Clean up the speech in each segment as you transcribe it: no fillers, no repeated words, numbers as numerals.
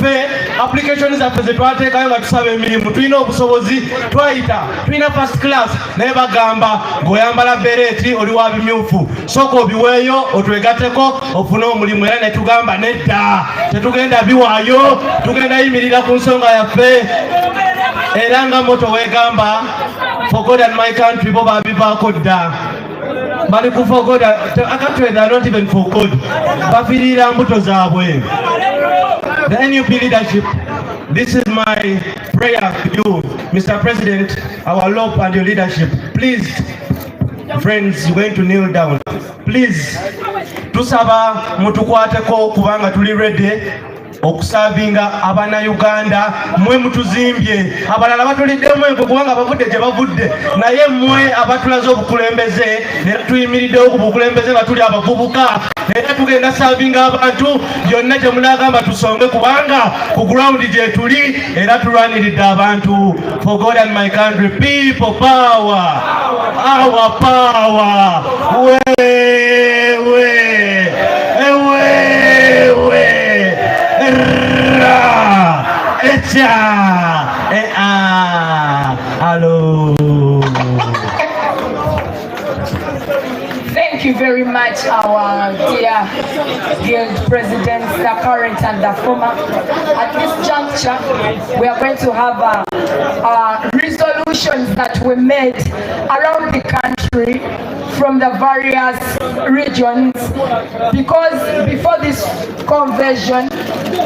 Ffe application zaffe zetwateekayo nga tusaba emirimu, tulina obusobozi, twayita, tulina first class, naye bagamba ng'oyambala beret oli wa bimyufu, sooka obiweeyo otwegateko ofune omulimu. Era netugamba nedda, tetugenda biwaayo, tugenda yimirira ku nsonga yaffe. Era nga motto wegamba, "For God and my country," bo babivaako dda, bali ku for God. Actually, they are not even for God, bafiirira mbuto zaabwe. The NUP leadership, this is my prayer to you, Mr. President, our LOP and your leadership. Please, friends, you're going to kneel down. Please, tusaba mutukwateko kubanga tuli ready okuservinga Abannayuganda. Mmwe mutuzimbye, abalala batuliddemu enkwe kubanga bavudde gye bavudde, naye mmwe abatulaze obukulembeze, era tuyimiriddewo ku bukulembeze nga tuli abavubuka, era tugenda servinga abantu yonna gye munaagamba tusonge, kubanga ku ground gye tuli era tulwaniridde abantu. For God and my country, people power, our power. Wewe wewe ra echa e a alo. Thank you very much, our dear guild presidents, the current and the former. At this juncture, we are going to have resolutions that were made around the country from the various regions, because before this convention,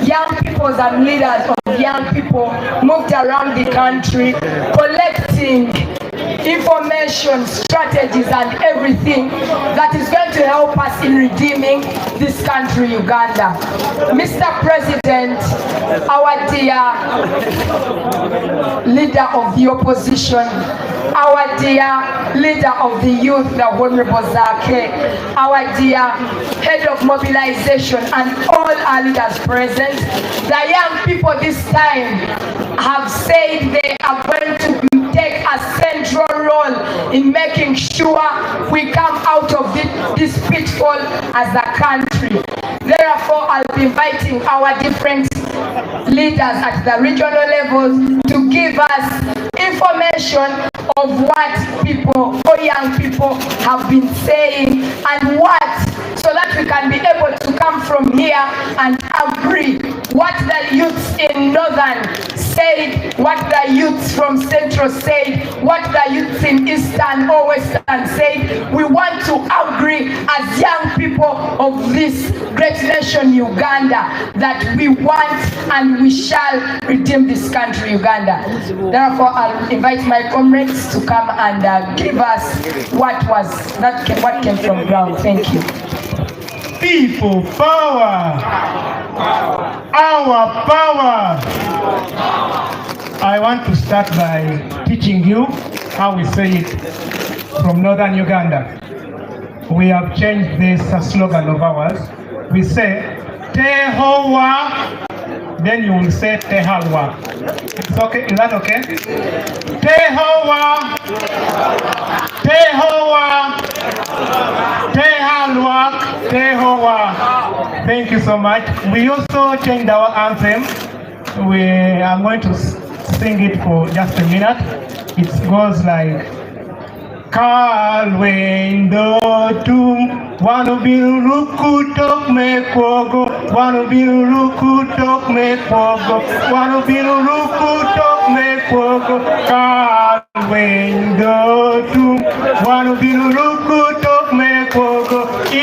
young people and leaders of young people moved around the country collecting information, strategies, and everything that is going to help us in redeeming this country, Uganda. Mr. President, our dear leader of the opposition, our dear leader of the youth, the Honorable Zaake, our dear head of mobilization, and all our leaders present, the young people this time have said they are going to take a central role in making sure we come out of this pitfall as a country. Therefore, I'll be inviting our different leaders at the regional levels to give us information of what people or young people have been saying and what, so that we can be able to come from here and agree what the youths in Northern said, what the youths from Central said, what the youths in Eastern or Western said. We want to agree as young people of this great nation, Uganda, that we want and we shall redeem this country, Uganda. Therefore, I'll invite my comrades to come and give us what was that came, what came from ground. Thank you. People power. Our power. I want to start by teaching you how we say it from Northern Uganda. We have changed this slogan of ours. We say, "Tehowa," then you will say "Tehalwa." It's okay, is that okay? Tehowa, Tehowa, Tehalwa, Tehowa. Thank you so much. We also changed our anthem. We are going to sing it for just a minute. It goes like, Kalwendo tum wano biru tok me kwogo wano biru tok me kwogo wano biru tok me kwogo Kalwendo tum wano biru tok me kwogo I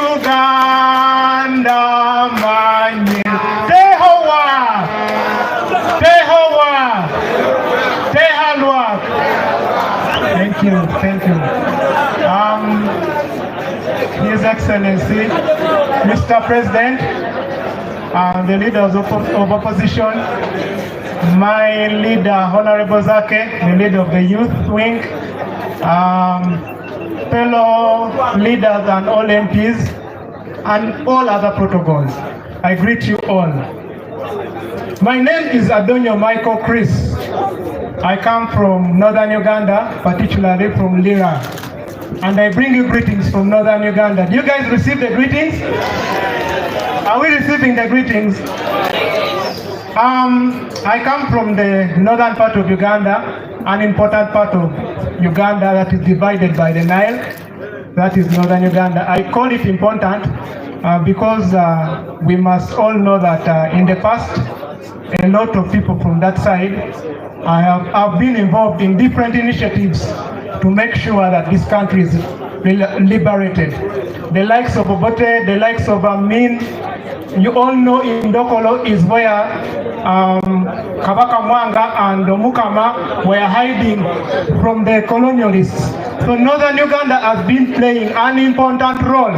Uganda manye. Tehowa, Tehowa, Tehalwa. Thank you, thank you. His Excellency, Mr. President, the leaders of opposition, my leader, Honorable Zaake, the leader of the youth wing, fellow leaders and all MPs, and all other protocols. I greet you all. My name is Adonyo Michael Chris. I come from Northern Uganda, particularly from Lira. And I bring you greetings from Northern Uganda. Do you guys receive the greetings? Are we receiving the greetings? I come from the northern part of Uganda, an important part of Uganda that is divided by the Nile. That is northern Uganda. I call it important because we must all know that in the past, a lot of people from that side have been involved in different initiatives to make sure that this country is liberated. The likes of Obote, the likes of Amin, you all know in Dokolo is where Kabaka Mwanga and Omukama were hiding from the colonialists. So northern Uganda has been playing an important role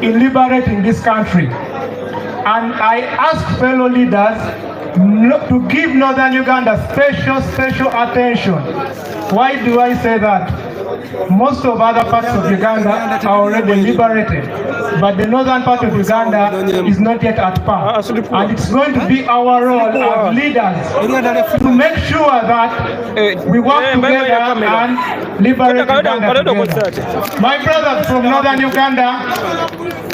in liberating this country. And I ask fellow leaders to give northern Uganda special, special attention. Why do I say that? Most of other parts of Uganda are already liberated, but the northern part of Uganda is not yet at par. And it's going to be our role as leaders to make sure that we work together and liberate Uganda together. My brothers from northern Uganda,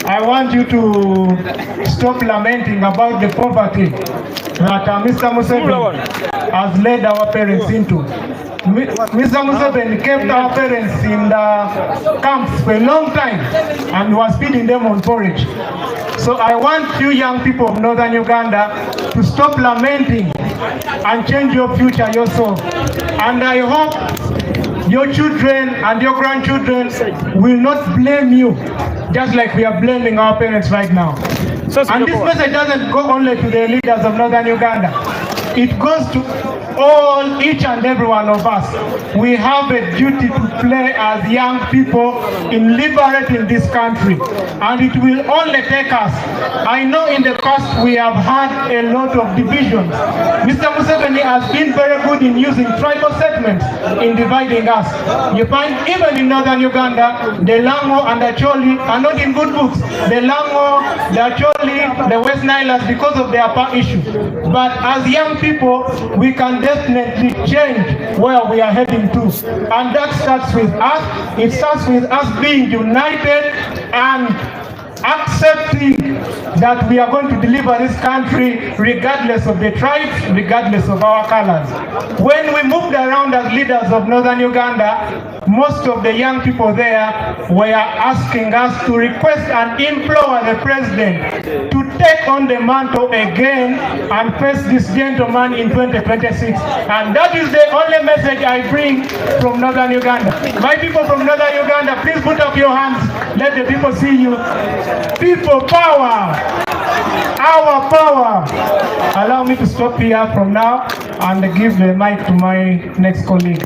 I want you to stop lamenting about the poverty that Mr. Museveni has led our parents into. Mr. Museveni kept our parents in the camps for a long time and was feeding them on porridge. So I want you young people of northern Uganda to stop lamenting and change your future yourself. And I hope your children and your grandchildren will not blame you, just like we are blaming our parents right now. And this message doesn't go only to the leaders of northern Uganda. It goes to all, each and every one of us. We have a duty to play as young people in liberating this country. And it will only take us. I know in the past we have had a lot of divisions. Mr. Museveni has been very good in using tribal segments in dividing us. You find even in northern Uganda, the Lango and the Acholi are not in good books. The Lango, the Acholi, the West Nilers, because of their power issue. But as young people, we can definitely change where we are heading to. And that starts with us. It starts with us being united and accepting that we are going to deliver this country regardless of the tribes, regardless of our colors. When we moved around as leaders of northern Uganda, most of the young people there were asking us to request and implore the president to take on the mantle again and face this gentleman in 2026. And that is the only message I bring from northern Uganda. My people from northern Uganda, please put up your hands. Let the people see you. People power! Our power! Allow me to stop here from now and give the mic to my next colleague.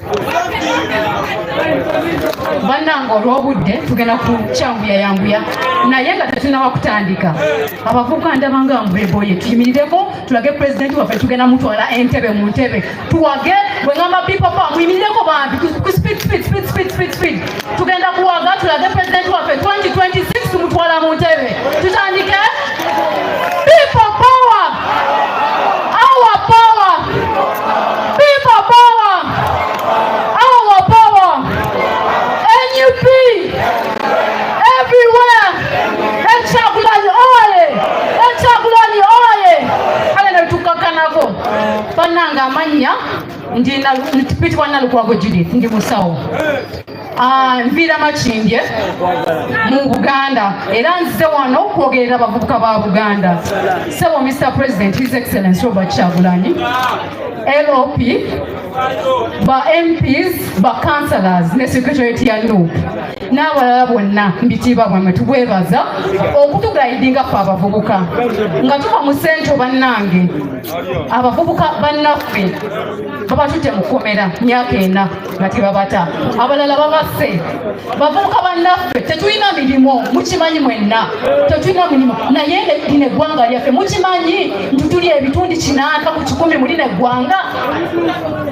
Bannange, olw'obudde tugenda kukyanguya yanguya, naye nga tetunawa kutandika, abavubuka ndaba nga mbweboye, tuyimirireko tulage pulezidenti waffe tugenda mutwala entebe mu ntebe tuwage. Bwe ngamba people power, muyimirireko bambi ku speed, speed, speed, speed, speed, speed. Tugenda kuwaga tulage pulezidenti waffe 2026 tumutwala mu ntebe. Tutandike. People power, our power. People power, our power. NUP everywhere. Kyagulanyi oye! Kyagulanyi oye! Kale netukakkanako. Bannange, amannya ndi mpitibwa Nalukwago Judith, ndi musawo. Ah, nviira Makindye mu Buganda era nzize wano okwogerera abavubuka ba Buganda. Sebo Mr President, His Excellence Robert Kyagulanyi, LOP, ba MPs, ba councillors ne secretariat ya NUP n'abalala bonna, mbitiibwa bwammwe tubwebaza okutuguidinga ffe abavubuka nga tuva mu sento. Bannange, abavubuka bannaffe babatutte mu kkomera myaka 4 nga tebabata, abalala babasse. Bavubuka bannaffe, tetulina mirimu, mukimanyi mwenna tetulina mirimu, naye lino eggwanga lyaffe. Mukimanyi nti tuli ebitundi 80% mu lino eggwanga,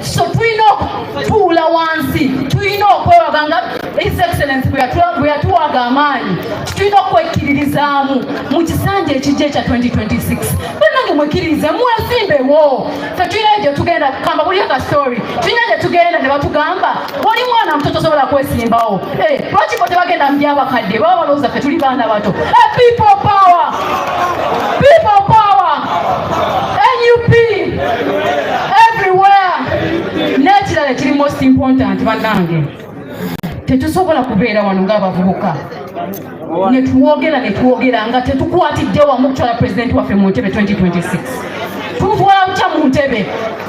so tulina okutuula wansi, tulina okwewaga nga His Excellence bwe yatuwaga amaanyi. Tulina okwekkiririzaamu mu kisanja ekijja ekya 2026. Bannange, mwekkiririze, mwesimbewo. Fe tulina gye tugenda kamba buli ka story, tulina gye tugenda ne batugamba oli mwana muto, tosobola kwesimbawo. Eh, lwaki bo tebagenda mu byabakadde? Baba balowooza ffe tuli baana bato. Eh, people power, people power, NUP. nti bannange tetusobola kubeera wano ng'abavubuka ne twogera ne twogera nga tetukwatidde wamu okutwala pulezidenti waffe mu ntebe 2026. Tumutwala butya mu ntebe?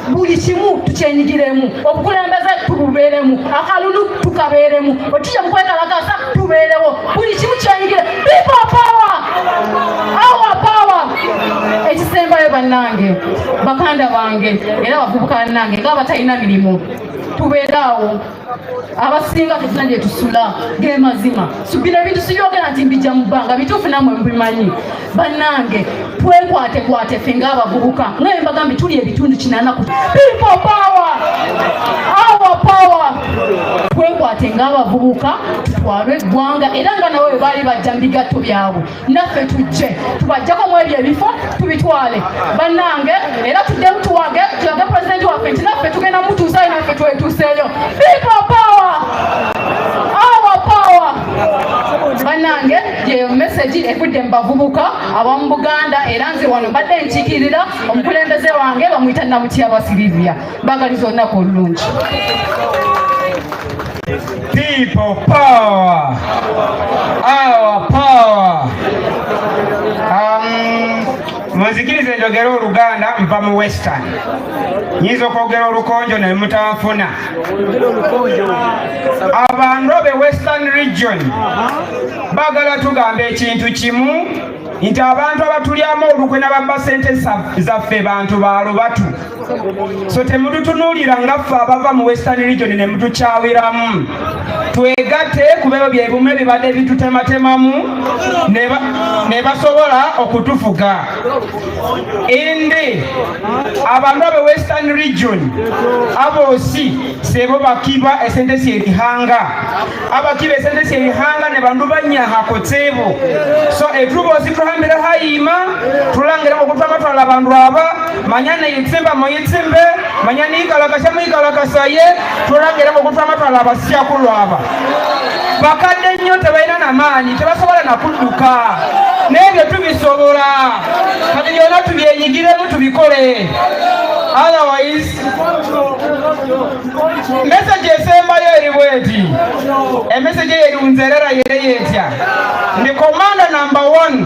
Buli kimu tukyenyigiremu, obukulembeze tububeeremu, akalulu tukabeeremu, otujja mu kwekalakasa tubeerewo, buli kimu kyenyigire. People power, our power. Ekisembayo bannange, bakanda bange era bavubuka bannange nga abatalina mirimu, tubeere awo, abasinga tetulina gye tusula. Ge mazima, bino ebintu sibyogera nti mbijja mu bbanga, bituufu nammwe mubimanyi. Bannange, twekwatekwate ffe ng'abavubuka, nga mbagambye tuli ebitundu 80 ku. People power, our power. Twekwate ng'abavubuka tutwale eggwanga, era nga nabo bwe baali bajja mu bigatto byabwe, naffe tujje tubajjako mu ebyo ebifo tubitwale. Bannange, era tuddemu tuwage, tulage pulezidenti waffe nti naffe tugenda mutuusayo, naffe twetuuseeyo. People power, our power. Bannange, yeyo message evudde mu bavubuka abamu Buganda, era nze wano mbadde nkiikirira omukulembeze wange, bamuyita Namutyaba Silivia. Bagaliza olunaku olulungi. People power, our power. Munzikirize njogere Oluganda, nva mu Western. Nyinza okwogera Olukonjo naye mutanfuna. Abantu abe Western Region baagala tugamba ekintu kimu nti abantu abatulyamu olukwe n'ababba sente zaffe bantu ba lubatu, so temututunuulira nga ffe abava mu Western Region ne mutukyawiramu. Twegatte kuba ebyo bye bimu ebibadde bitutematemamu ne basobola okutufuga. Indi abantu abe Western Region abosi sebo bakiba esente syerihanga, abakiba esente syerihanga ne bandu banyahako tsebo. So etu bosi tuhambire hayima, tulangire ngokutwamatwala abandu aba manya neyitsimba muyitsimbe, manya niyikalakasya muyikalakasaye, tulangire ngokutwamatwala abasyakulwa aba bakadde nnyo, tebalina namaanyi, tebasobola nakudduka, n'ebyo tubisobola. Kati byonna tubyenyigiremu tubikole, otherwise message esembayo eri bweti. Emessage eyo eri nzerera yere yetya ndi commander number one,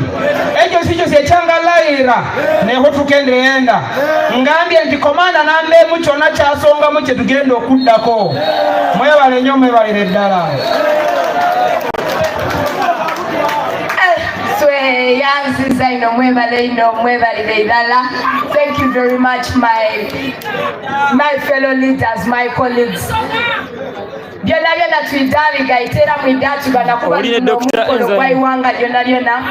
ekyo sikyo syekyangalayira nekhutukendeenda ngambye nti commander namba emu, kyonna kyasongamu kye tugenda okuddako. Mwebale nnyo, mwebalire ddala. Tweyanziza ino, mwebale ino, mwebalire irala. Thank you very much, my fellow leaders, my colleagues. Byonna byonna twidaabigaita era mwiddatugana kuba Owulire guno Dr. omukolo Enzo. gwa iwanga lyonna lyonna.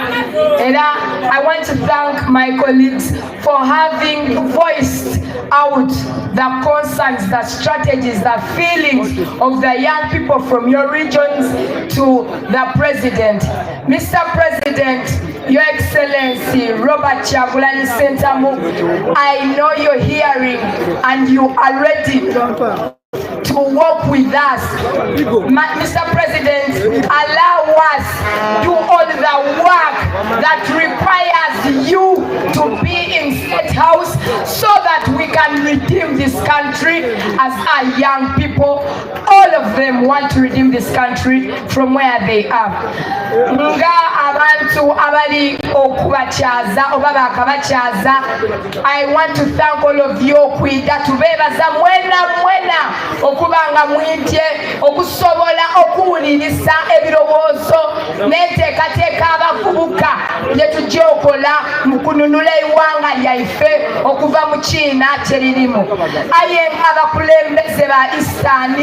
Era I want to thank my colleagues for having voiced out the concerns, the strategies, the feelings of the young people from your regions to the president. Mr. President, Your Excellency Robert Kyagulanyi Ssentamu, I know you're hearing and you are ready to work with us. Mr. President, allow us do all the work that requires you to be in State House so that we can redeem this country as our young people. All of them want to redeem this country from where they are. Nga abantu abali okubakyaza oba bakabakyaza, I want to thank all of you okwida, tubeebaza mwena mwena okuba nga mwitye okusobola okuwulirisa ebirowoozo n'enteekateeka abavubuka bye tujja okola mu kununula eggwanga lyaife okuva mu kiina kyeririmu. Aye ng'abakulembeze ba Eastern,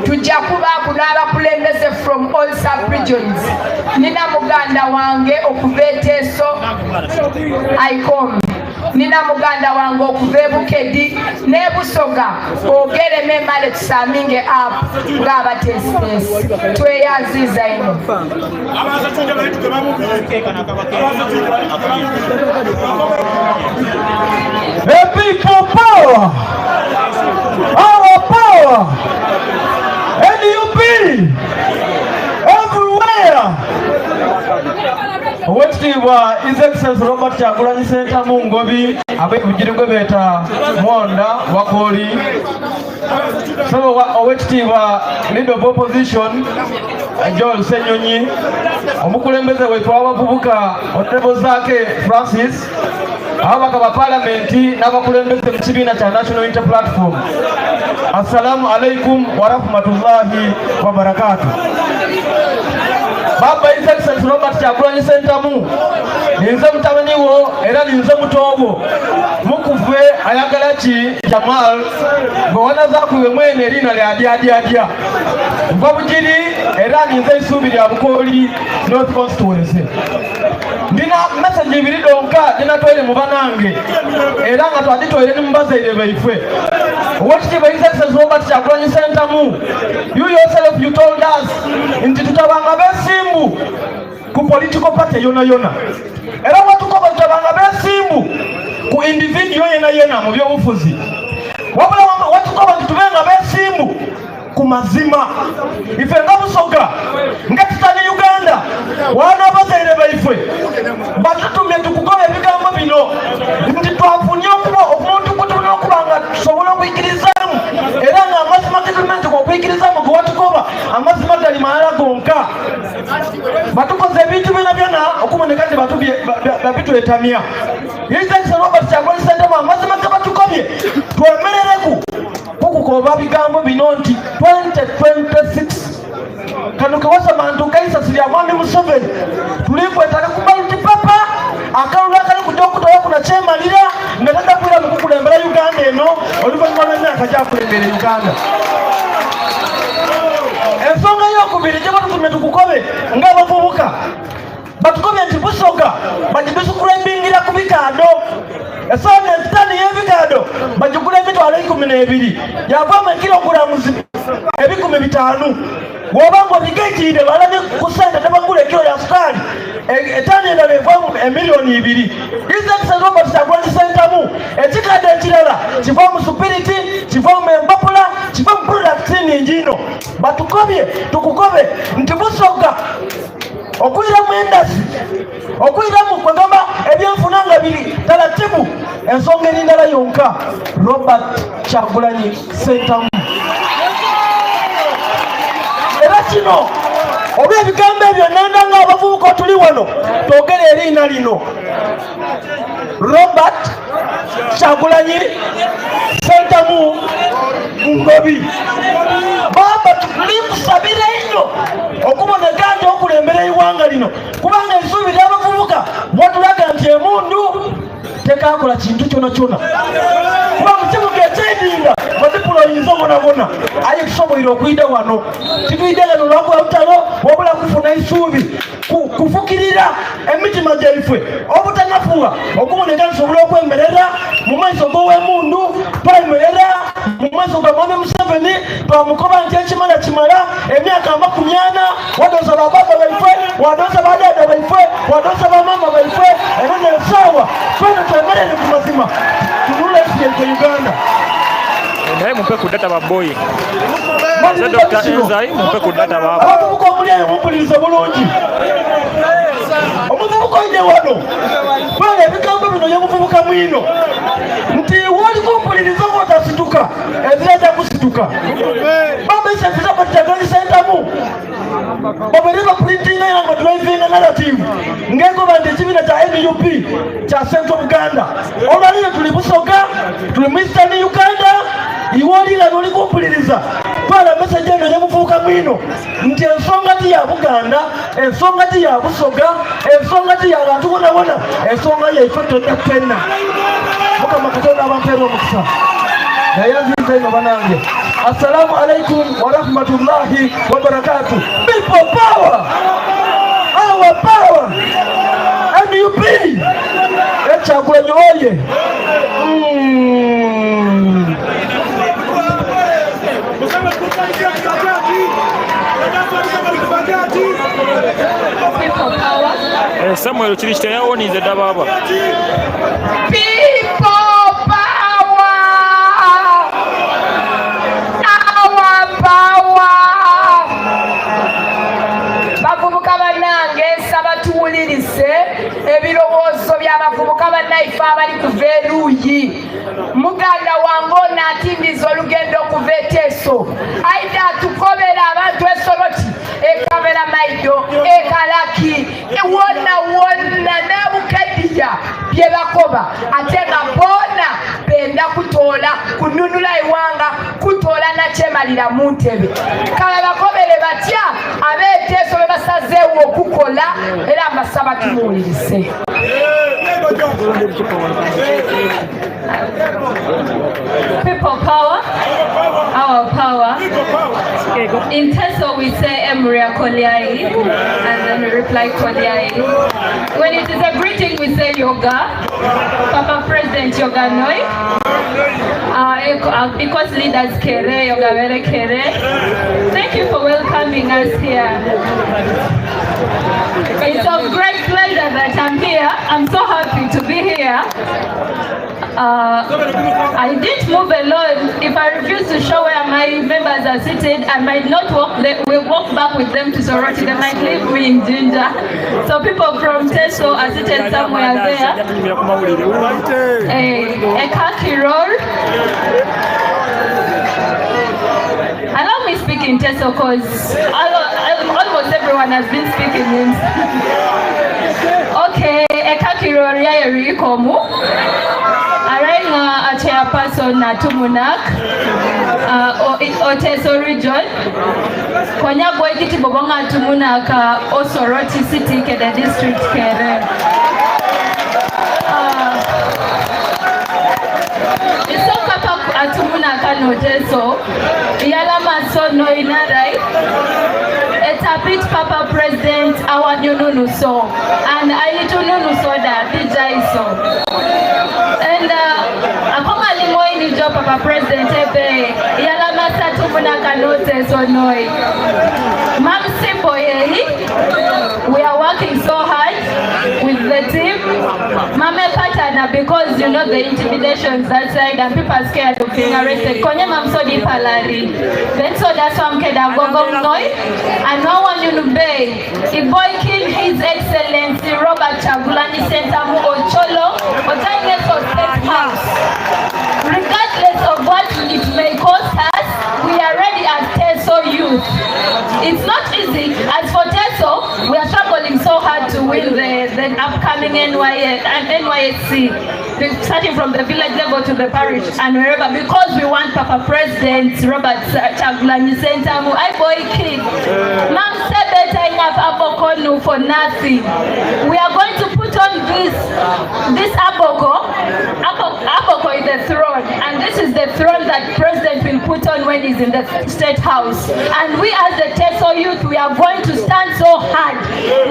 tujja kubaaku n'abakulembeze from all sub-regions. Nina muganda wange okuva eteeso icom, nina muganda wange okuva ebukedi n'ebusoga, ogeremu emale tusaminge up ng'abateesiteesi. Tweyanziza ino. The people power! Our power! NUP! Everywhere! Owekitiibwa His Excellency Robert Kyagulanyi Ssentamu Ngobi. Ab'ebugiri gwe beeta Mwonda Wakooli. Sebo owekitiibwa Leader of Opposition Joel Ssenyonyi, omukulembeze waife w'abavubuka Honorable Zaake Francis, ababaka ba palamenti n'abakulembeze mu kibiina kya National Unity Platform. Assalamu alaikum warahmatullahi wabarakatuh. Baba His Excellency Robert Kyagulanyi Ssentamu, ninze mutabani wo era ninze mutobo mukuve ayagala ki Jamal gwe mwene erina lya dyadyadya nva Bugiri era ninze isuubi lya Bukooli North Constituency. Ndina message ibiri donka dinatwaire mu banange era nga twaditwaire ni mubazaire baifwe. Owekitiibwa His Excellency Robert Kyagulanyi Ssentamu, you yourself you told us nti tutabanga besimbu ku political party yona yona, era watukoba tutabanga besimbu ku individual yena yena mu byobufuzi, wabula watukoba nti tubenga besimbu ku mazima. Ife nga Busoga nga tutali Uganda, wana abazaire baifwe batutumye tukukoba ebigambo bino nti twafunye okuba omuntu gwe okuba nga tusobola okuyigirizamu era nga amazima getulina nti okuyigirizamu gwe watukoba amazima gali malala gonka. Batukoze ebintu byona byona okuboneka nti babitwetamya. His Excellency Robert Kyagulanyi Ssentamu, amazima ge batukobye twemerereku kukukoba bigambo bino nti 2026 kano kewasoma nti kaisasi lya mwami Museveni tulikwetaaga ku ballot paper akalulu akali kujja okutawa kuno kyemalira nga taddakwira mu kukulembera Uganda eno oluvannyuma lw'emyaka gyakulembera Uganda. Ensonga eyokubiri gye batutumye tukukobe ng'abavubuka, batukobye nti Busoga bagidusukulaibingira ku bikaado. Esaani etaano y'ebikaado bagigula 120,000, yavaamu ekirogulamu 500,000. Bw'oba nga obigaitiire balabye ku ssente tebagula ekiro ya sukaali, etaano endala evaamu 2 million. His Excellency Robert Kyagulanyi Ssentamu, ekikadde ekirala kiva mu supiriti, kiva mu empapula, kiva mu products ningi ino. Batukobye tukukobe nti Busoga okwiramu endasi okwiramu kwegamba ebyenfuna nga biri taratibu. Ensonga eri ndala yonka, Robert Kyagulanyi Ssentamu. Era kino oba ebigambo ebyo nenda nga abavubuka tuli wano twogere eriina lino Robert Kyagulanyi Ssentamu Ngobi. Baba tulikusabira nnyo okuboneka nti okulembera eiwanga lino, kubanga ensuubi ly'abavubuka watulaga nti emundu tekakola kintu kyona kyona, kuba mu kibuga ekyedinga badipuloyinza bonabona. Aye tusoboire okwida wano, titwide wano lwakuba lutalo, wabula kufuna isuubi, kufukirira emitima gyaife obutanafuwa okuboneka nsobola okwemerera mu maiso g'owemundu. Twemerera mu maiso ga mwami Museveni, twamukoba nti ekimala kimala. Emyaka 40 wadoza bababa baife, wadoza badada baife, wadoza bamama baife, era nesaawa twena twemerere ku mazima tunule ensi yaife Uganda. Naye mumpe ku data baboyi. Dr. Enzai, mumpe ku data baba. Abavubuka omuli eyo mumpulirize bulungi. Omuvubuka oine wano kubanga ebigambo bino yemuvubuka mwino nti woli kumpuliriza ng'otasituka ezira jakusituka. Baba Isaiah Ssentamu, babere baprintinga era nga drivinga narrative ngegoba nti ekibiina kya NUP kya Central Buganda. Olwaliro tuli Busoga, tuli mu Eastern Uganda. Iwe olira noli kumpuliriza, twala message eno nemuvubuka mwino nti ensonga ti ya Buganda, ensonga ti ya Busoga, ensonga ti ya bantu bonabona, ensonga yaife twena twena. Mukama Katonda abampeera omukisa. Naye nziza ino banange. Assalamu alaikum warahmatullahi wabarakatuh. People power, our power, NUP Ekyagulanyi oye. People power. Samuel kiri kitayawonize dda baba. People power. Our power. Bavubuka bannange, nsaba tuwulirize ebirowoozo by'abavubuka bannaife abali kuva eruuyi. Muganda wange ono atindiza olugendo okuva eteeso aida atukobera abantu esoroti ekabera maido ekalaki wonna wonna nebukediya bye bakoba ate nga boona benda kutoola kununula iwanga kutoola nakyemalira mu ntebe kala bakobere batya abeeteeso be basazeewo okukola era mbasaba tumuwulirise. People power, our power. In Teso we say Emria Koliai, and then we reply Koliai. When it is a greeting, we say Yoga, Papa President Yoga Noi. Because leaders kere, Yoga vere kere. Thank you for welcoming us here. It's of great pleasure that I'm here. I'm so happy to be here. I didn't move alone. If I refuse to show where my members are seated, I might not walk. We walk back with them to Soroti. They might leave me in Jinja. So people from Teso are seated somewhere there. A khaki roll. Allow me speak in Teso because almost everyone has been speaking in. Okay, ekakiro ryayerikomu arenga a chairperson na Tumunak Oteso region konya boikiti bobonga Tumunak Osoroti city kede district kere. Isokapa Atumunaka no Teso yalama so no inarai etapit Papa President awanyununu so and ayitununu so da bijaiso and akoma limoi ni jo Papa President ebe yalama Satumunaka no Teso noi Mam Simbo yehi. We are working so hard with the team. Mame Patana, because you know the intimidations outside and people are scared of being arrested. Konye mamsodi palari. Then so that's why I'm keda gogong noi. And no one you bay. Iboikin His Excellency Robert Kyagulanyi Ssentamu Ocholo Otanyeso State House. Regardless of what it may cost us, we are ready as Teso youth. It's not easy. As for Teso, we are struggling so hard to win the upcoming NYSC, starting from the village level to the parish and wherever, because we want Papa President Robert Kyagulanyi Ssentamu. I boy kid. Mam sebeta enough abokonu for nothing. We are going to put on this aboko. Aboko is the throne, and this is the throne that President will put on when he's in the State House. And we as the Teso youth, we are going to stand so hard.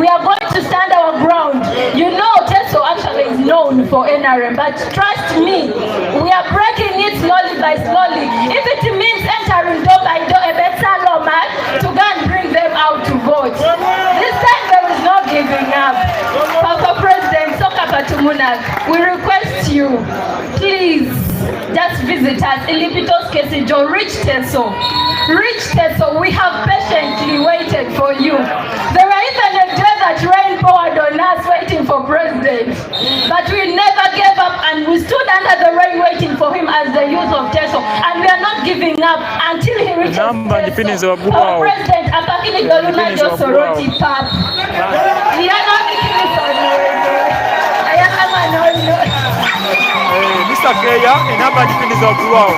We are going to stand our ground. You know, Teso actually is known for NRM, but trust me, we are breaking it slowly by slowly. If it means entering door by door, a better lawman to go and bring them out to vote. This time there is no giving up. Papa President Sokapa Tumunak, we request you, please, just visit us. Ilipitos Kesijo, reach Teso. Reach Teso. We have patiently waited for you. There were even a day that rain poured on us waiting for President. But we never gave up, and we stood under the rain waiting for him as the youth of Teso. And we are not giving up until he reaches Teso. Our President, Apakini Doluna Josoroti Pap. Mr. Keya, enamba gipindiza waggulu awo.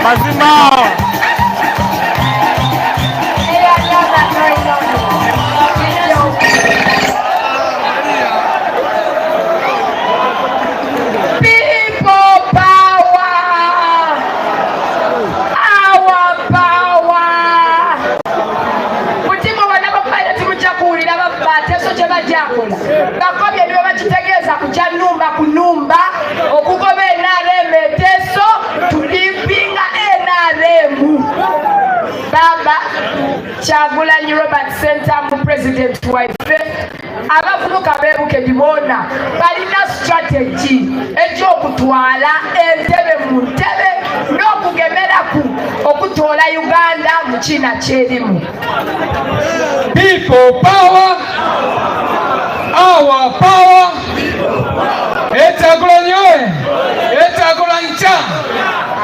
Mazima. People power, our power. Mutima bonna bakubaire timujja kuwulira Bateso kye bajja kola. Bakobye niwe bakitegeeza kujja nnumba ku nnumba okugoba NRM Eteso tulipinga NRM. Baba Kyagulanyi Robert Ssentamu President waife abavubuka beebuke bona balina strategy eky'okutwala entebe mu ntebe n'okugemeraku okutoola Uganda mu kiina kyerimu. People power, our power. Ekyagulanyi oye! Ekyagulanyi cha!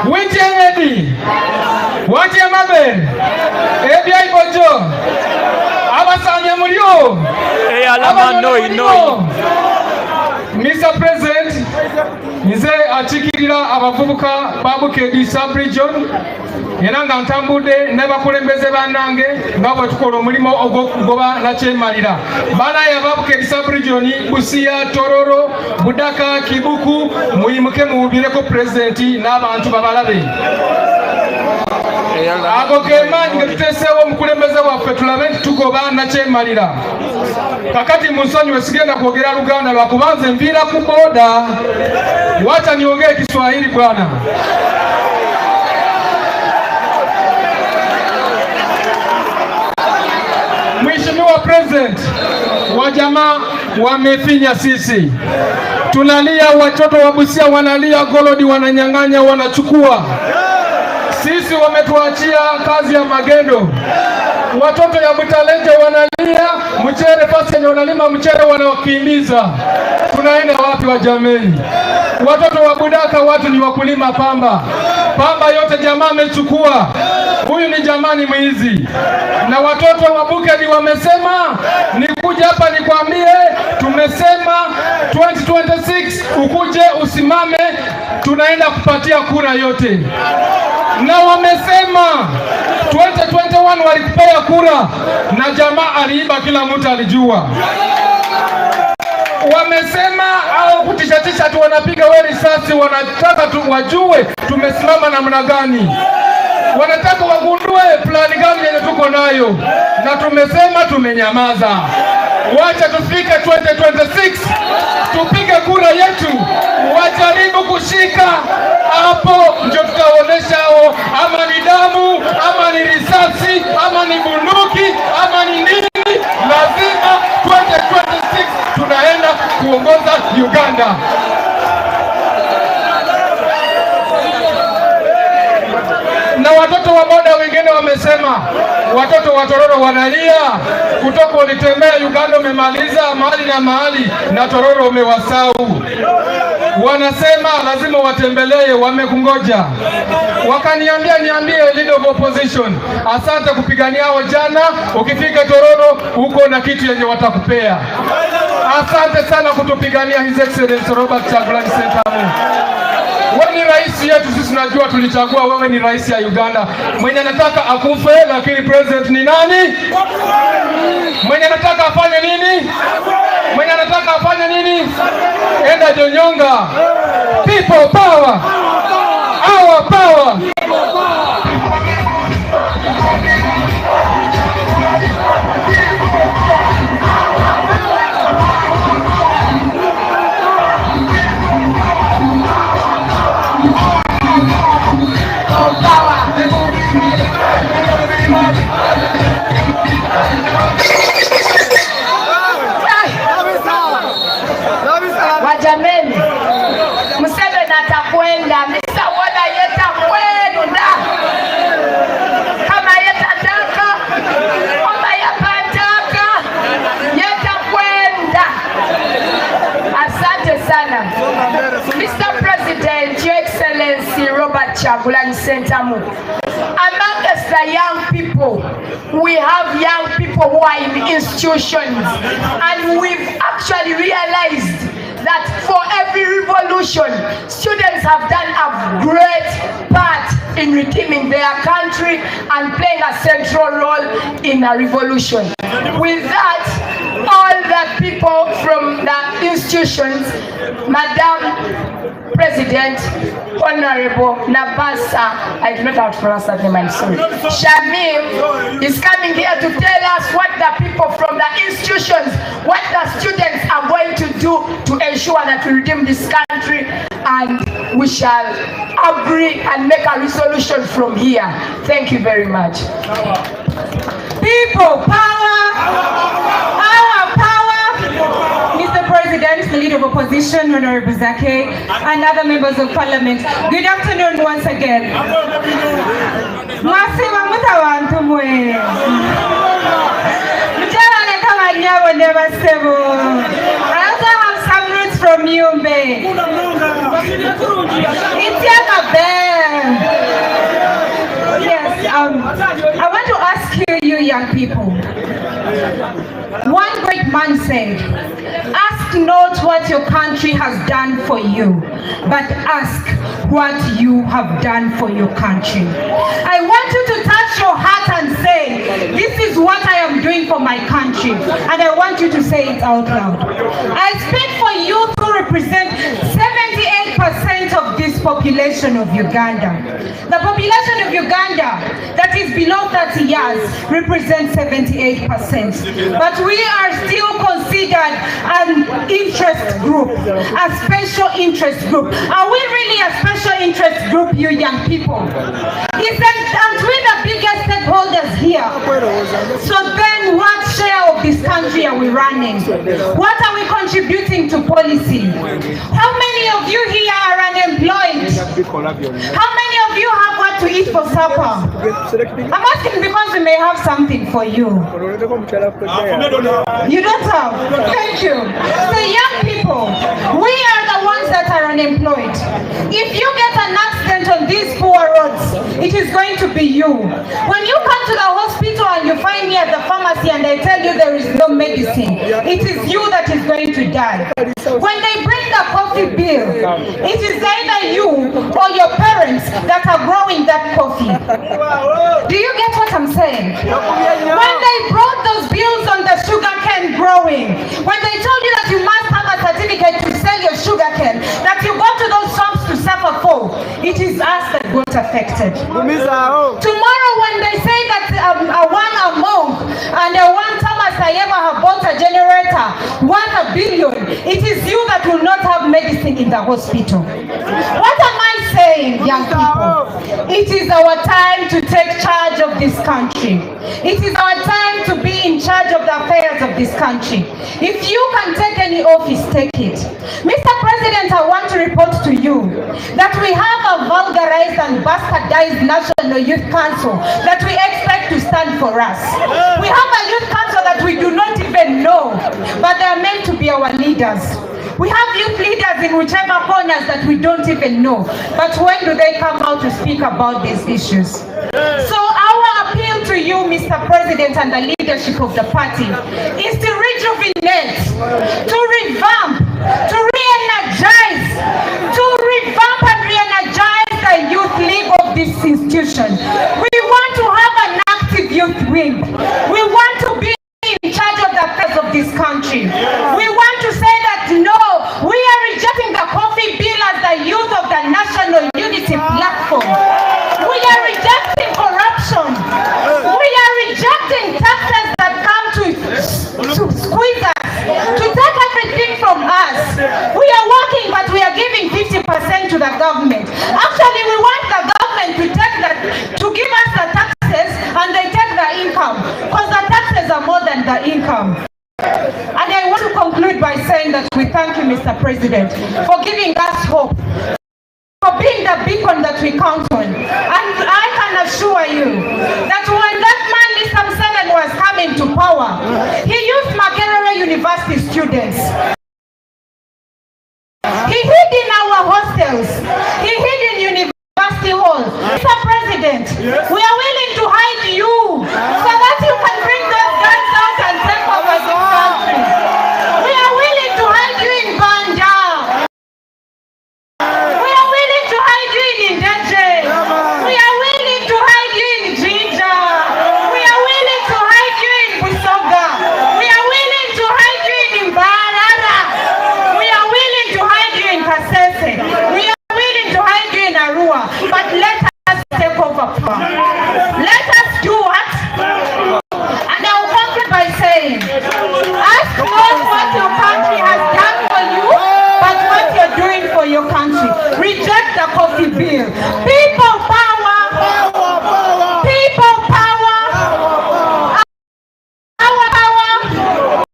Wichengedi! Wache maber! Ebyaibojo! Abasanya mulio! Eyalama noi noi. Mr. President, nze akiikirira abavubuka ba Bukedi sub-region era nga ntambudde n'abakulembeze bannange nga bwe tukola omulimu ogw'okugoba nakyemalira. Banaye aba Bukedi sub-region, Busia, Tororo, Budaka, Kibuku, muyimuke muwubireko pulezidenti n'abantu babalabe. Ago ge maanyi ge tuteeseewo omukulembeze waffe tulabe nti tugoba nakyemalira. Kakati munsonyiwe sigenda kwogera Luganda lwakuba nze nviira ku boda. Wacha niongee Kiswahili bwana. Mheshimiwa President, wajamaa wamefinya sisi, tunalia, watoto wa Busia wanalia, golodi wananyang'anya, wanachukua. Sisi wametuachia kazi ya magendo. Watoto ya Butalenje wanalia mchere, fasi yenye wanalima mchere wanawakimbiza. Tunaenda wapi wajameni? Watoto wa Budaka watu ni wakulima pamba, pamba yote jamaa amechukua. Huyu ni jamaa ni mwizi. Na watoto wa Bukedi wamesema nikuja hapa nikwambie, tumesema 2026 ukuje usimame, tunaenda kupatia kura yote. Na wamesema 2021 walikupea kura na jamaa aliiba, kila mtu alijua. Wamesema au kutishatisha tu, wanapiga we risasi, wanataka tu wajue tumesimama namna gani, wanataka wagundue plani gani yenye tuko nayo, na tumesema tumenyamaza. Wacha tufike 2026 tupige kura yetu, wajaribu kushika hapo, ndio tutaonesha hao ama ni damu ama ni risasi ama ni bunduki ama ni nini. Lazima 2026 tunaenda kuongoza Uganda. Na watoto wa boda wengine wamesema, watoto wa Tororo wanalia kutoka ulitembea Uganda umemaliza mahali na mahali, na Tororo umewasau. Wanasema lazima watembelee, wamekungoja. Wakaniambia niambie leader of opposition, asante kupigania hao jana. Ukifika Tororo uko na kitu yenye watakupea. Asante sana kutupigania His Excellency Robert Kyagulanyi Ssentamu. Wewe ni rais yetu, sisi tunajua tulichagua wewe ni rais ya Uganda. Mwenye anataka akufe, lakini president ni nani? Mwenye anataka afanye nini? Mwenye anataka afanye nini? Enda jonyonga. People power. Our power. Wajameni, Museveni atakwenda, misawona yetakwenda kama yetataka kama yapataka yetakwenda. Asante sana Mr. President, Your Excellency Robert Kyagulanyi Ssentamu. Amongst the young people, we have young people who are in institutions, and we've actually realized that for every revolution, students have done a great part in redeeming their country and playing a central role in a revolution. With that, all the people from the institutions, Madam President, Honorable Nabasa, I do not know how to pronounce that name, I'm sorry. Shamim is coming here to tell us what the people from the institutions, what the students are going to do to ensure that we redeem this country, and we shall agree and make a resolution from here. Thank you very much. People power, our power. Mr. President, the leader of opposition, Honorable Zaake, and other members of parliament. Good afternoon once again. Mwasiba mutabantu mwe. Mukyala bannyabo ne bassebo. I also have some roots from you. Gombe. Itiaka Ben. Yes, I want to ask you, you young people. One great man said, ask not what your country has done for you, but ask what you have done for your country. I want you to touch your heart and say, this is what I am doing for my country. And I want you to say it out loud. I speak for youth who represent 78% of this population of Uganda. The population of Uganda that is below 30 years represents 78%. But we are still considered an interest group, a special interest group. Are we really a special interest group, you young people? Aren't we the biggest stakeholders here? So then what share of this country are we running? What are we contributing to policy? How many of you here are unemployed? How many of you have what to eat for supper? I'm asking because we may have something for you. You don't have? Thank you. So young people, we are the ones that are unemployed. If you get an accident on these poor roads, it is going to be you. When you come to the hospital and you find me at the pharmacy and I tell you there is no medicine, it is you that is going to die. When they bring the coffee bill, it is either you or your parents that are growing that coffee. Do you get what I'm saying? When they brought those bills on the sugar cane growing, when they told you that you must have a certificate to sell your sugar cane, that you go to those shops to suffer for, it is us that got affected. Tomorrow when they say that a one Among and a one Thomas Tayebwa have bought a generator worth $1 billion, it is you that will not have medicine in the hospital. What am I saying, young people? It is our time to take charge of this country. It is our time to be in charge of the affairs of this country. If you can take any office, take it. Mr. President, I want to report to you that we have a vulgarized and bastardized National Youth Council that we expect to stand for us. We have a youth council that we do not even know, but they are meant to be our leaders. We have youth leaders in whichever corners that we don't even know. But when do they come out to speak about these issues? So our appeal to you, Mr. President, and the leadership of the party is to rejuvenate, to revamp, to re-energize, to revamp and re-energize the youth league of this institution. We want to have an active youth wing. We want to be in charge of the affairs of this country. We want to say that no, we are rejecting the coffee bill as the youth of the National Unity Platform. We are rejecting corruption. We are rejecting taxes that come to squeeze us, to take everything from us. We are working, but we are giving 50% to the government. Actually, we want the government to take that, to give us the taxes, and they take the income, because the taxes are more than the income. And I want to conclude by saying that we thank you, Mr. President, for giving us hope, for being the beacon that we count on. And I can assure you that when that man, Mr. Museveni, was coming to power, he used Makerere University students. He hid in our hostels. He hid in university halls. Mr. President, we are willing to hide you so that you can bring those guns out and take over this country. We are willing to hide you in Banda. We are willing to hide you in Ndejje. We are willing to hide you in Jinja. We are willing to hide you in Busoga. We are willing to hide you in Mbarara. We are willing to hide you in Kasese. We are willing to hide you in Arua. But let us take over power. Let us do what? And I will conclude by saying, ask not what your country has done for you, but what you're doing for your country. Reject the coffee bill. People power. People power. Our power.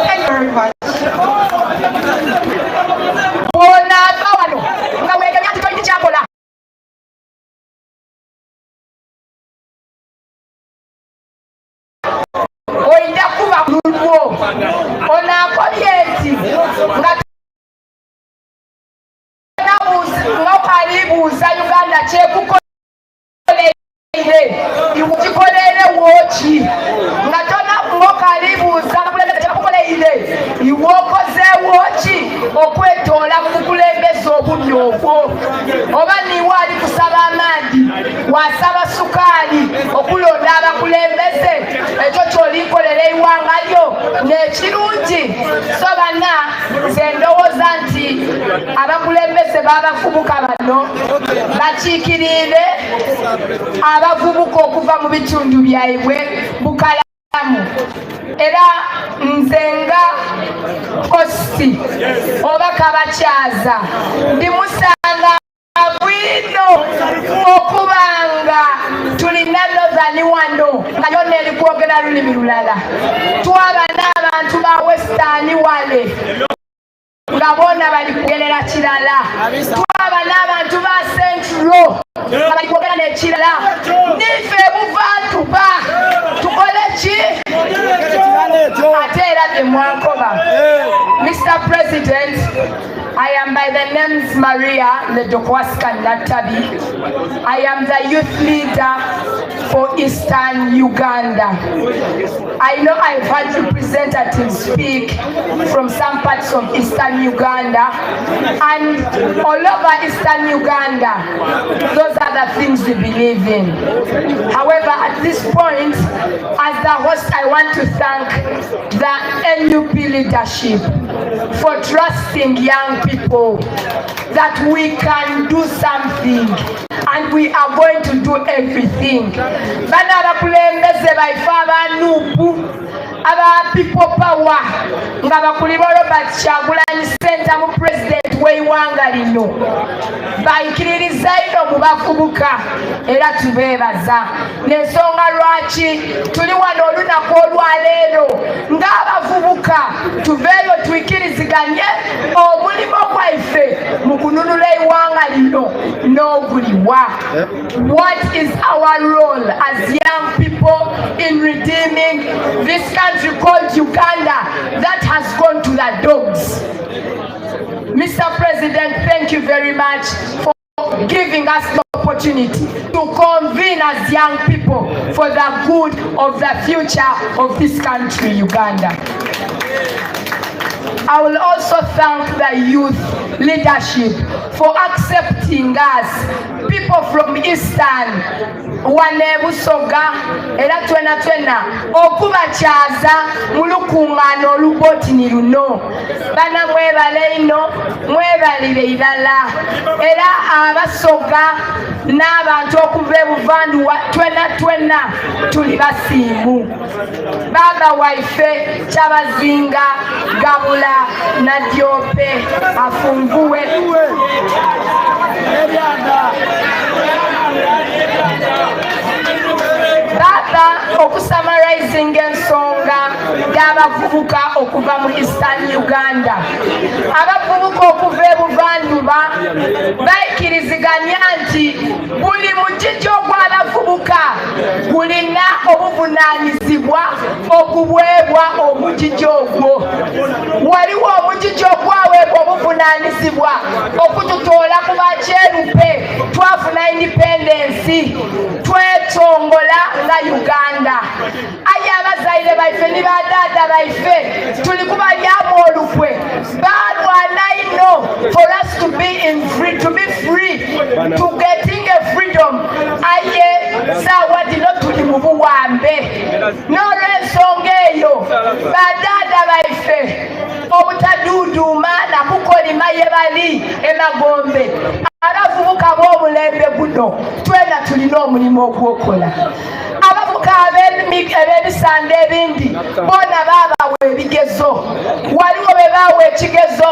Thank you very much. Bw'onaava wano nga weegemya nti tolina kyakola olina kuba lulwo onaakobye nti nga ng'okalibuuza Uganda kyekukoleire iwe wooki nga tona ng'okalibuuza abakulembeze kyebakukoleire iwe okozeewo ki okwetoola mu bukulembeze obubi obwo oba niwe ali kusaba amaadi wasaba sukaali okulonda abakulembeze ekyo kyolikolera eiwanga lyo nekirungi. So bana nze ndowooza nti abakulembeze b'abavubuka bano bakiikiriire abavubuka okuva mu bitundu byaibwe bukalamu, era nze nga hosti oba kabakyaza ndi musanga bwino okubanga tulina Northern wano nga yonna eri kwogera lulimi lulala, twaba n'abantu ba Western wale nga boona bali kugerera kirala, twaba n'abantu ba Central nga bali kwogera n'ekirala, nife buvantuba tukole ki? Ate era bye mwankoba. Mr President, I am by the names Maria Ledokwaska Natabi. I am the youth leader for Eastern Uganda. I know I've had representatives speak from some parts of Eastern Uganda and all over Eastern Uganda. Those are the things we believe in. However, at this point, as the host, I want to thank the NUP leadership for trusting young people that we can do something and we are going to do everything. Bano abakulembeze baife aba NUP, aba People Power nga bakulirwa Robert Kyagulanyi Ssentamu, president w'eiwanga lino, bayikiririza ino mu bavubuka era tubeebaza n'ensonga lwaki tuli wano olunaku olwaleero ng'abavubuka tuveeyo tuikiriziganye omulimu gwaife mu kununula eiwanga lino n'oguliwa. What is our role as young people in redeeming this country called Uganda that has gone to the dogs? Mr. President, thank you very much for giving us the opportunity to convene as young people for the good of the future of this country, Uganda. I will also thank the youth leadership for accepting us, people from Eastern, wane Busoga, era twena twena okubakyaza mu lukuŋŋaana olubotini luno. Bana mwebale ino, mwebalire irala, era Abasoga n'abantu okuva ebuvanduwa twena twena tuli basiimu. Baba waife Kyabazinga Gabula Nadyope afunguwe. Baba, okusummarizinga ensonga y'abavubuka okuva mu Eastern Uganda, abavubuka okuva ebuvanjuba bayikiriziganya nti buli mugigi ogw'abavubuka gulina obuvunaanyizibwa okubwebwa omugigi ogwo. Waliwo omugigi ogwaweebwa obuvunaanyizibwa okututoola ku bakyerupe, twafuna independence, twetongola nga Uganda. Aye abazaire baife ni badaada baife tuli kubalyamu olukwe, balwana ino for us to be in free, to be free, to getting a freedom. Aye saawa dino tuli mu buwambe. N'olw'ensonga eyo badaada baife obutaduuduuma nakukolima ye bali emagombe, abavubuka b'omulembe guno twena tulina omulimu ogw'okola. Abavubuka ab'ebisanda ebindi boona baabawa ebigezo, waliwo be baawa ekigezo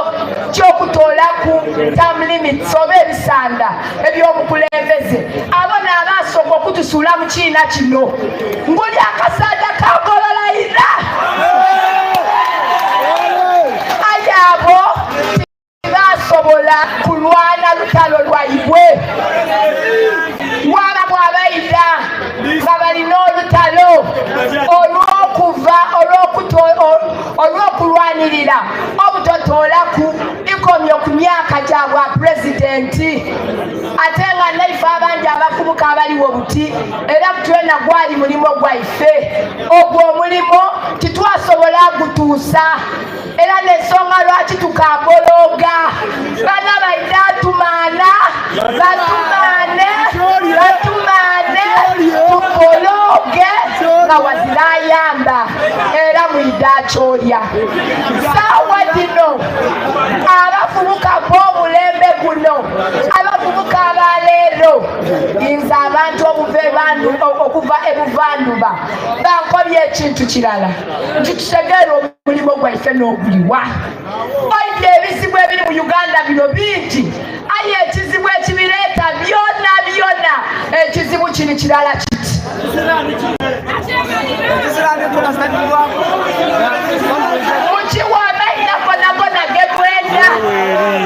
ky'okutoola ku term limits oba ebisanda eby'omukulembeze. Abo n'abaasooka okutusuula mu kiina kino nguli akasaada kagolola ira. Basobola kulwana lutalo lwaibwe. Waba bwabaida nga balina olutalo olw'okuva olw'okulwanirira obutotoolaku ikomyo ku myaka gya bwa pulezidenti, ate nga naife abandi abavubuka abaliwo buti era twena gwali mulimo gwaife. Ogwo omulimo titwasobola gutuusa, era n'ensonga lwaki tukabologa bana baida tumaana batumaane batumaane tukologe nga wazirayamba era mwida kyolya. Saawa dino abavubuka b'omulembe guno, abavubuka abaleero, nze abantu okuva ebuvanduba bankobye ekintu kirala nti tutegeere omulimu gwaife n'oguliwa. Oidde ebizibu ebiri mu Uganda bino bingi, aye ekizibu ekibireeta byona byona ekizibu kiri kirala kiti. Mukiwa amaina gonagona gemwenda,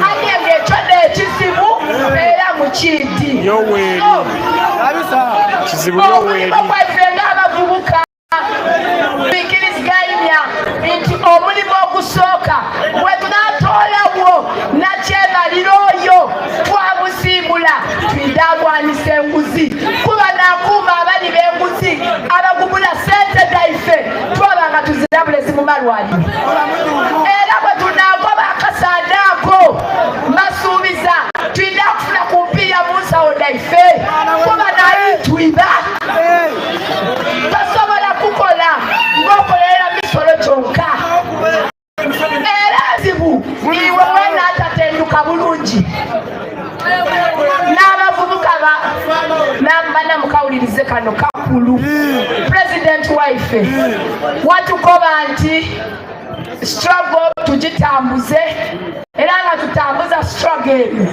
aye ng'ekyo n'ekizibu era mukindi. Omulimu gwaife ng'abavubuka bikiriziganya nti omulimu ogusooka bwe tunaatoolawo nakyemalira oyo twamusiibula, twidalwanisa enguzi, kuba nakuuma abali b'enguzi abagugula sente daife twaba nga tuzirabulezi mu malwaliro. Era bwe tunaagoba akasaada ako mbasuubiza twida kufuna ku mpiiya mu nsawo daife, kuba naye twiba tosobola kukola ng'okolera misolo kyonka. Era nzibu iwe wena atatenduka bulungi n'abavubuka bana mukawulirize kano kakulu. Pulezidenti waife watukoba nti struggle tugitambuze, era nga tutambuza struggle eno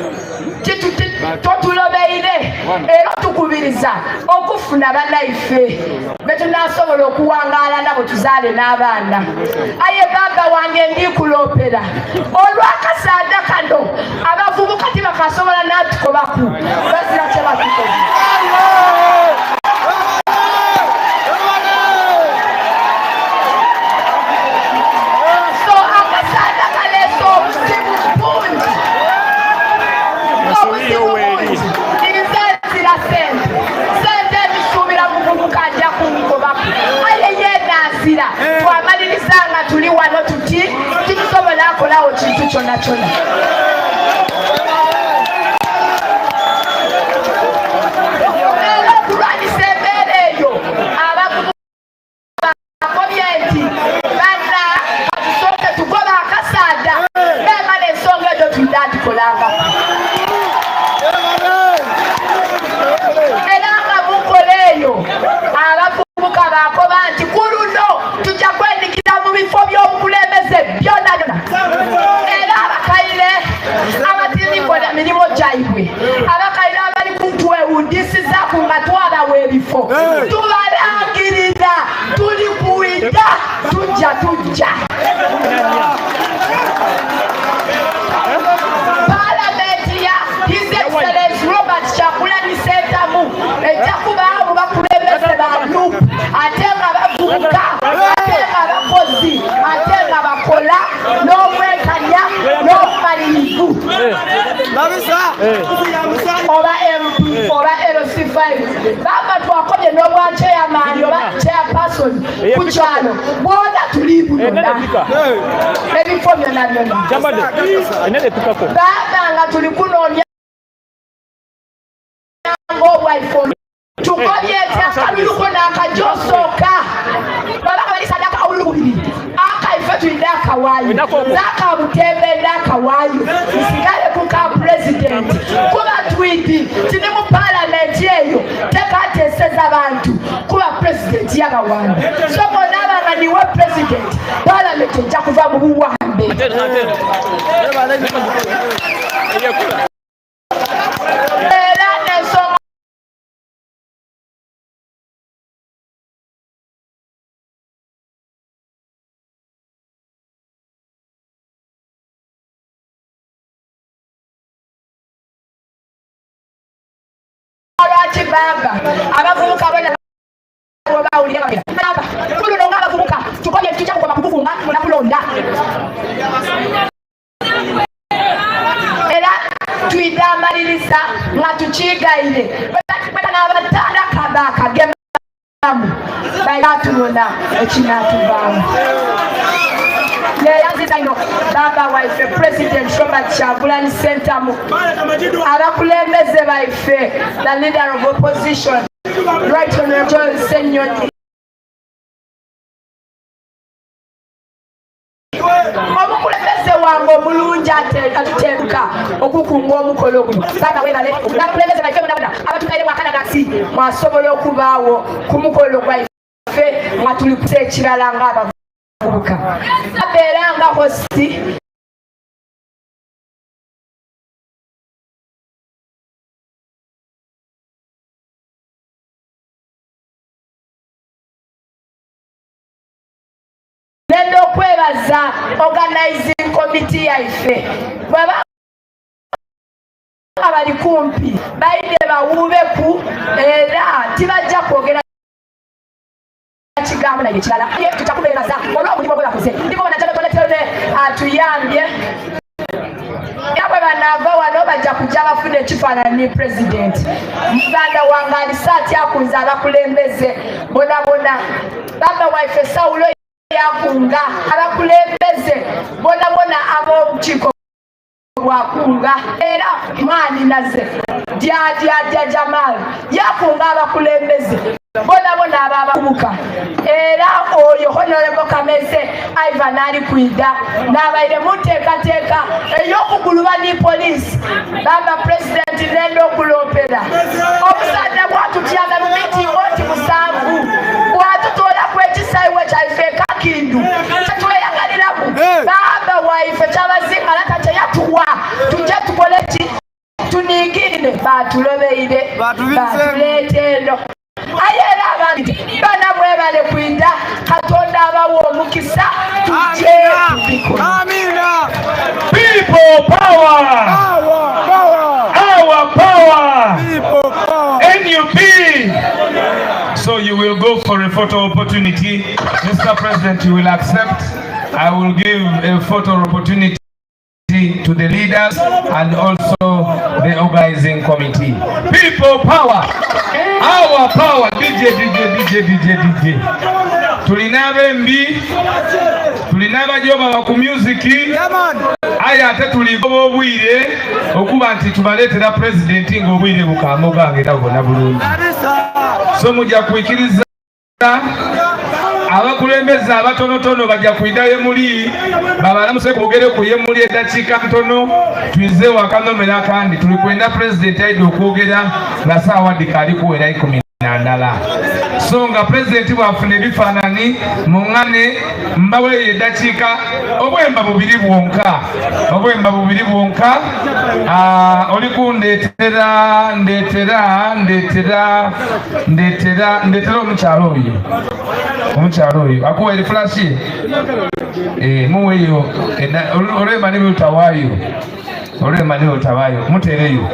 totulobeire, era tukubiriza okufuna bannaife betunasobola okuwangaala nabo tuzaale n'abaana. Aye baba wange ndikuloopera olw'akasaada kano abavubuka tibakasobola natukobaku bazira kye batukoba. So akasaada kaleese obuzibu bungi, obuzibu bungi. Nze nzira sente sente ezisuubira muvubuka ajja kunkobaku, aye yenaazira twamaliriza nga tuli wano tuti titusobola akolawo kintu kyonna kyonna. Era okulwanyisa embeera eyo abavubuka bakobye nti banna katusooke tugoba akasaada bemala ensonga ezo tudagikolangako. Era nga mukola eyo abavubuka bakoba nti ku luno tujja kwenyigira mu bifo by'obukulembeze byonna byonna. Era abakaire abatindikola mirimu gyaibwe, abakaire abali kutwewundisizaku nga twabawa ebifo, tubalangirira tuli kuwida tujja tujja. Palamenti ya His Excellency Robert Kyagulanyi Ssentamu ejja kubaawo mu bakulembeze ba NUP, ate nga bavubuka, ate nga bakozi, ate nga bakola n'obwenkanya n'obumalirivu. Oba MP oba LC5 baba twakobye n'obwa chairman oba chairperson ku kyalo bwona tuli bunona ebifo byonna byonna baba nga tuli kunoonya ng'obwaife tukobye nti akaluluko n'akajosooka baba bali sadaka obululu bubiri akaife tulina akawaayo n'akabutembe n'akawaayo nsigale ku ka pulezidenti kuba twidi tini mu paalamenti eyo tekateseza bantu kuba pulezidenti yabawambe. So bw'onaaba nga niwe pulezidenti, paalamenti ejja kuva mu buwambe. Era n'ensonga Baba abavubuka bona bawulire baba kuluno ng'abavubuka tukoye tujja kugoma kukufunga nakulonda era twidamaliriza nga tukigaire n'abatala kabakagemamu bayatulona ekinatuvaamu. Neyanziza ino baba waife President Robert Kyagulanyi Ssentamu, abakulembeze baife, the leader of opposition Right Honorable Joel Ssenyonyi, omukulembeze wange omulungi atuteeka okukunga omukolo guno. Baba webale, abakulembeze baife bonabona abatukaire mwakanagasi mwasobola okubaawo ku mukolo gwaife nga tuli kusa ekirala ng'abavubuka abeera nga hosti. Nenda okwebaza organizing committee yaife bwaba nga bali kumpi baide bawuubeku era tibajja kwogera kigambo naye kirala tutakubeebaza olw'omulimu gwe bakoze. Ndikubona janotoletone atuyambye era bwe banaava wano bajja kujja bafuna ekifaananyi. President muganda wange alisa atyakunze abakulembeze bonabona. Baba waife Sawulo yakunga abakulembeze bonabona ab'obukiiko bwakunga, era mwaninaze dyadyadya Jamal yakunga abakulembeze bonabona ababakubuka, era oyo Honorable Kameze Ivan ali kwida n'abaire muteekateeka ey'okuguluba ni poliisi. Baba Pulezidenti, nenda okuloopera omusajja bwatutyama mu mitingo nti 7 bwatutwolaku ekisaiwe kyaife ekakindu kyetweyagaliramu. Baba waife kyabazinga lata kyeyatuwa tujje tukole ki tunigirire batulobeire batuleeta eno. Aye era abandi bana mwebale kwida, Katonda abawa omukisa, tujje tubikole. People power! Our power! NUP! So you will go for a photo opportunity. Mr. President, you will accept. I will give a photo opportunity to the leaders and also the organizing committee. People power! Our power! DJ, DJ, DJ, DJ, DJ. Tulina abembi, tulina abajoba ku music, aye ate tuligoba obwire okuba nti tubaleetera pulezidenti ng'obwire bukamoga ng'era bubona bulungi. So mujja kwikiriza abakulembeze abatonotono bajja kuidayo muli babalamuse kwogere ku ye muli eddakiika ntono twize wakanomera kandi tuli kwenda pulezidenti aidde okwogera nga saawa dikaali kuwera 11. So nga pulezidenti bwafuna ebifaanani muŋŋane mbaweeyo eddakiika obwemba 2 bwonka, obwemba 2 bwonka. Oli kundeetera ndeetera ndeetera ndeetera ndeetera omukyalo oyo, omukyalo oyo akuwa eri flash muweeyo olwemba nibutawaayo, olwemba nibutawaayo, muteereyo.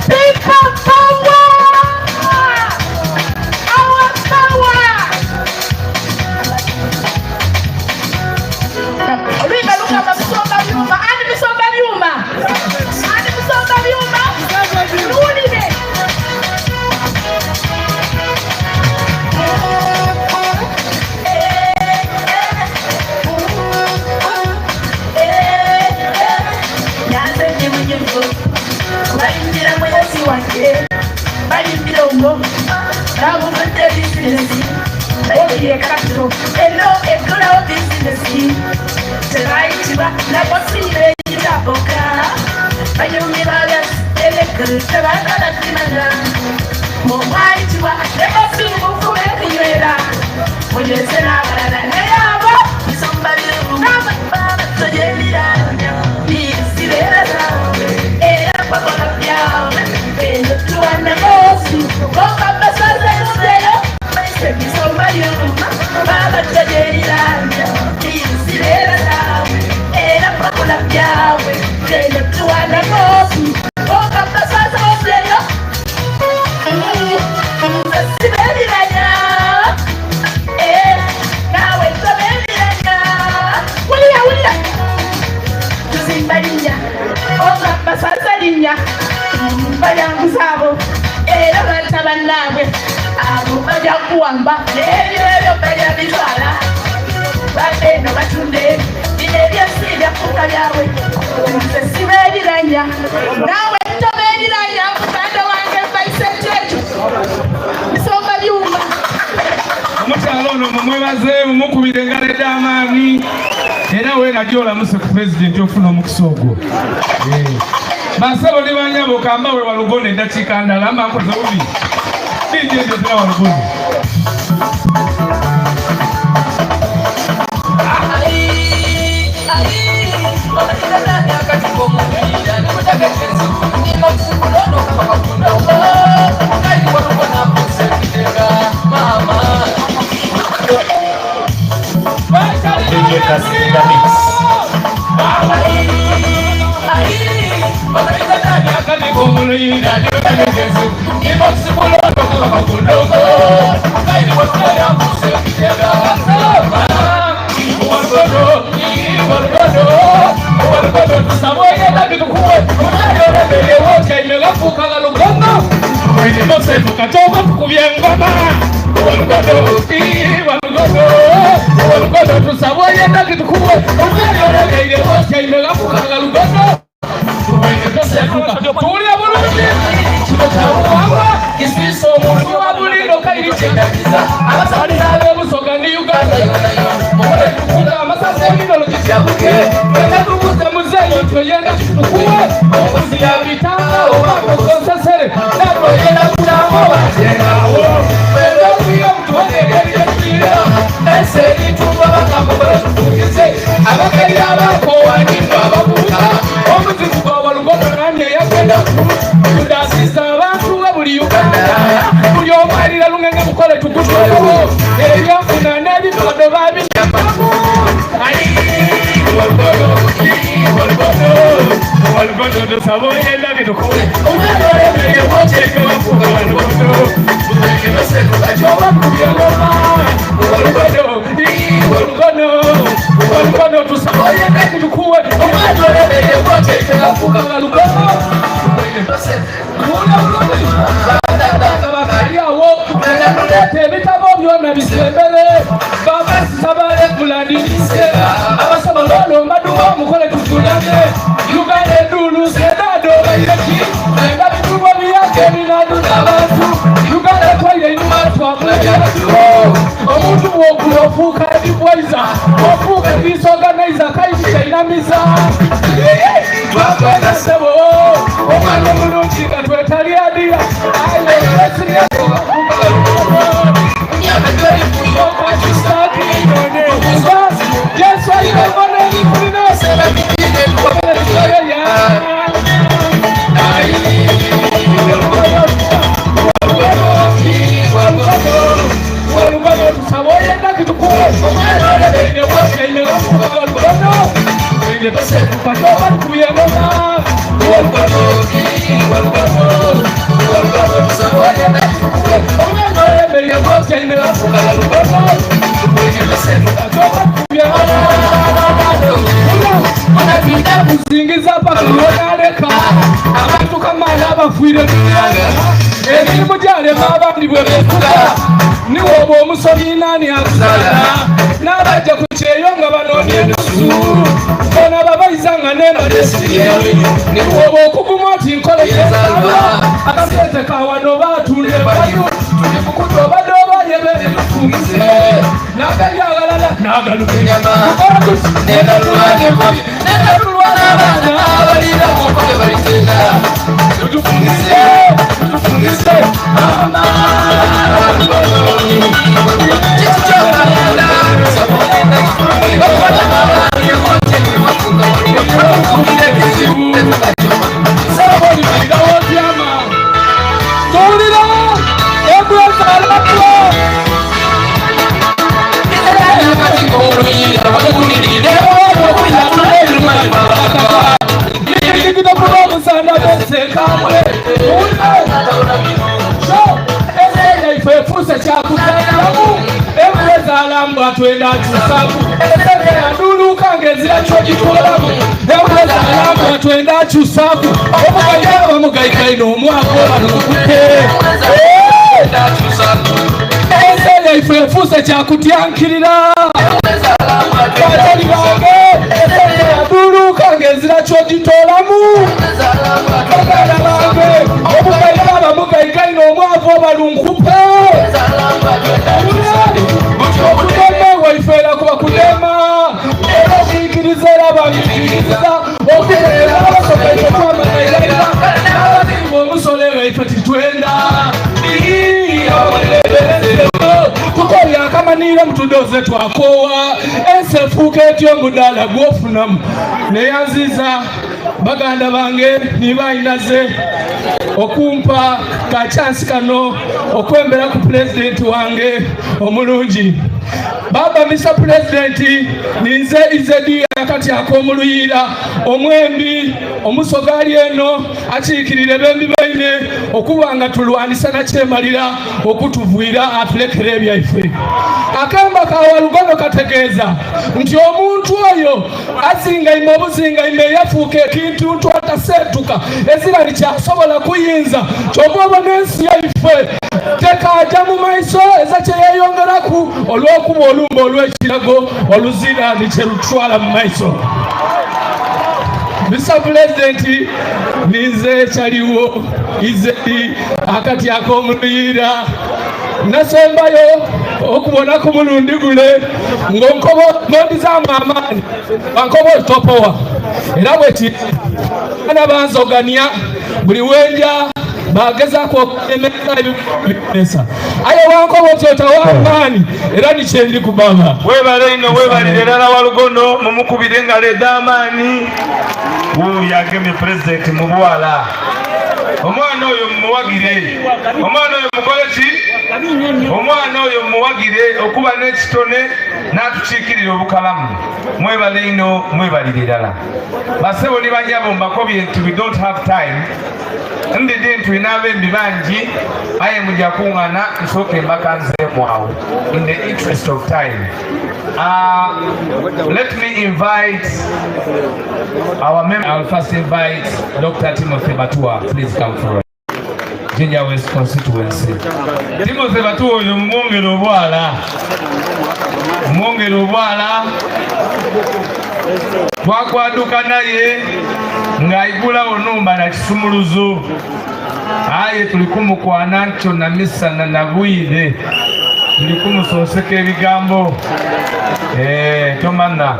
People power! Our power! Oluyimba lugamba musomba byuma. Ani musomba byuma? Ani musomba byuma? Luwulire. Nanze ndi munyivu bayingira mwezi wange bayimbira omwo nagufudde bizinesi oye kapito eno egulawo bizinesi tebayitibwa nabosiibeyitaboka banyumira elekere tebagala kimanya mumwayitibwa nebosimukuba ekunywera munyweze n'abalala naye abo bisumba birungi era bakola byawe eno tuwana bosi. Basaze linnya bayanguza abo era batta bannaabwe abo bajja kuwamba ebyo ebyo bajja bitwala badde eno batunde bino ebyensi byafuuka byabwe nze sibeeriranya naawe tobeeriranya muganda wange mbaise kyekyo nsomba byuma. Omukyalo ono mumwebaze, mumukubire engalo ed'amaanyi era weerajja olamuse ku pulezidenti ofuna omukisa ogwo. Basebo ne banyabo, kamba we Walugono eddakiika ndala mba nkoze bubi DJ ndetera Walugono. DJ Kasinda Mix. Tuwulira bulungi kino kyabuwangwa kisiisa omuntu wa bulindo kairi kyendagiza abasabira ab'ebusoga ne Uganda yona amasasi ebinolo kikyabuke ena tubuze muzeeyi nti oyenda kitukuwe omuzi yabitanga oba kosesere nabwe oyenda kutanga oba kyendawo enda okuyo omutuwane ebyebyetuira ensi eritumba bagamba batutuukize abakali abakowanimba ababuuka omuzimu gwa Walugono nani eyagenda kudasiza abantu we buli Uganda buli omu alira lungenge mukole tugutwewo ebyanfuna n'ebikodo babinyamu. Walugono tusaba oyenda bitukole omwana olemere wokyeke wafuga Walugono Walugono Walugono tusaba oyenda bitukuwe omwana olemere wokyeke wafuga Walugono bakali awo tuleeta ebitabo byonna bisembere babasaba ekulandinise abasobola olombaduwa omukole tutulame Uganda edulu sedado baireki nga bitubwa biyake ebinaduna abantu Uganda twaire enyuma twamwebyabatuwo omuntu bwokula ofuuka advisor ofuuka disorganizer kayikikyayinamiza twakwenda ssebo omwana omulungi nga twetali adiya kuzingiza paka yonaleka abantu kamala abafiire emirimu gyalema abandi bwe befuga niwoba omusomi nani akusala n'abajja ku kyeyo nga banoonya enusu bona babayiza nga nembalesiriye niwoba okuguma oti nkola yesaba akasente kawano batunda ebayu tuli mukutu obadde obaye betufungize nagali agalala nagalutulwana abaana abalira mukole balitenda tutufungize tutufungize mama twenda tusabu esente yanduluka. yaduluuka ng'ezira ky'ogitwalamu eweza alamba twenda akyusaaku omugaiga bamugaiga ino omwaka obalukupe ensi yaife efuuse kyakutyankirira batali bange yaduluuka ng'ezira ky'ogitoolamu baganda bange omugaiga abamugaiga ino omwavu obalunkupe okudema waife era kuba kudema era okuyigiriza era bamuyigiriza okubeera abasoga ife twamanairaira n'abasinga omusolo waife titwenda tukoye akamaniira mutudoze twakoowa ensi efuuka etyo omudaala gwofunamu neyanziza baganda bange nibayinaze okumpa ka chance kano okwembera ku pulezidenti wange omulungi baba Mr. President ninze Izedi akati ak'omuluyiira omwembi omusoga ali eno akiikirire bembi baine okuba nga tulwanisa nakyemalira okutuvwira atulekera ebyaife akamba ka Walugono kategeeza nti omuntu oyo azingaime obuzingaime eyafuuka ekintu ntu ataseetuka ezira likyasobola kuyinza kyova obona ensi yaife tekaja mu maiso eza kyeyeyongeraku olw'okuba olumba olw'ekirago oluzira nikyerutwala mu maiso. Mr. President ninze kyaliwo Izedi akati ak'omuluyiira nasembayo okubona ku mulundi gule ng'ondizaamu amaanyi wankoba otopowa era bweki ana banzogania buli wenja bagezaako okulemesa ebimesa aye wankoba oti otawa amaanyi era nikyendi kubaba webale ino webalire erala Walugono mumukubire engalo ed'amaanyi wuuyo agemye pulezidenti mu bwala omwana oyo mumuwagire omwana oyo mukole ki omwana oyo mumuwagire okuba n'ekitone n'atukiikirira obukalamu mwebale ino mwebalire erala basebo ne banyabo mbakobye nti we don't have time ndidi ntulina abembi bangi aye mujja kuŋŋana nsooke mbakanzeemu awo in the interest of time. Let me invite our member. I'll first invite Dr. Timothy Batua. Please come forward. Jinja West constituency. Timothy Batua oyo mumwongere obwala. Mumwongere obwala. Twakwaduka naye ng'ayigulawo numba na kisumuluzo aye tuli kumukwana ntyo na misana na bwire tuli kumusonseka ebigambo tomana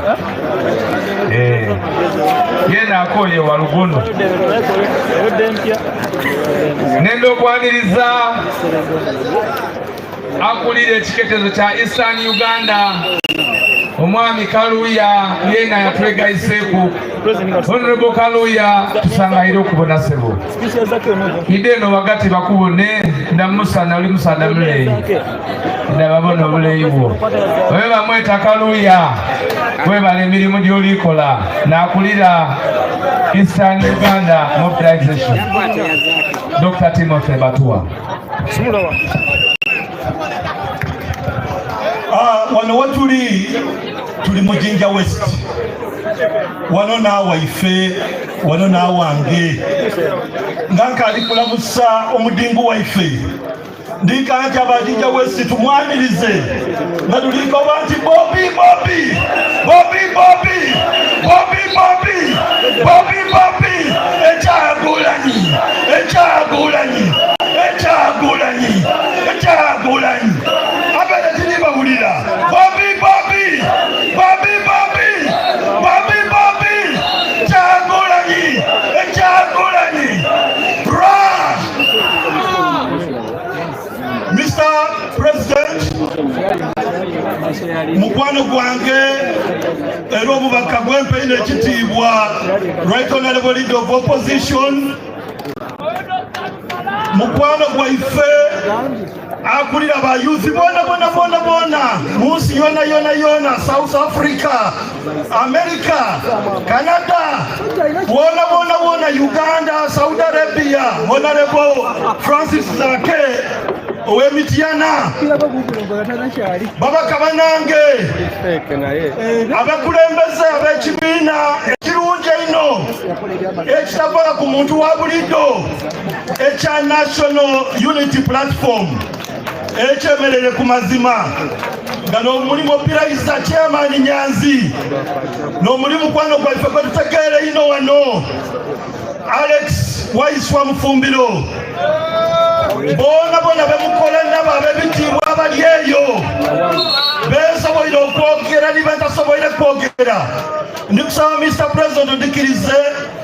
yena akoye Walugono nenda okwaniriza akulira ekiketezo kya Eastern Uganda omwami Kaluya yena yatwegayiseeku Honorable Kaluya tusangayire okubona sebo ide eno wagati bakubone ndamusana oli musana muleyi ndababona obuleyi bwo oyo bamweta Kaluya webala emirimu gy'olikola n'akulira Eastern Uganda Mobilization Dr. Timothy Batua. Wano watuli tuli mu Jinja West wano naawaife wano naawange nga nkaali kulamusa omudingu waife ndika nti aba Jinja West tumwanirize nga tulikoba nti Bobi Bobi Bobi Bobi Bobi Bobi Bobi Bobi ekyagulanyi ekyagulanyi ekyagulanyi ekyagulanyi abere tiri bawulira Bobi Bobi Bobi Bobi Bobi Bobi kyagulanyi ekyagulanyi ra. Mr. President mukwano gwange era obubaka gwempaine ekitiibwa Right Honorable Leader of Opposition mukwano gwaife akulira ba youth bona bona bona bona munsi yona yona yona South Africa, America, Canada, wona wona wona Uganda, Saudi Arabia, Honorable Francis Zake. ow'Emityana, babaka banange, abakulembeze ab'ekibiina ekirungi einho ekitava ku muntu wa bulido ekya National Unity Platform ekyemerere ku mazima nga n'omulimu opirayiza chairman Nyanzi n'omulimu kwano gwaife gwe tutegeere ino wano Alex Waiswa Mufumbiro boona boona bemukola nabo ab'ebitiibwa abali eyo besoboire okwogera ni batasoboire kwogera. Ndikusaba Mr. President ondikirize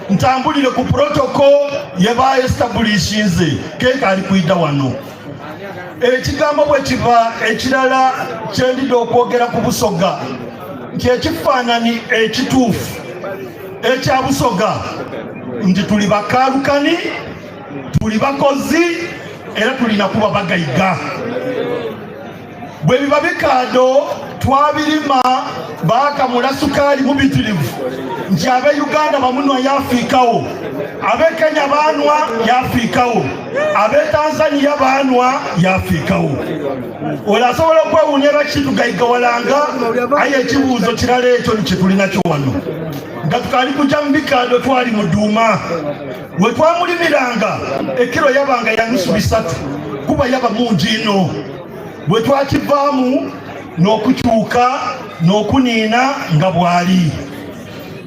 ntambulire ku protocol ye baestablishinze keeka ali kwida wano. Ekigambo bwe kiva ekirala kyendidde okwogera ku Busoga nti ekifaananyi ekituufu ekya Busoga nti tuli bakalukani, tuli bakozi era tulina kuba bagayiga. Bwe biba bikaado twabirima baakamula sukaali mubitirivu nti abe Uganda bamunwa yafiikawo, abe Kenya baanwa yafiikawo, abe Tanzania baanwa yafiikawo. Olwo asobola okwewuunya lwaki tugayigawalanga, aye ekibuuzo kirala ekyo nikyetulinakyo wano nga tukaali kujja mu bikaado twali mu duuma we twamulimiranga ekiro yabanga ya nusu bisatu kuba yaba mungi ino. Bwe twakivaamu n'okukyuka n'okuniina nga bwali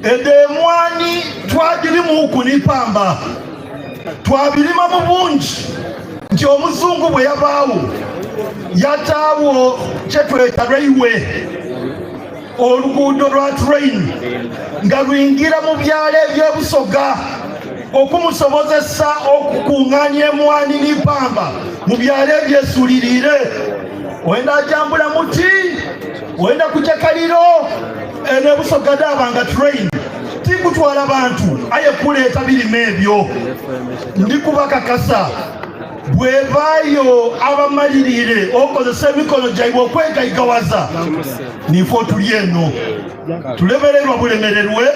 eddo emwani twagirimuuku n'ipamba twabirima mu bungi nti omuzungu bwe yabaawo yataawo kyetweta railway, oluguudo lwa train nga luyingira mu byalo eby'Ebusoga okumusobozesa okukuŋŋaanya emwani n'ipamba mu byalo ebyesuliriire. Wenda ajambula muti, wenda kuja kaliro eno Ebusoga daabanga train tikutwala bantu aye kuleeta birime ebyo. Ndikubakakasa bwebaayo abamaliriire okozesa emikono gyaibwe okwegayigawaza nife otuli eno tulemererwa bulemererwe,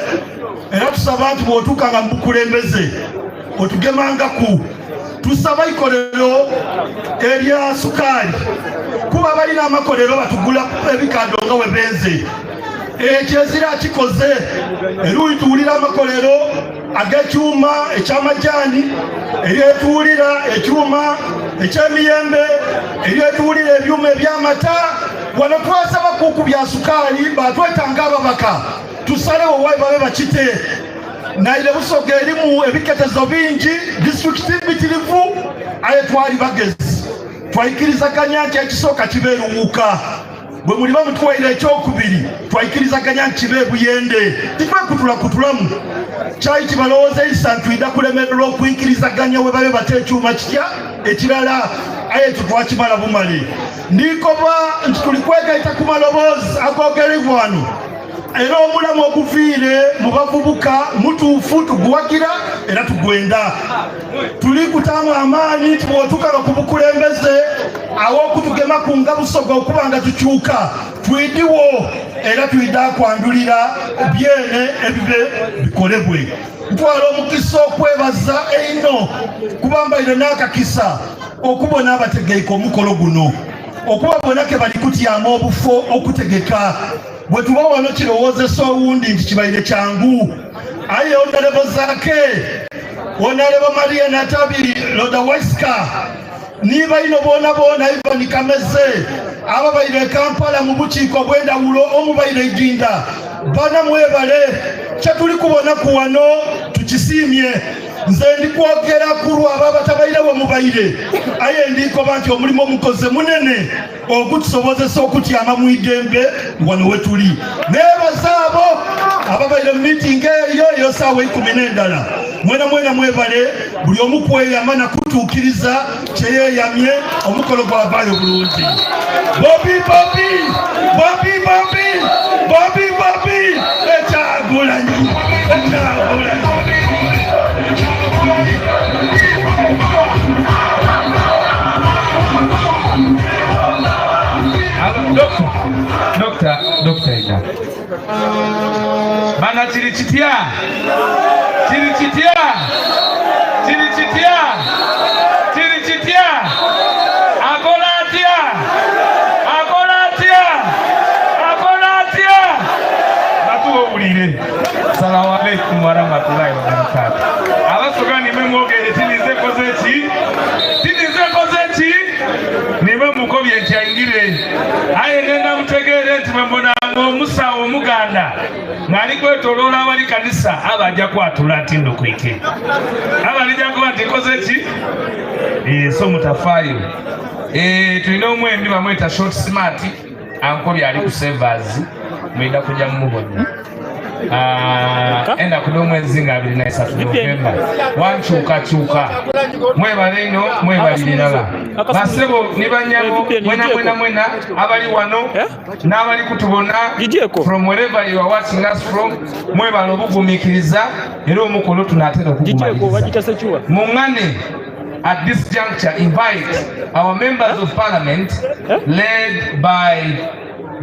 era tusaba nti bw'otuukanga mu bukulembeze otugemangaku. Tusaba ikolero erya sukaali kuba balina amakolero batugula ebikado nga we benze ekyo ezira kikoze eruyi tuwulira amakolero ag'ekyuma eky'amajaani, eryetuwulira ekyuma eky'emiyembe, eryetuwulira ebyuma eby'amata. Wano twasaba kuku bya sukaali batwetanga ababaka tusalewo wayi babe bakite naire Busoga erimu ebiketezo bingi disitulikiti mbitirivu aye twali bagezi twaikirizaganya nti ekisooka kibeeruwuka bwe muliba mutwaire ekyokubiri twaikirizaganya nti kibe Buyende titwekutulakutulamu kyayi kibalowooza isa ntwida kulemererwa okwikirizaganya we babe bata ekyuma kitya ekirala aye ekyo twakimala bumale. Ndikoba nti tuli kwegaita ku maloboozi agogerebwa wano era omulamu oguviire mu bavubuka mutuufu tuguwagira era tugwenda. Tuli kutaamu amaanyi nti bw'otuukanga ku bukulembeze awo okutugemaku nga Busoga okuba nga tukyuka twidiwo era twida kwandulira byene ebibe bikolebwe. Ntwala omukisa okwebaza einho kuba mbaire n'akakisa okubona abategeika omukolo guno okuba bona ke bali kutyama obufo okutegeka. Bwe tuba wano kirowoozesa owundi nti kibaire kyangu, aye Honorable Zaake, Honorable Maria Natabi Loda Weska ni baino boona boona Ivan Kameze ababaire Kampala mu bukiiko obw'endawulo omubaire Idinda bana mwebale kye tuli kubona ku wano tukisiimye. Nze ndi kwogera ku lwabo abatabairewo mubaire, aye ndikoba nti omulimu omukoze munene ogutusobozesa okutyama mu idembe wano wetuli. Nebaza abo ababaire mu miitingi eyo eyo saawa 10 n'endala mwena mwena mwebale buli omu kweyama na kutuukiriza kyeyeyamye omukolo gwavaayo bulungi. Bobi Bobi Bobi Bobi Bobi Bobi ekyagulanyi ekyagulanyi. Doctor Ida. Bana kiri kitya? Kiri kitya? Kiri kitya? Kiri kitya? alaikum warahmatullahi wabarakatuh. Abasoga nimwe mwogere tinize nkoze ki? Tinize nkoze ki? Nimwe mukobye nti ayingire. Aye ngenda mutegeere nti bwe mbonanga omusawo omuganda ng'ali kwetoloola awali kanisa aba ajja kwatula nti nno kwike. Aba alijja kuba nti nkoze ki? So mutafaayo. Tulina omwembi bamweta Short Smart ankobye ali ku Savers mwida kujja mumubona. Enda kuno omwezi nga 23 Novemba wankyukakyuka. Mwebale ino mwebalire ddala basebo ne banyabo mwena mwena mwena abali wano n'abali kutubona from wherever you are watching us from, mwebale obugumiikiriza era omukolo tunaatera okugumaliriza. Muŋŋane at this juncture invite our members of parliament led by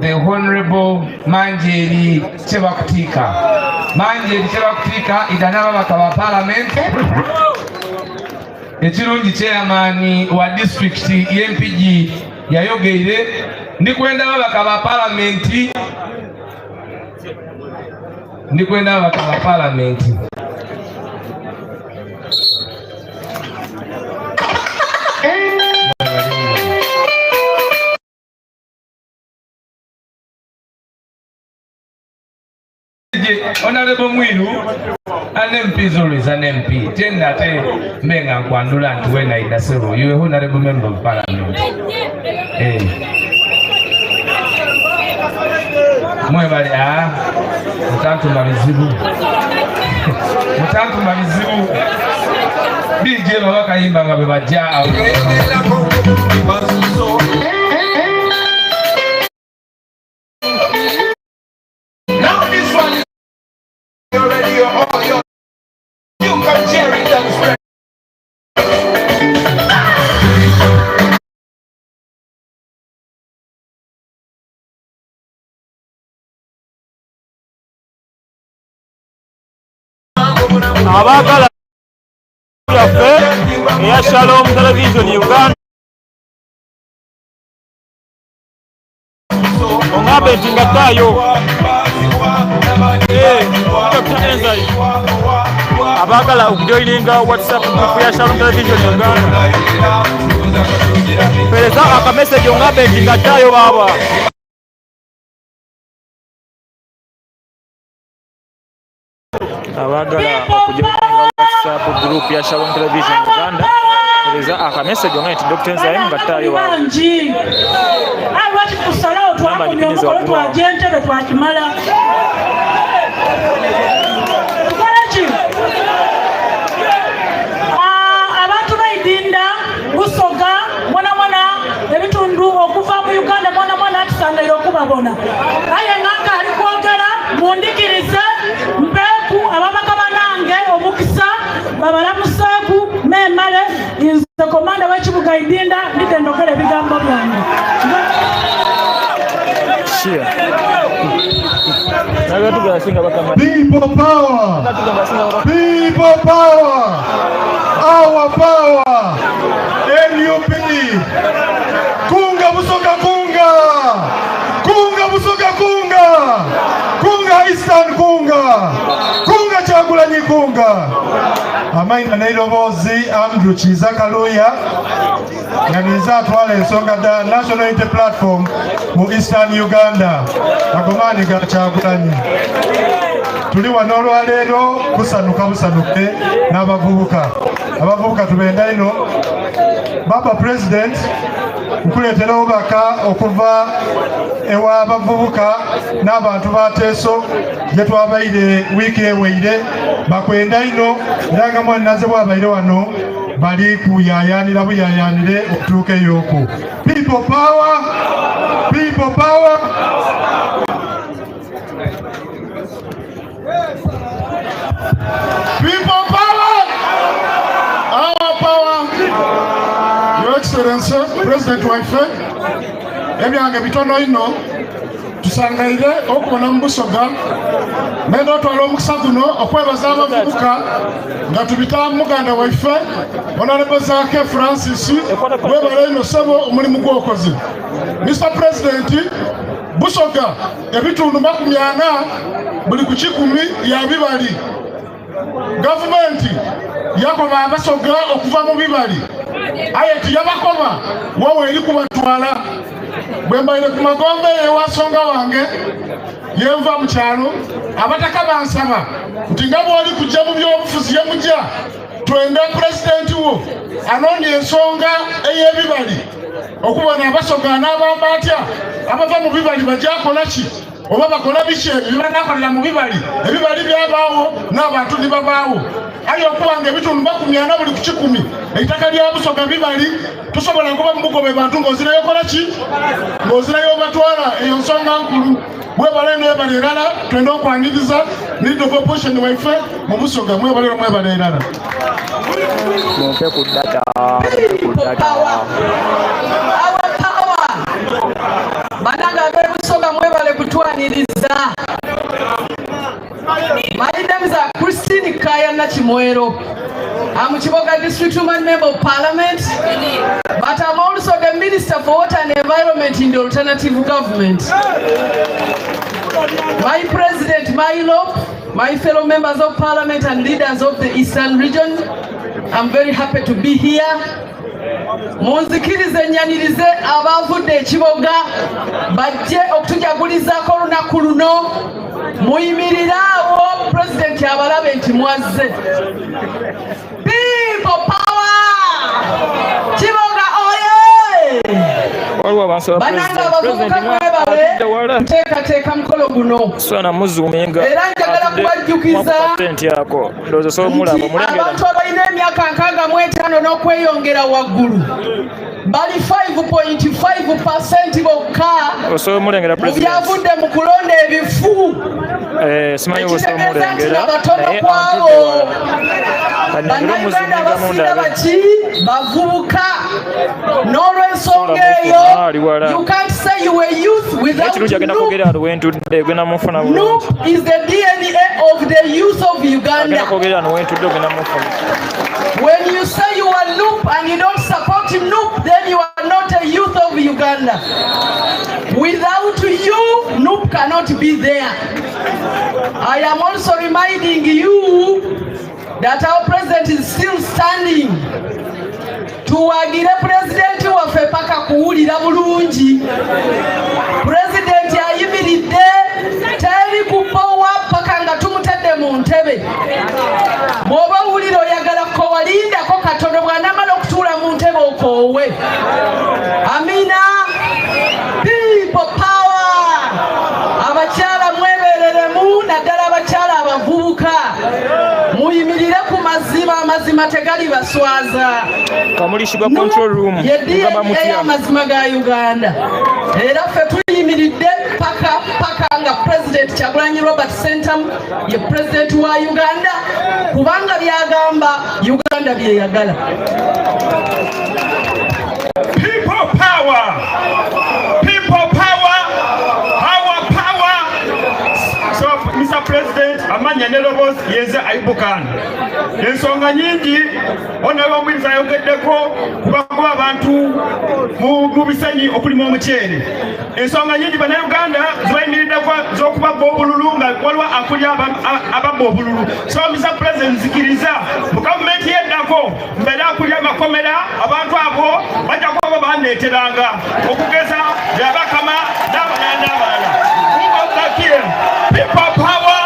the Honorable Manjeri Kyebakutika. Manjeri Kyebakutika idana ababaka ba parliament. Ekirungi chairman wa district y'Empigi yayogeire ndikwenda ababaka ba parliament, ndikwenda ababaka ba parliament. Honorable Mwiru, an MP is always an MP. Tena ate mbenga nkwandula nti wena idasebo. You are honorable member of parliament. Mwebale mutantuma bizibu. Mutantuma bizibu. DJ baba kayimba nga bwe bajja awo. Now this one is already your you can share it and spread. Abaagala yaffe eya Shalom Television Uganda ongambe nti ngattaayo Dr. Enzai abaagala okujoininga WhatsApp group ya Shalom Television Uganda mpeereza akameseji ongambe nti ngattaayo baaba. Abaagala okujoininga WhatsApp group ya Shalom Television Uganda mpeereza akameseji ongambe nti Dr. Enzai ngattaayo baaba. Lwaki tusalawo twakomya omukolo twajja entebe twakimala. Tukoleki? Abantu baidinda Busoga mwana mwana ebitundu okuva mu Uganda mwana mwana atusangaire okubabona. Aye nga ali kwogera mundikirize mpeeku ababaka banange omukisa babalamuseeku memale nze komanda w'ekibuga Idinda ndidde ndogera ebigambo byange. People power! People power! Our power! NUP! Kunga Busoga kunga! Kunga Busoga kunga! Kunga Eastern kunga! Kunga Kyagulanyi kunga! Amaina n'eiroboozi Andrew Kiiza Kaluya nga ninze atwala ensonga dda National Unity Platform mu Eastern Uganda agomaani ga Kyagulanyi. Tuli wano olwaleero kusanuka busanuke n'abavubuka. Abavubuka tubenda ino. Baba President nkuleetera obubaka okuva ew'abavubuka n'abantu ba Teso gye twabaire wiiki eweire bakwenda ino era nga mwannaze bwabaire wano bali kuyayanira buyayanire okutuuka ey'oku. People power! People power! People power! Our power! Your Excellency, President waife, ebyange bitono ino tusangaire okubona mu Busoga nenda otwala omukisa guno okwebaza abavubuka nga tubita muganda waife Honorable Zaake Francis webale ino ssebo omulimu gwokoze. Mr. President, Busoga ebitundu 40 buli ku 100 ya bibali. Gavumenti yakoba Abasoga okuva mu bibali, aye tiyabakoba wawe eri kubatwala. Bwe mbaire ku magombe ewasonga wange yenva mu kyalo, abataka bansaba nti nga bw'oli kujja mu byobufuzi ye mujja, twenda pulezidenti wo anoonya ensonga ey'ebibali okubona Abasoga n'abamba atya abava mu bibali bajakola ki oba bakola biki ebyo bibanakolera mu bibali, ebibali byabaawo n'abantu nibabaawo. Aye okuba nga ebitundu 40 buli ku 100 eitaka lya Busoga bibali, tusobola kuba mubugobe bantu ng'ozirayo kola ki, ng'ozirayo obatwala. Eyo nsonga nkulu. Mwebale mwebale erala, twenda okwaniriza leader of opposition waife mu Busoga. Mwebale mwebale erala. Mumpe ku data, mumpe ku data. Our power. Banange ab'Ebusoga, mwebale kutwaniriza. My name is Christine Kaya Nakimwero. I'm Kiboga District Woman Member of Parliament, but I'm also the Minister for Water and Environment in the Alternative Government. My President, my LOP, my fellow members of Parliament and leaders of the Eastern Region, I'm very happy to be here. Munzikirize nyanirize abavudde Ekiboga bajje okutujagulizaako olunaku luno. Muyimirire awo, pulezidenti abalabe nti mwazze. People power! Kiboga oye! Waliwo abantu. Bannange abavubuka, mwebale nteekateeka mukolo guno. Swana muzuuminga. Era njagala kubajjukiza Tent ako ndowooza osobola omulaba nti omulengera. abantu abalina emyaka 65 n'okweyongera waggulu bali 5.5% bokka Osobola omulengera mu president. byavudde mu kulonda ebifu. Simanyi bw'osobola Ekitegeeza nti omulengera, nabatono naye ku abo antudde wala. Kanengere Bannayuganda omuzuumingamu abasinga ndabe. baki bavubuka. N'olw'ensonga eyo, Mufuna, ali wala. you can't say you were youth Naye without kirungi agenda NUP. kwogera wano wentudde, ogenda mufuna bulungi. NUP is the DNA of the youth of Uganda. Agenda kwogera wano wentudde, ogenda mufuna. When you say you are NUP and you don't support NUP, then you are not a youth of Uganda. Without you, NUP cannot be there. I am also reminding you that our president is still standing. Tuwagire pulezidenti waffe paka kuwulira bulungi. Pulezidenti ayimiridde, teri kupowa paka nga tumutedde mu ntebe. Bw'oba owulira oyagala kukowa, lindako katono, bw'anaamala okutuula mu ntebe okoowe. Amina. People power! Abakyala mwebereremu, naddala abakyala abavubuka, muyimirire ku mazima, amazima tegali baswaza. Kamuli Sugar Control Room. Ye Mugamba DNA mutya? y'amazima ga Uganda. Era ffe tuyimiridde paka paka nga President Kyagulanyi Robert Sentamu ye president wa Uganda, kubanga byagamba Uganda byeyagala. People power! People power! Our power! So, Mr. President, amanya n'eddoboozi yenze Aibukan. Ensonga nyingi honorable omuyinza ayogeddeko kubakuba abantu mu bisenyi okulima omuceere. Ensonga nyingi Bannayuganda zibayimiriddeko z'okubabba obululu, nga waliwo akulya ababba obululu. So Mr. President, nzikiriza mu gavumenti yeddako mbeere akulya amakomera, abantu abo bajja kuba bandeeteranga okugeza Byabakama n'abalala n'abalala. People power!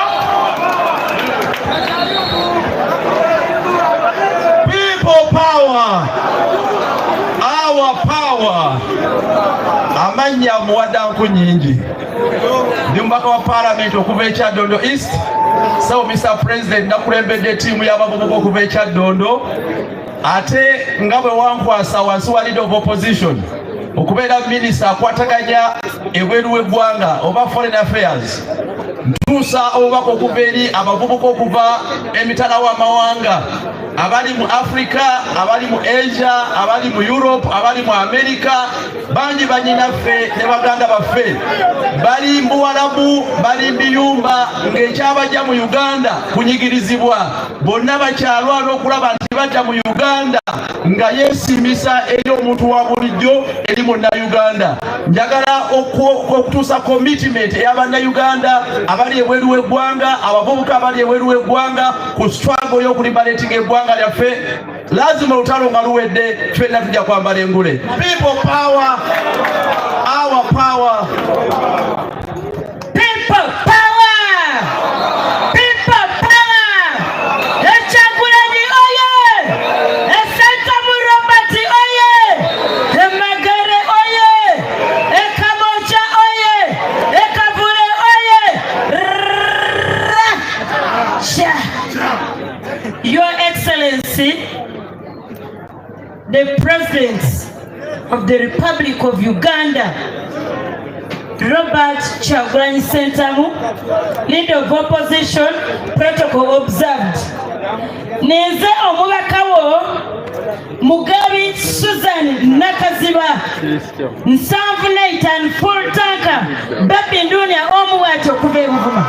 People power! Our power! Amannya Muwadda Nkunyingi, ndi mubaka wa Paalamenti okuva e Kyaddondo East. So Mr. President, nakulembedde ttiimu y'abavubuka okuva e Kyaddondo, ate nga bwe wankwasa wansi wa leader of opposition okubeera minisita akwataganya ebweru w'eggwanga oba foreign affairs, ntuusa obubaka okuva eri abavubuka okuva emitala w'amawanga, abali mu Africa, abali mu Asia, abali mu Europe, abali mu America. Bangi banyinaffe ne baganda baffe bali mu Buwalabu, bali mu biyumba ng'ekyabajja mu Uganda kunyigirizibwa. Bonna bakyalwana okulaba nti bajja mu Uganda nga yeesimisa eri omuntu wa bulijjo, eri Munnayuganda. Njagala okutuusa commitment ey'Abannayuganda. Abali ebweru w'eggwanga, abavubuka abali ebweru w'eggwanga ku struggle y'okuliberatinga eggwanga lyaffe, lazima olutalo nga luwedde ffenna tujja kwambala engule. People power, our power. People power! People power! Kyagulanyi oye! Ssentamu Robert oye! Magere oye! Kamwokya oye! Kavule oye! Ra! Your Excellency, the President of the Republic of Uganda, Robert Kyagulanyi Ssentamu, leader of opposition, protocol observed. Ninze omubaka wo Mugabi Susan Nakaziba, 75 full tanker, Babi Ndunia omu bw'ati okuva e Buvuma.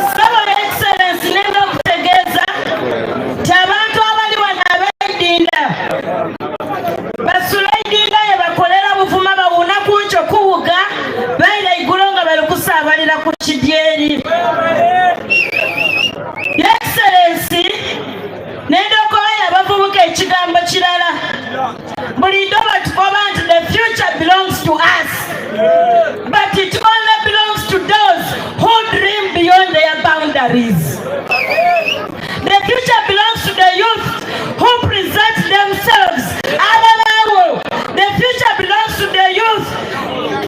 Ssebo Excellence, nenda okutegeeza nti abantu abali wano ab'eidinda basula Idinda ye bakolera Buvuma, bawuna kunco kuwuga baira igulo nga bali kusaabalira ku kidyeri. Excellency, nenda okubayo abavubuka ekigambo kirala. Bulijjo batukoba nti the future belongs to us, but it only belongs to those who dream beyond their boundaries. The future belongs to the youth who present themselves ababaawo. The future belongs to the youth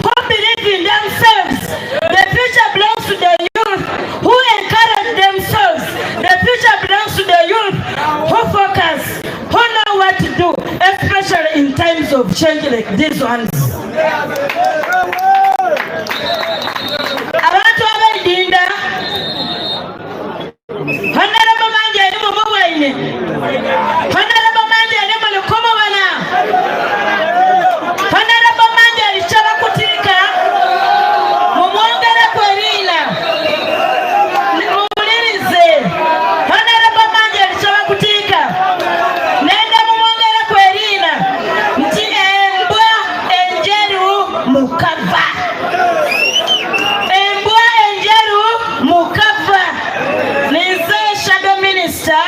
who believe in themselves. The future belongs to the youth who encourage themselves. The future belongs to the youth who focus, who know what to do, especially in times of change like these ones. Abantu ab'Idinda, Honorable Manjeeri, mumubwaine Honorable Manjeeri, mulikumubona Honorable Manjeeri kyabakutiika, mumwongereku eriina, muwulirize. Honorable Manjeeri kyabakutiika, nenda mumwongereku eriina nti embwa enjeru mukava, embwa enjeru mukava. Ninze shadow minister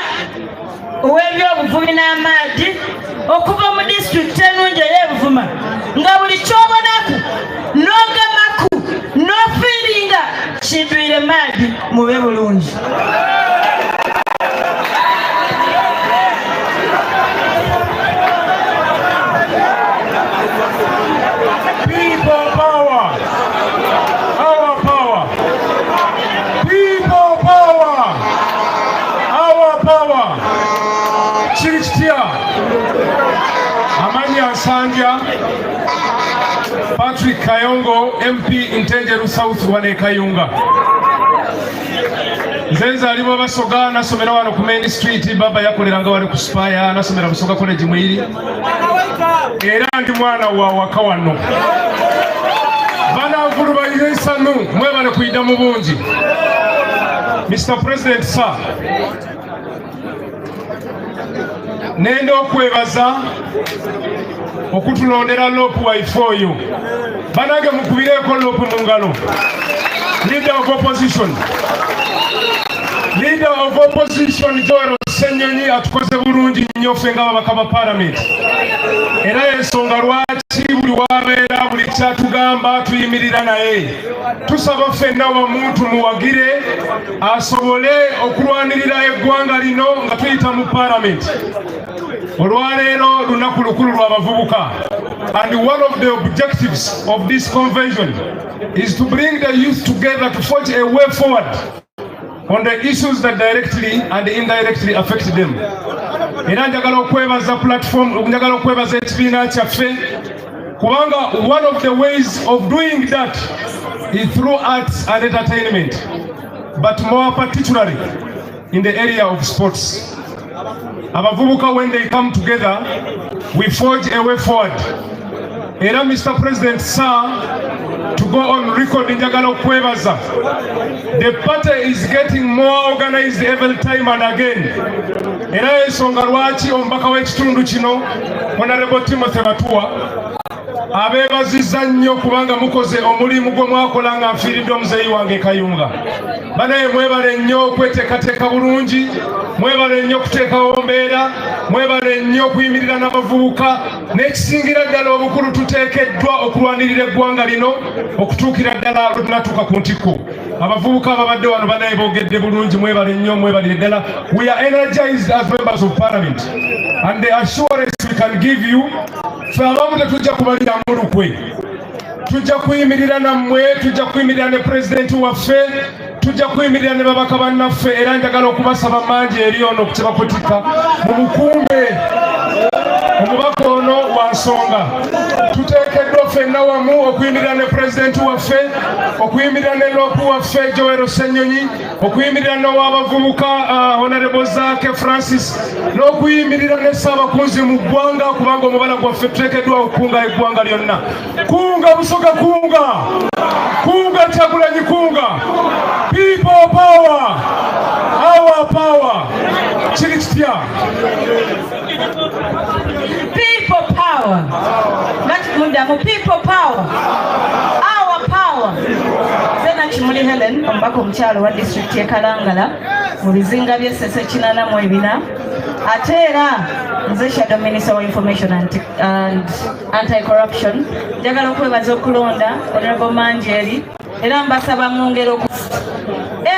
ow'ebyobuvubi n'amaadi okuva mu disitulikiti ennungi ey'Ebuvuma, nga buli kyobonaku n'ogemaku n'ofiiringa kidwire maadi. Mube bulungi. People power! Our power! People power! Our power! Kiri kitya? Amanya Nsanja Patrick Kayongo, MP Ntenjeru South wano e Kayunga. Nze nzaalibwa Basoga, nasomera wano ku Main Street, baba yakoleranga wali ku Spire, nasomera Busoga College Mwiri, era ndi mwana wa waka wano. Bananvulu balire ensanu, mwebale kuyida mu bungi. Mr President sir, nenda okwebaza okutulondera LOP waife oyo. Banange, mukubireeko LOP mu ngalo. Leader of opposition, leader of opposition Joel Ssenyonyi atukoze bulungi nnyo ffe ng'ababaka ba parliament, era ensonga lwaki buli wabeera, buli kyatugamba tuyimirira naye. Tusaba ffenna wamu tumuwagire asobole okulwanirira eggwanga lino nga tuyita mu parliament. Olwaleero lunaku lukulu lw'abavubuka, and one of the objectives of this convention is to bring the youth together to forge a way forward on the issues that directly and indirectly affect them. Era njagala okwebaza platform, njagala okwebaza ekibiina kyaffe, kubanga one of the ways of doing that is through arts and entertainment, but more particularly in the area of sports. Abavubuka, when they come together, we forge a way forward. Era Mr President sir, to go on record, njagala okwebaza. The party is getting more organized every time and again, era ensonga lwaki omubaka w'ekitundu kino, Honorable Timothy Batuwa. Abeebazizza nnyo kubanga mukoze omulimu gwe mwakola nga nfiiriddwa omuzeeyi wange Kayunga. Banaye mwebale nnyo okweteekateeka bulungi, mwebale nnyo okuteekawo mbeera, mwebale nnyo okuyimirira n'abavubuka, n'ekisingira ddala obukulu tuteekeddwa okulwanirira eggwanga lino okutuukira ddala lwe tunatuuka ku ntikko. Abavubuka ababadde wano banaye boogedde bulungi, mwebale nnyo, mwebalire ddala. We are energized as members of parliament and the assurance we can give you, ffe abamu tetujja kubaliramu lukwe, tujja kuyimirira nammwe, tujja kuyimirira ne pulezidenti waffe, tujja kuyimirira ne babaka bannaffe. Era njagala okubasaba mangi eri ono kutebakutikka mumukuume omubaka ono wa nsonga. Tuteekeddwa ffenna wamu okuyimirira ne pulezidenti waffe, okuyimirira ne LOP waffe Joel Ssenyonyi, okuyimirira n'ow'abavubuka Honorable Zaake Francis, n'okuyimirira ne Ssaabakunzi mu ggwanga, kubanga omubala gwaffe tuteekeddwa okukunga eggwanga lyonna. Kunga Busoga, kunga, kunga Kyagulanyi, kunga. People power, our power. Kiri kitya? People power. Ngakigundamu people power. Our power. Zena Kimuli Helen, omubaka omukyalo wa disitulikiti y'e Kalangala mu bizinga by'e Ssese 84. Ate era nze Shadow Minister wa Information and Anti-Corruption. Njagala okwebaza okulonda Honorable Manjeri, era mbasaba mwongere oku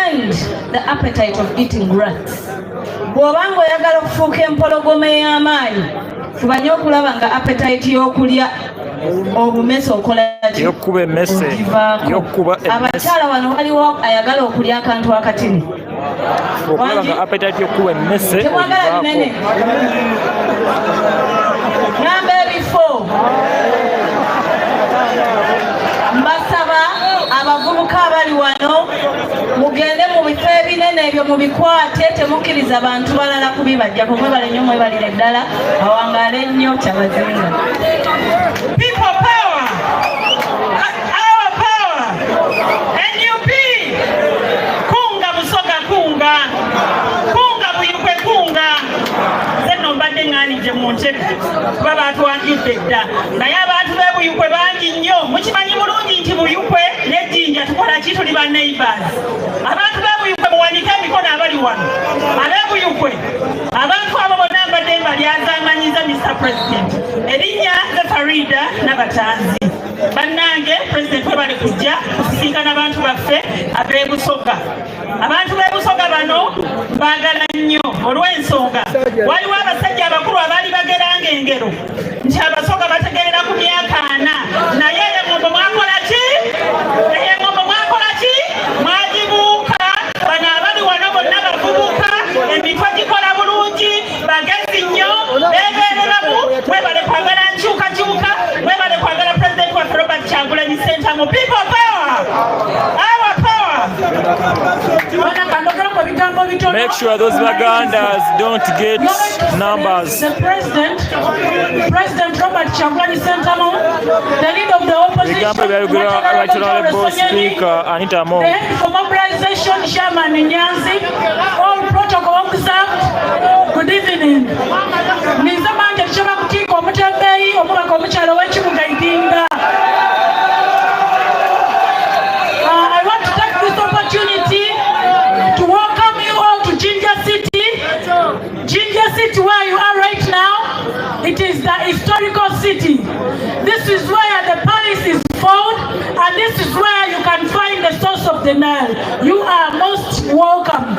end the appetite of eating rats. Bw'oba ng'oyagala okufuuka empologoma ey'amaanyi, fuba nnyo okulaba nga appetite y'okulya obumese okola ki? Ey'okukuba emmese. Ogivaako. Ey'okukuba emmese. Abakyala wano waliwo ayagala okulya akantu akatini? Okulaba nga appetite y'okukuba emmese Temwagala ogivaako. binene? Ngamba ebifo. Mbasaba abavubuka abali wano mugende mu bifo ebinene ebyo mubikwate, temukkiriza bantu balala kubibajjako. Mwebale nnyo, mwebalire ddala, awangaale nnyo Kyabazinga. People power! Our power! NUP! Kunga Busoga kunga! Kunga Buyikwe kunga! Nze nno mbadde ŋŋaanidde mu ntebe kuba baatwanjudde dda, naye abantu b'e Buyikwe bangi nnyo. Mukimanyi bulungi nti Buyikwe ne Jjinja tukola ki? Tuli ba neighbors. Abantu b'e Buyikwe muwanike emikono abali wano. Ab'e Buyikwe, abantu abo bonna mbadde mbalyazamanyiza Mr. President. Erinnya nze Farida Nabatanzi. Bannange President, webale kujja kusisinkana abantu baffe ab'e Busoga. Abantu b'e Busoga bano baagala nnyo olw'ensonga waliwo abasajja abakulu abaali bageranga engero nti Abasoga bategerera ku myaka 40, naye eyo engombo mwakola ki? Eyo engombo mwakola ki? Mwagibuuka. Bano abali wano bonna bavubuka, emitwe gikola bulungi, bagezi nnyo, beebereramu. Mwebale kwagala nkyukakyuka, mwebale kwagala Pulezidenti waffe Robert Kyagulanyi Ssentamu. People power, our power. Bana kandogereko ebigambo bitono. Make sure those Bagandas don't get numbers. The president, President Robert Kyagulanyi Ssentamu, the leader of the opposition, Ebigambo ebyayogerwa Right Honorable Speaker Anita Among. the head for mobilization, Chairman Nyanzi, all protocol observed. Good evening. Ninze Manje Tushaba Kutiiko omutembeeyi omubaka omukyalo w'ekibuga Idinda. I want to take this opportunity to welcome you all to Jinja City. Jinja City, where you are right now, it is the historical city. This is where the palace is found, and this is where you can find the source of the Nile. You are most welcome.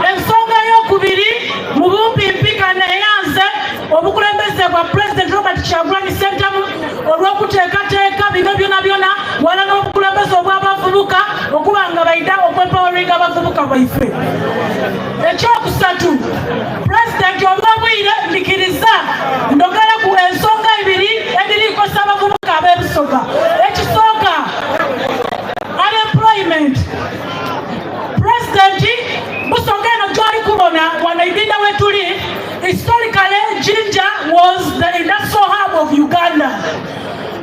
Ensonga ey'okubiri mu bumpi neyanze obukulembeze bwa President Robert Kyagulanyi Ssentamu olw'okuteekateeka bino byona byona wala n'obukulembeze obw'abavubuka okuba nga baida okwempoweringa abavubuka baife. Ekyokusatu, Pulezidenti, olw'obwire ndikiriza ndogere ku ensonga ibiri edirikosa abavubuka ab'ebusoga. Ekisooka, unemployment. Pulezidenti, Busoga eno gyoli kubona wano Idinda wetuli, historically Jinja was the industrial hub of Uganda,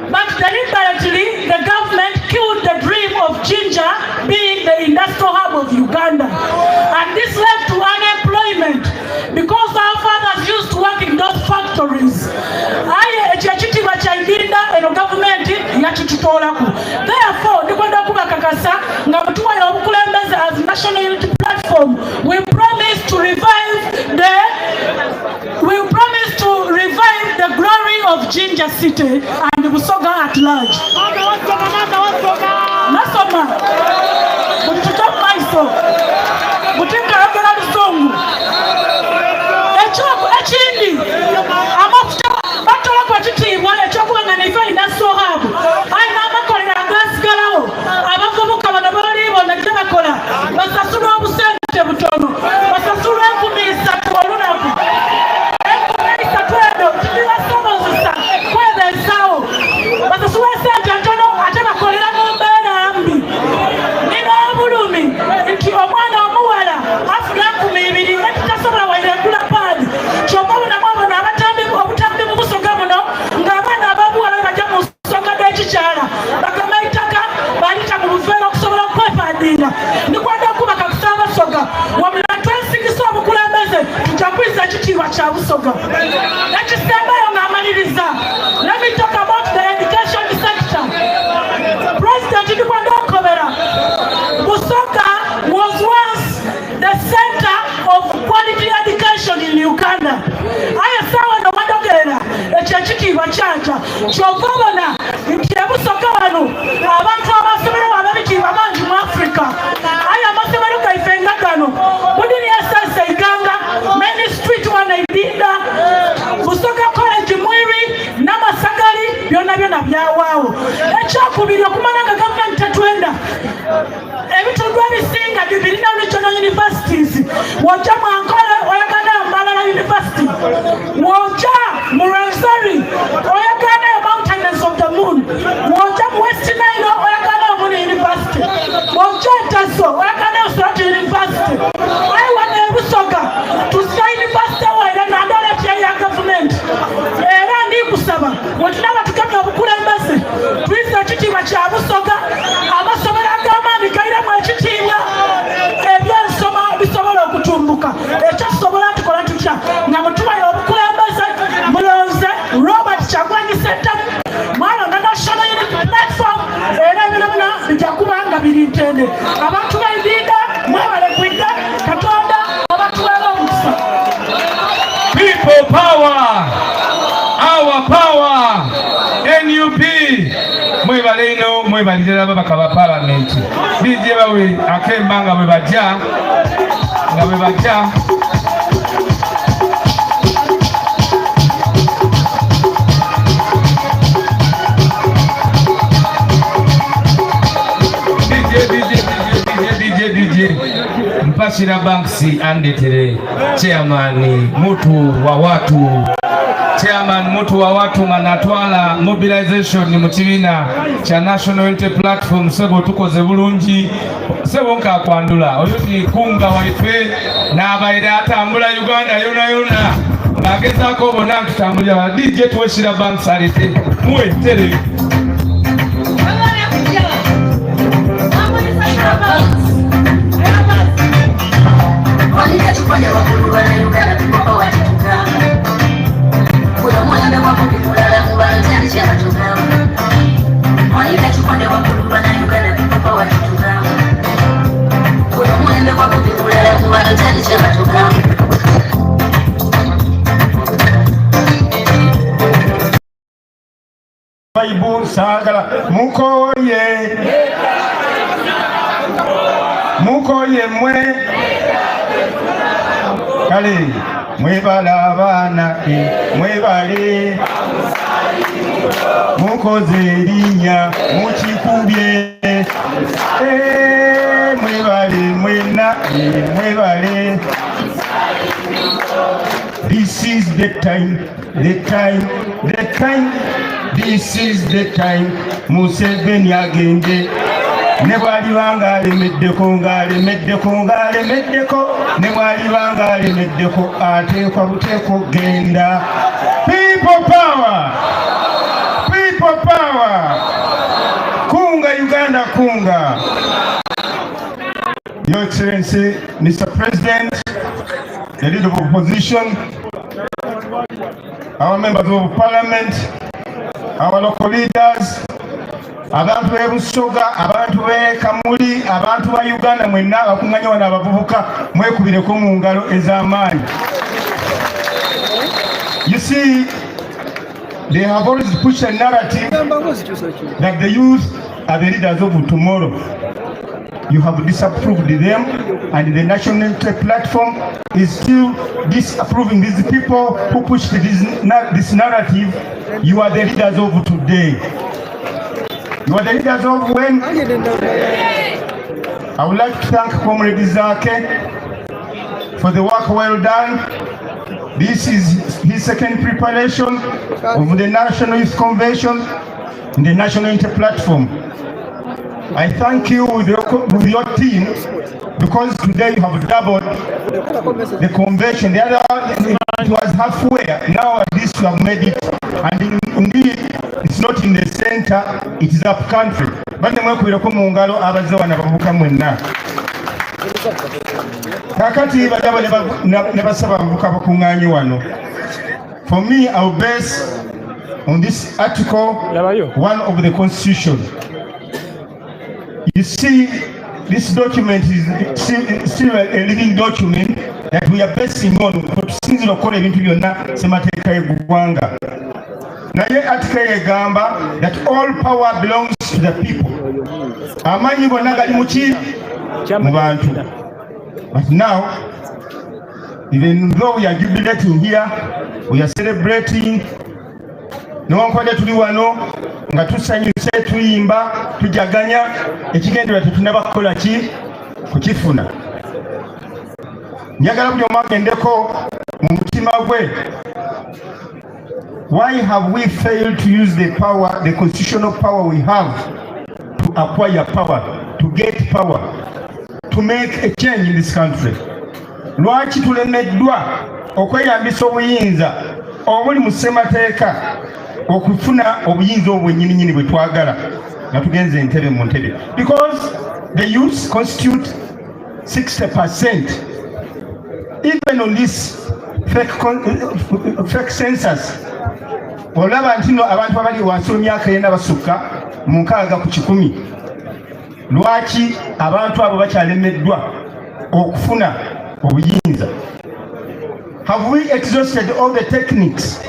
but deliberately the government killed the dream of Jinja being the industrial hub of Uganda, and this led to unemployment because our fathers used to work in those factories. Aye ekyo ekitiibwa kya Idinda eno Tukitoolaku. Therefore, ndikwenda kubakakasa nga mutuwayo obukulembeze as National Unity Platform, we promise to revive the glory of Jinja City and Busoga at large. Nasoma buli tuta mu maiso butinkalogera luzungu. Ekindi, amafuta batolako ekitiibwa ekyokuba nga neife alina sohabu alina amakolero agasigalawo. Abavubuka bano boliibona gye bakola basasulwa obusente butono, basasulwa 3000 olunaku. 3000 eno tibibasobozesa kwebeesawo. Basasulwa esente ntono ate bakolera mu mbeera mbi. Nina obulumi nti omwana omuwala afuna 2000 etitasobola waire egula paadi. Kyokka bunamu abono abatambi obutambi mu Busoga buno ng'abaana ababuwala bajja mu nsonga g'ekikyala bagama ettaka balita mu buveera okusobola okwepandiira. Ndikwenda okubaka kusa Abasoga wabula twesigisa obukulembeze, tujja kwiza ekitiibwa kya Busoga. Ekisembayo ng'amaliriza, let me talk about the education sector. President, ndikwenda okukobera, Busoga was once the center of quality education in Uganda. Aye sawa no wadogerera ekyo ekitiibwa kyaja. Kyova obona nti ebusoga wano abantu amasomero ab'ebitiibwa bangi mu Africa. Aye amasomero gaife nga gano Budini SS Iganga, Main Street wano Idinda, Busoga College Mwiri n'Amasagali, byonna byonna byawaawo. Ekyokubiri, okumala nga gavumenti tetwenda, ebitundu ebisinga birina regional universities. Wojja mu Ankole oyagala Mbarara University, wojja mu Rwenzori oyagala Mountains of the Moon, wojja mu West Nile oyagala Muni University, wojja Teso oyagala Soroti University. Aye wano ebusoga tuzira university waire naddala ya gavumenti. Era ndikusaba wetunaba tugemye obukulembeze tuyize ekitiibwa kya Busoga, amasomero ag'amaanyi gairemu ekitiibwa, ebyensoma bisobola okutumbuka. Ekyo tusobola tukola tutya nga mutuwaye obukulembeze? Mulonze Robert Kyagulanyi Ssentamu, mwalonda National Unity Platform, era ebiro bino bijja kuba nga biri ntende. Abantu baidinda mwebale kwidda, Katonda abatuweera omukisa. People power, our power, NUP. Mwebale ino, mwebalire ababaka ba palamenti. DJ bawe akemba nga bwe bajja, nga bwe bajja. DJ, DJ, DJ, DJ, DJ. Mpashira Banks andetere chairman mutu wa watu, chairman mutu wa watu nga natwala mobilization mu kibiina kya National Unity Platform. Sebo, tukoze bulungi sebo, nkakwandula oyo ni kunga waife n'abaire atambula Uganda yona yona ng'agezaako bonna ntutambulira. DJ tuweshira Banks alete muwe tere. Kikonde waggulu bannayuganda people power tetugamba buli omulembe gwa Bobi mulala mu bantu kyali kyabatugamba. Mwalika kikonde waggulu bannayuganda people power tetugamba buli omulembe gwa Bobi mulala mu bantu kyali kyabatugamba. Baibu saagala mukoye mukoye mwe kale mwebala abaana, mwebale mukoze erinnya mukikubye, mwebale mwena, mwebale. This is the time, the time, the time. This is the time. Museveni agende ne bw'aliba ng'alemeddeko ng'alemeddeko ng'alemeddeko ne bw'aliba ng'alemeddeko ateekwa buteekwa okugenda. People power! People power! Kunga Uganda kunga. Your Excellency, Mr. President, the Leader of Opposition, our members of Parliament, our local leaders, Abantu b'e Busoga, abantu b'e Kamuli, abantu ba Uganda mwenna abakuŋŋanya wano abavubuka, mwekubireko mu ngalo ez'amaanyi. You see, they have always pushed a narrative that the youth are the leaders of tomorrow. You have disapproved them, and the National Unity Platform is still disapproving these people who pushed this narrative. You are the leaders of today. You are the leaders of when? I would like to thank Comrade Zake for the work well done. This is his second preparation of the National Youth Convention in the National Unity Platform. I thank you with your team because today you have doubled the convention. The other, it was halfway. Now at least you have made it. And indeed, it's not in the center, it is up country. Banne, mwekubireko mu ngalo abazze wano abavubuka mwenna. Kaakati banyabo ne basaba abavubuka bakuŋŋaanye wano. For me, I will base on this article one of the constitution. You see, this document is still a living document that we are basing on. Tusinzira okukola ebintu byonna ssemateeka y'eggwanga. Naye article egamba that all power belongs to the people. Amaanyi gonna gali mu ki? Mu bantu. But now, even though we are jubilating here, we are celebrating, newankubadde tuli wano nga tusanyuse, tuyimba, tujaganya, ekigendererwa tetunaba kukola ki? Kukifuna. Njagala buli omu agendeko mu mutima gwe. Why have we failed to use the power, the constitutional power we have, to acquire power, to get power, to make a change in this country? Lwaki tulemeddwa okweyambisa obuyinza obuli mu ssemateeka okufuna obuyinza obwo bwennyininyini bwe twagala nga tugenze entebe mu ntebe? Because the youth constitute 60%. Even on this fake census, olaba nti no abantu abali wansi w'emyaka ena basukka mu 60%. Lwaki abantu abo bakyalemeddwa okufuna obuyinza? Have we exhausted all the techniques?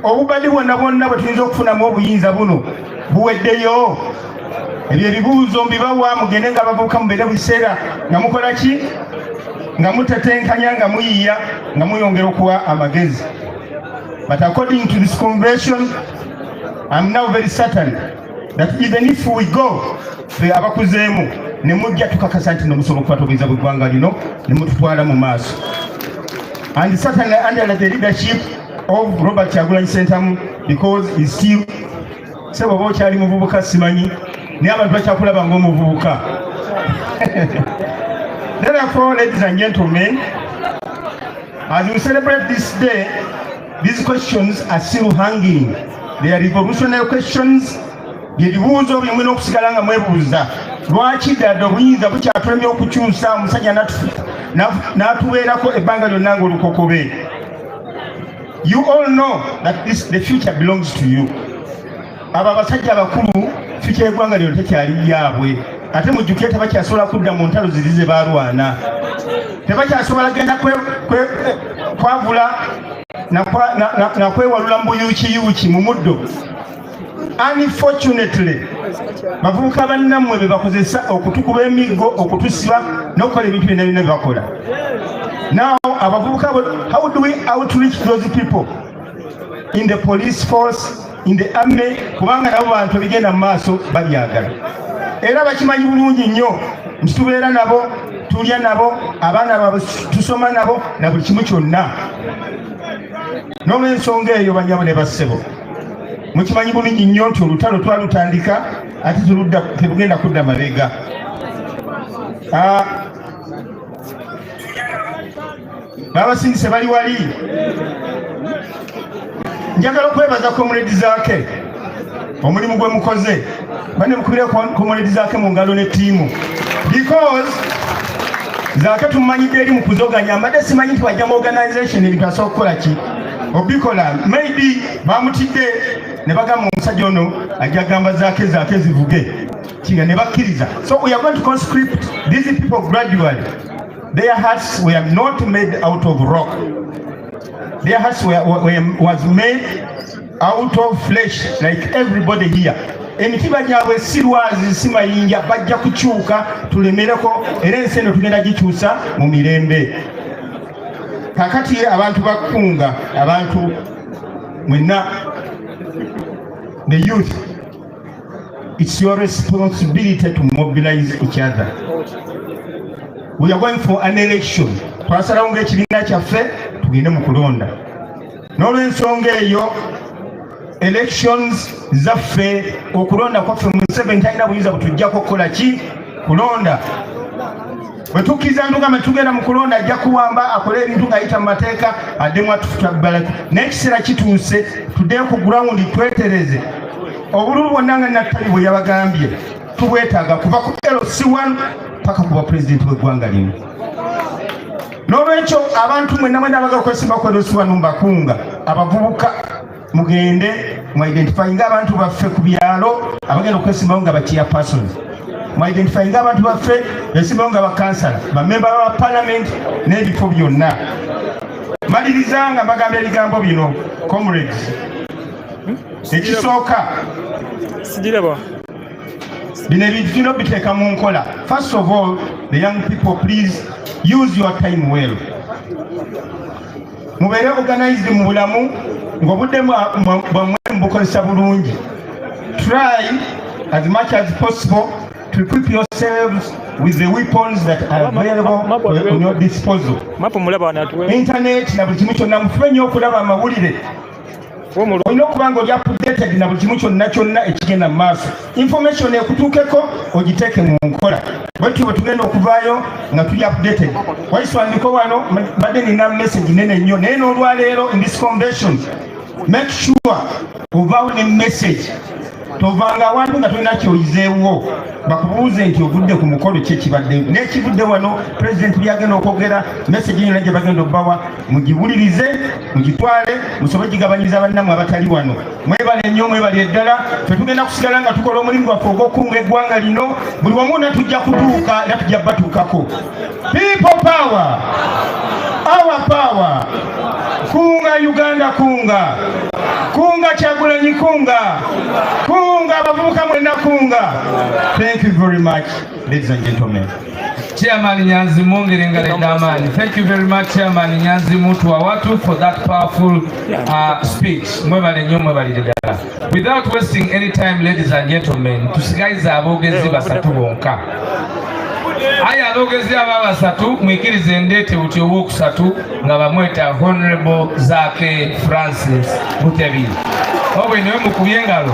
Obubadi bwonna bwonna bwe tuyinza okufunamu obuyinza buno buweddeyo? Ebyo ebibuuzo mbibawa, mugende nga abavubuka mubeere biseera nga mukola ki? Nga mutetenkanya, nga muyiiya, nga muyongera okuwa amagezi. But according to this convention, I'm now very certain that even if we go, ffe abakuzeemu ne mujja, tukakasa nti nomusobola okukwata obuyinza bw'eggwanga lino ne mututwala mu maaso, and certainly under the leadership of Robert Kyagulanyi Ssentamu, because he's still, sebo, oba okyali muvubuka simanyi, naye abantu bakyakulaba ng'omuvubuka. Therefore, ladies and gentlemen, as we celebrate this day, these questions are still hanging. They are revolutionary questions. Bye bibuuzo bye mulina okusigala nga mwebuuza: lwaki ddala obuyinza bukyatulemye okukyusa omusajja n'atubeerako ebbanga lyonna ng'olukokobe? You all know that the future belongs to you. Abo abasajja abakulu, future y'eggwanga lino tekyali byabwe. Ate mujjukire, tebakyasobola kudda mu ntalo ziri ze baalwana, tebakyasobola genda kwavula nakwewalula mu buyuukiyuuki mu muddo. Unfortunately, bavubuka bannammwe be bakozesa okutukuba emiggo, okutusiba n'okukola ebintu byonna byonna bye bakola. Now abavubuka, how do we outreach those people in the police force, in the army? Kubanga nabo bantu, ebigenda mu maaso babyagala era bakimanyi bulungi nnyo nti tubeera nabo, tulya nabo, abaana baabwe tusoma nabo na buli kimu kyonna. N'olwensonga eyo, banyabo ne bassebo, mukimanyi bulungi nnyo nti olutalo twalutandika ate terugenda kudda mabega. Ah, babasindise bali wali. Njagala okwebaza Comrade Zaake omulimu gwe mukoze. Bane, mukubire Comrade Zaake mu ngalo ne ttiimu, because Zaake tumumanyidde eri mu kuzoganya. Mbadde simanyi nti wajja mu organization ebintu asobola kukola ki obikola. Maybe bamutidde. Ne bagamba omusajja ono ajja gamba zaake zaake zivuge kinga ne bakkiriza. So we are going to conscript these people gradually. Their hearts were not made out of rock. Their hearts was made out of flesh like everybody here. Emitima gyabwe si lwazi, si mayinja, bajja kukyuka tulemereko, era ensi eno tugenda gikyusa mu mirembe. Kakati abantu bakunga abantu mwenna, the youth, it's your responsibility to mobilize each other. We are going for an election. Twasalawo ng'ekibiina kyaffe tugende mu kulonda. N'olw'ensonga eyo, elections zaffe, okulonda kwaffe, Museveni talina buyinza butujjako kukola ki? Kulonda. Bwe tukkiriza ntugamba tugenda mu kulonda, ajja kuwamba akole ebintu ng'ayita mu mateeka, addemu atufutabbalako. Naye ekiseera kituuse tuddeyo ku ground, twetereze. Obululu bwonna nga Nattali bwe yabagambye tubwetaaga kuva ku LC1 paka ku bwapulezidenti w'eggwanga lino. N'olwekyo abantu mwenna mwenna abagala okwesimba ku LC1, mbakunga abavubuka mugende mwidentifyinga abantu baffe ku byalo abagenda okwesimbawo nga ba chairpersons, mwidentifyinga abantu baffe besimbawo nga bakansala, bamemba ba parliament n'ebifo byonna. Maliriza nga mbagamba ebigambo bino, comrades. Ekisooka, Sigiraba. bino ebintu tulina obiteeka mu nkola. First of all, the young people, please use your time well. Mubeere organized mu bulamu ng'obudde bwammwe mubukozesa bulungi. Try as much as possible to equip yourselves with the weapons that are available on your disposal. Mapu mulaba wano atuwe. Internet na buli kimu kyonna, mufube nnyo okulaba amawulire. Olina okuba nga oli updated na buli kimu kyonna kyonna ekigenda mu maaso. Information ekutuukeko ogiteeke mu nkola. Bwetyo bwe tugenda okuvaayo nga tuli updated. Waiswandiko wano mbadde nina message nene nnyo, naye n'olwaleero in this convention, make sure ovaawo ne message. Tovanga awantu nga tolina kyoyizeewo, bakubuuze nti ovudde ku mukolo ki ekibadde n'ekivudde wano, pulezidenti byagenda okwogera, message yonna gye bagenda obbawa mugiwulirize, mugitwale, musobole gigabanyiza bannammwe abatali wano. Mwebale nnyo, mwebale eddala. Ffe tugenda kusigala nga tukola omulimu gwaffe ogw'okukunga eggwanga lino. Buli wamu na tujja kutuuka era tujja batuukako. People power, our power. Kunga Uganda, kunga, kunga Kyagulanyi, kunga, kunga abavubuka mwenna, kunga. Thank you very much, ladies and gentlemen. Chairman Nyanzi, mwongere engalo ed'amaanyi. Thank you very much, Chairman Nyanzi Muntu Wawatu, for that powerful speech. Mwebale nnyo, mwebalire ddala. Without wasting any time, ladies and gentlemen, tusigalize aboogezi basatu bonka. Aye aboogezi aba basatu, mwikirize ndeete buti owookusatu nga bamweta Honorable Zaake Francis Butebi. Obwe niwe mukubye engalo.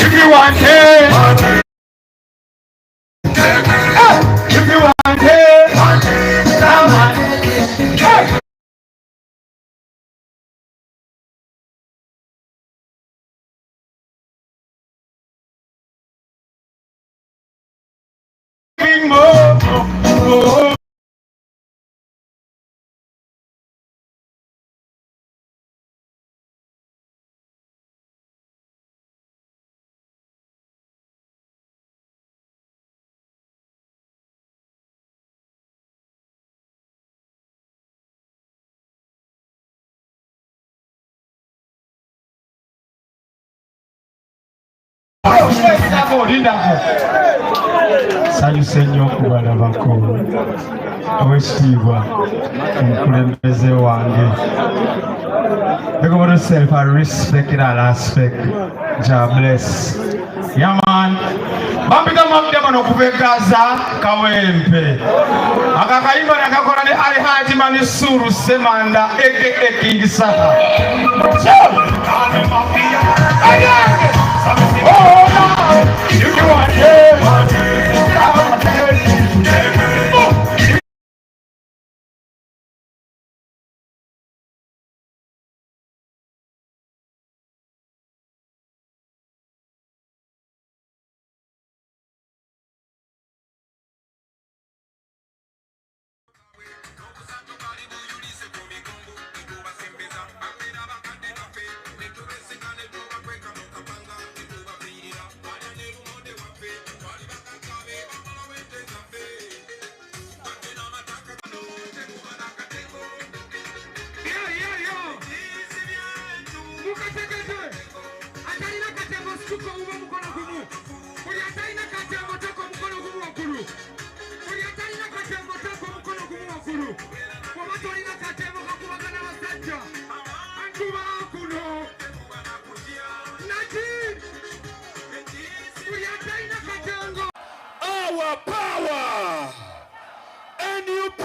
If you want it, if you want it, come on. Hey. More. Sanyuse nnyo okubalabako, owekitiibwa omukulembeze wange. Big up yourself, I respect in all aspect. Jah bless. Yeah man. Bambika mabda okuva e Gaza Kawempe. Akakayimba nakakola ne Alhaji Manisuru Semanda aka King Saha. Our power, NUP,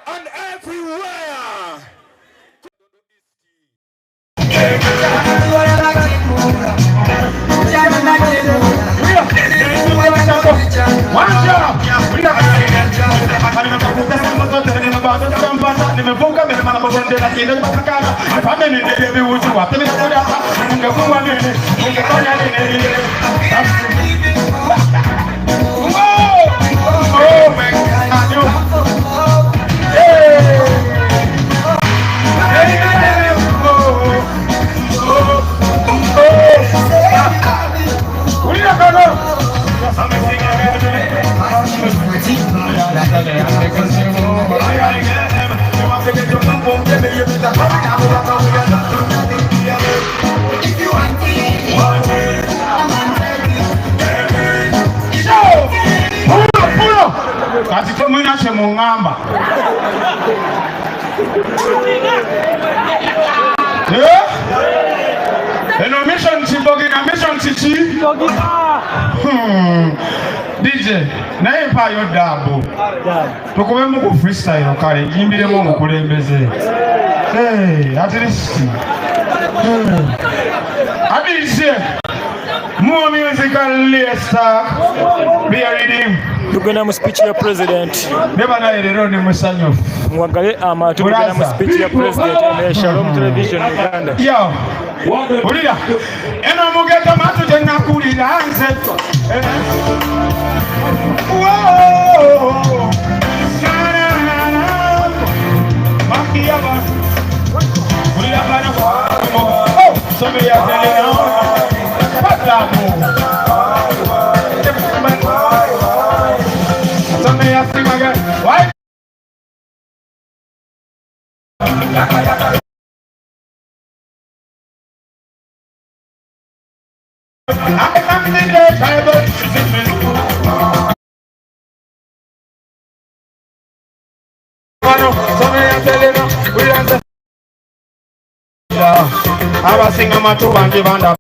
and everywhere. Kati temulina kye muŋŋamba. Eno mission Kibogina, mission kiki? DJ, naye mpaayo daabu. Tukubemu ku freestyle kale, nyimbiremu omukulembeze. At least. Abise, more musical lister, be a reading. Tugenda mu speech ya president. Neba leero ndi musanyufu. Mwagale amatu tugenda mu speech ya president ya Shalom Television Uganda. Yo. Ulira. Eno mugeta matu gye nakulira nze. Whoa. Na na na na. Makia ba. Ulira bana kwa. Oh, somebody ya tele. Patamu. Why? Abasinga amatu bangi banda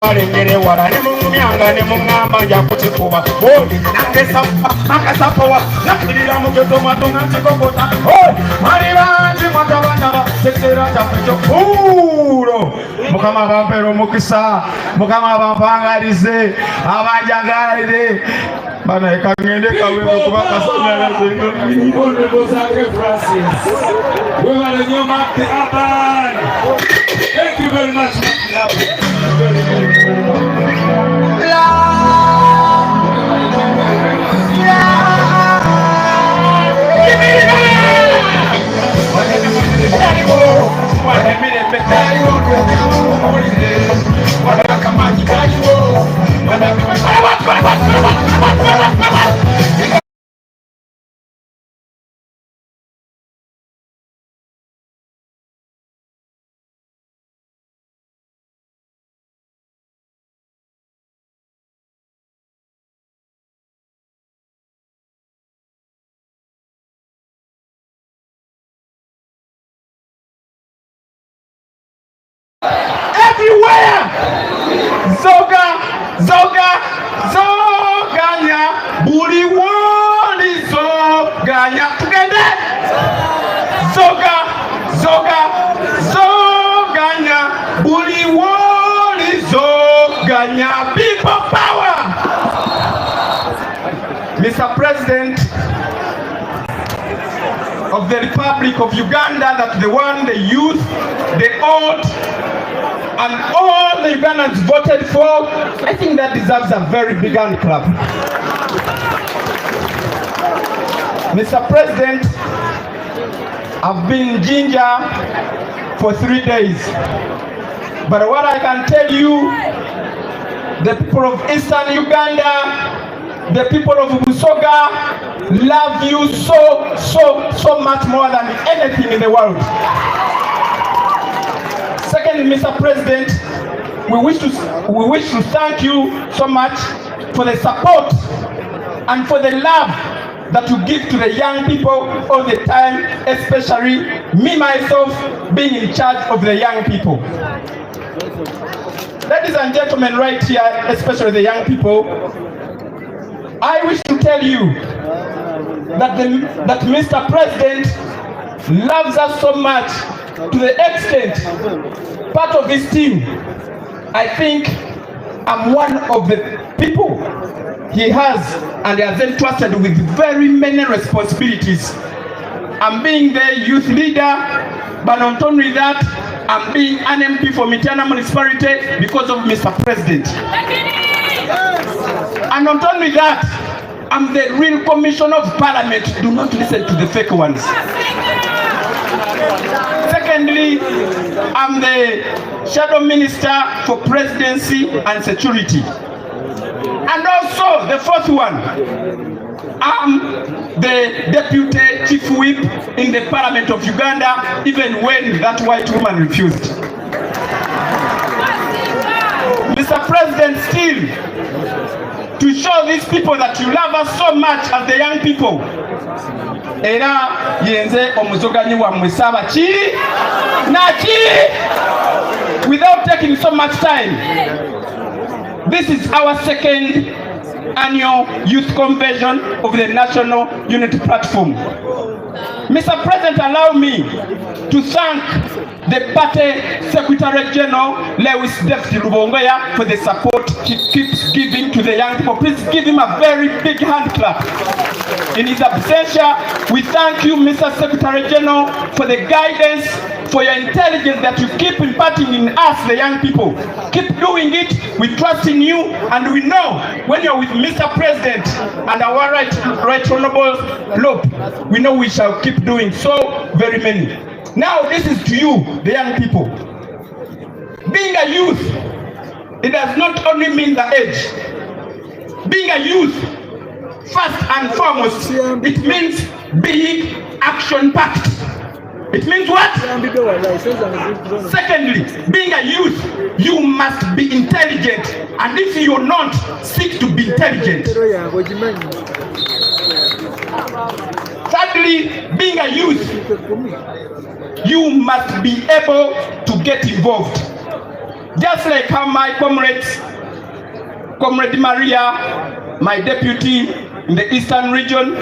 balengere wala ne mumyanga ne mungamba nja kukikuba nange akasapowa nakirira mu geto mato nakikokota mali bangi mwatabandaba kiseera kyaffe kyokuulo. Mukama abampeera omukisa, Mukama abampangalize, abanjagalire bana kangende kawewe kuba kasanyalaze. Thank you very much. Everywhere! Zoga, zoga, zoganya, buli woli zoganya. Tugende! Zoga, zoga, zoganya, buli woli Ssebuwanya. People power! Mr. President of the Republic of Uganda, that the one, the youth, the old, and all the Ugandans voted for, I think that deserves a very big hand clap. Mr. President, I've been in Jinja for 3 days. But what I can tell you, the people of Eastern Uganda, the people of Busoga love you so, so, so much more than anything in the world. Secondly, Mr. President, we wish to thank you so much for the support and for the love that you give to the young people all the time, especially me myself being in charge of the young people. Ladies and gentlemen, right here, especially the young people, I wish to tell you that Mr. President loves us so much to the extent part of his team, I think I'm one of the people he has and he has entrusted with very many responsibilities. I'm being the youth leader, but not only that, I'm being an MP for Mityana Municipality because of Mr. President. And not only that, I'm the real commissioner of parliament. Do not listen to the fake ones. Secondly, I'm the shadow minister for presidency and security. And also, the fourth one, I'm the deputy chief whip in the parliament of Uganda, even when that white woman refused. Mr. President, still, to show these people that you love us so much as the young people, era yenze omuzoganyi wammwe saaba ki naki. Without taking so much time, this is our second annual youth convention of the National Unity Platform. Mr. President, allow me to thank the party Secretary General, Lewis David Rubongoya, for the support he keeps giving to the young people. Please give him a very big hand clap. In his absentia, we thank you, Mr. Secretary General, for the guidance, for your intelligence that you keep imparting in us, the young people. Keep doing it. We trust in you, and we know when you're with Mr. President and our right honorable Lop, we know we shall keep doing so very many. Now, this is to you, the young people. Being a youth, it does not only mean the age. Being a youth, first and foremost, it means being action-packed. It means what? Secondly, being a youth, you must be intelligent. And if you're not, seek to be intelligent. Thirdly, being a youth, you must be able to get involved. Just like how my comrades, Comrade Maria, my deputy in the Eastern region,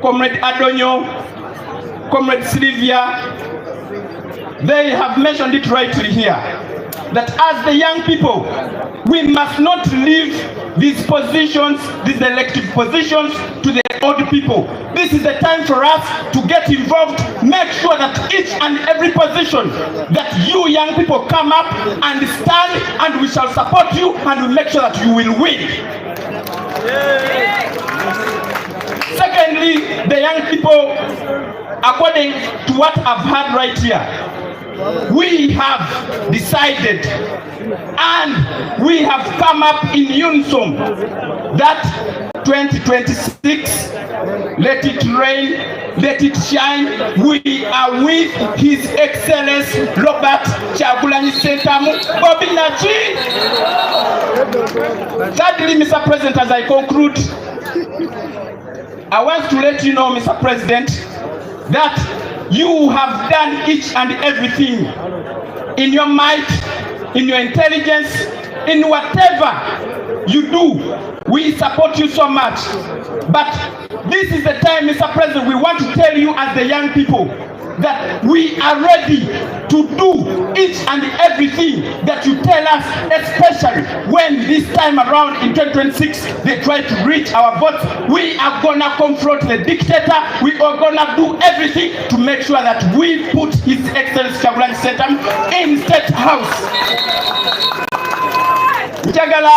Comrade Adonyo, Comrade Sylvia, they have mentioned it rightly here, that as the young people, we must not leave these positions, these elective positions, to the old people. This is the time for us to get involved, make sure that each and every position that you young people come up and stand, and we shall support you and we make sure that you will win. Secondly, the young people, according to what I've heard right here, we have decided and we have come up in unison that 2026, let it rain, let it shine. We are with His Excellency Robert Kyagulanyi Ssentamu Bobi Naki. Thirdly, Mr. President, as I conclude, I want to let you know, Mr. President, that you have done each and everything in your might, in your intelligence, in whatever you do. We support you so much. But this is the time, Mr. President, we want to tell you as the young people, that we are ready to do each and everything that you tell us, especially when this time around in 2026 they try to reach our votes. We are gonna confront the dictator. We are gonna do everything to make sure that we put His Excellency Kyagulanyi Ssentamu in State House. Njagala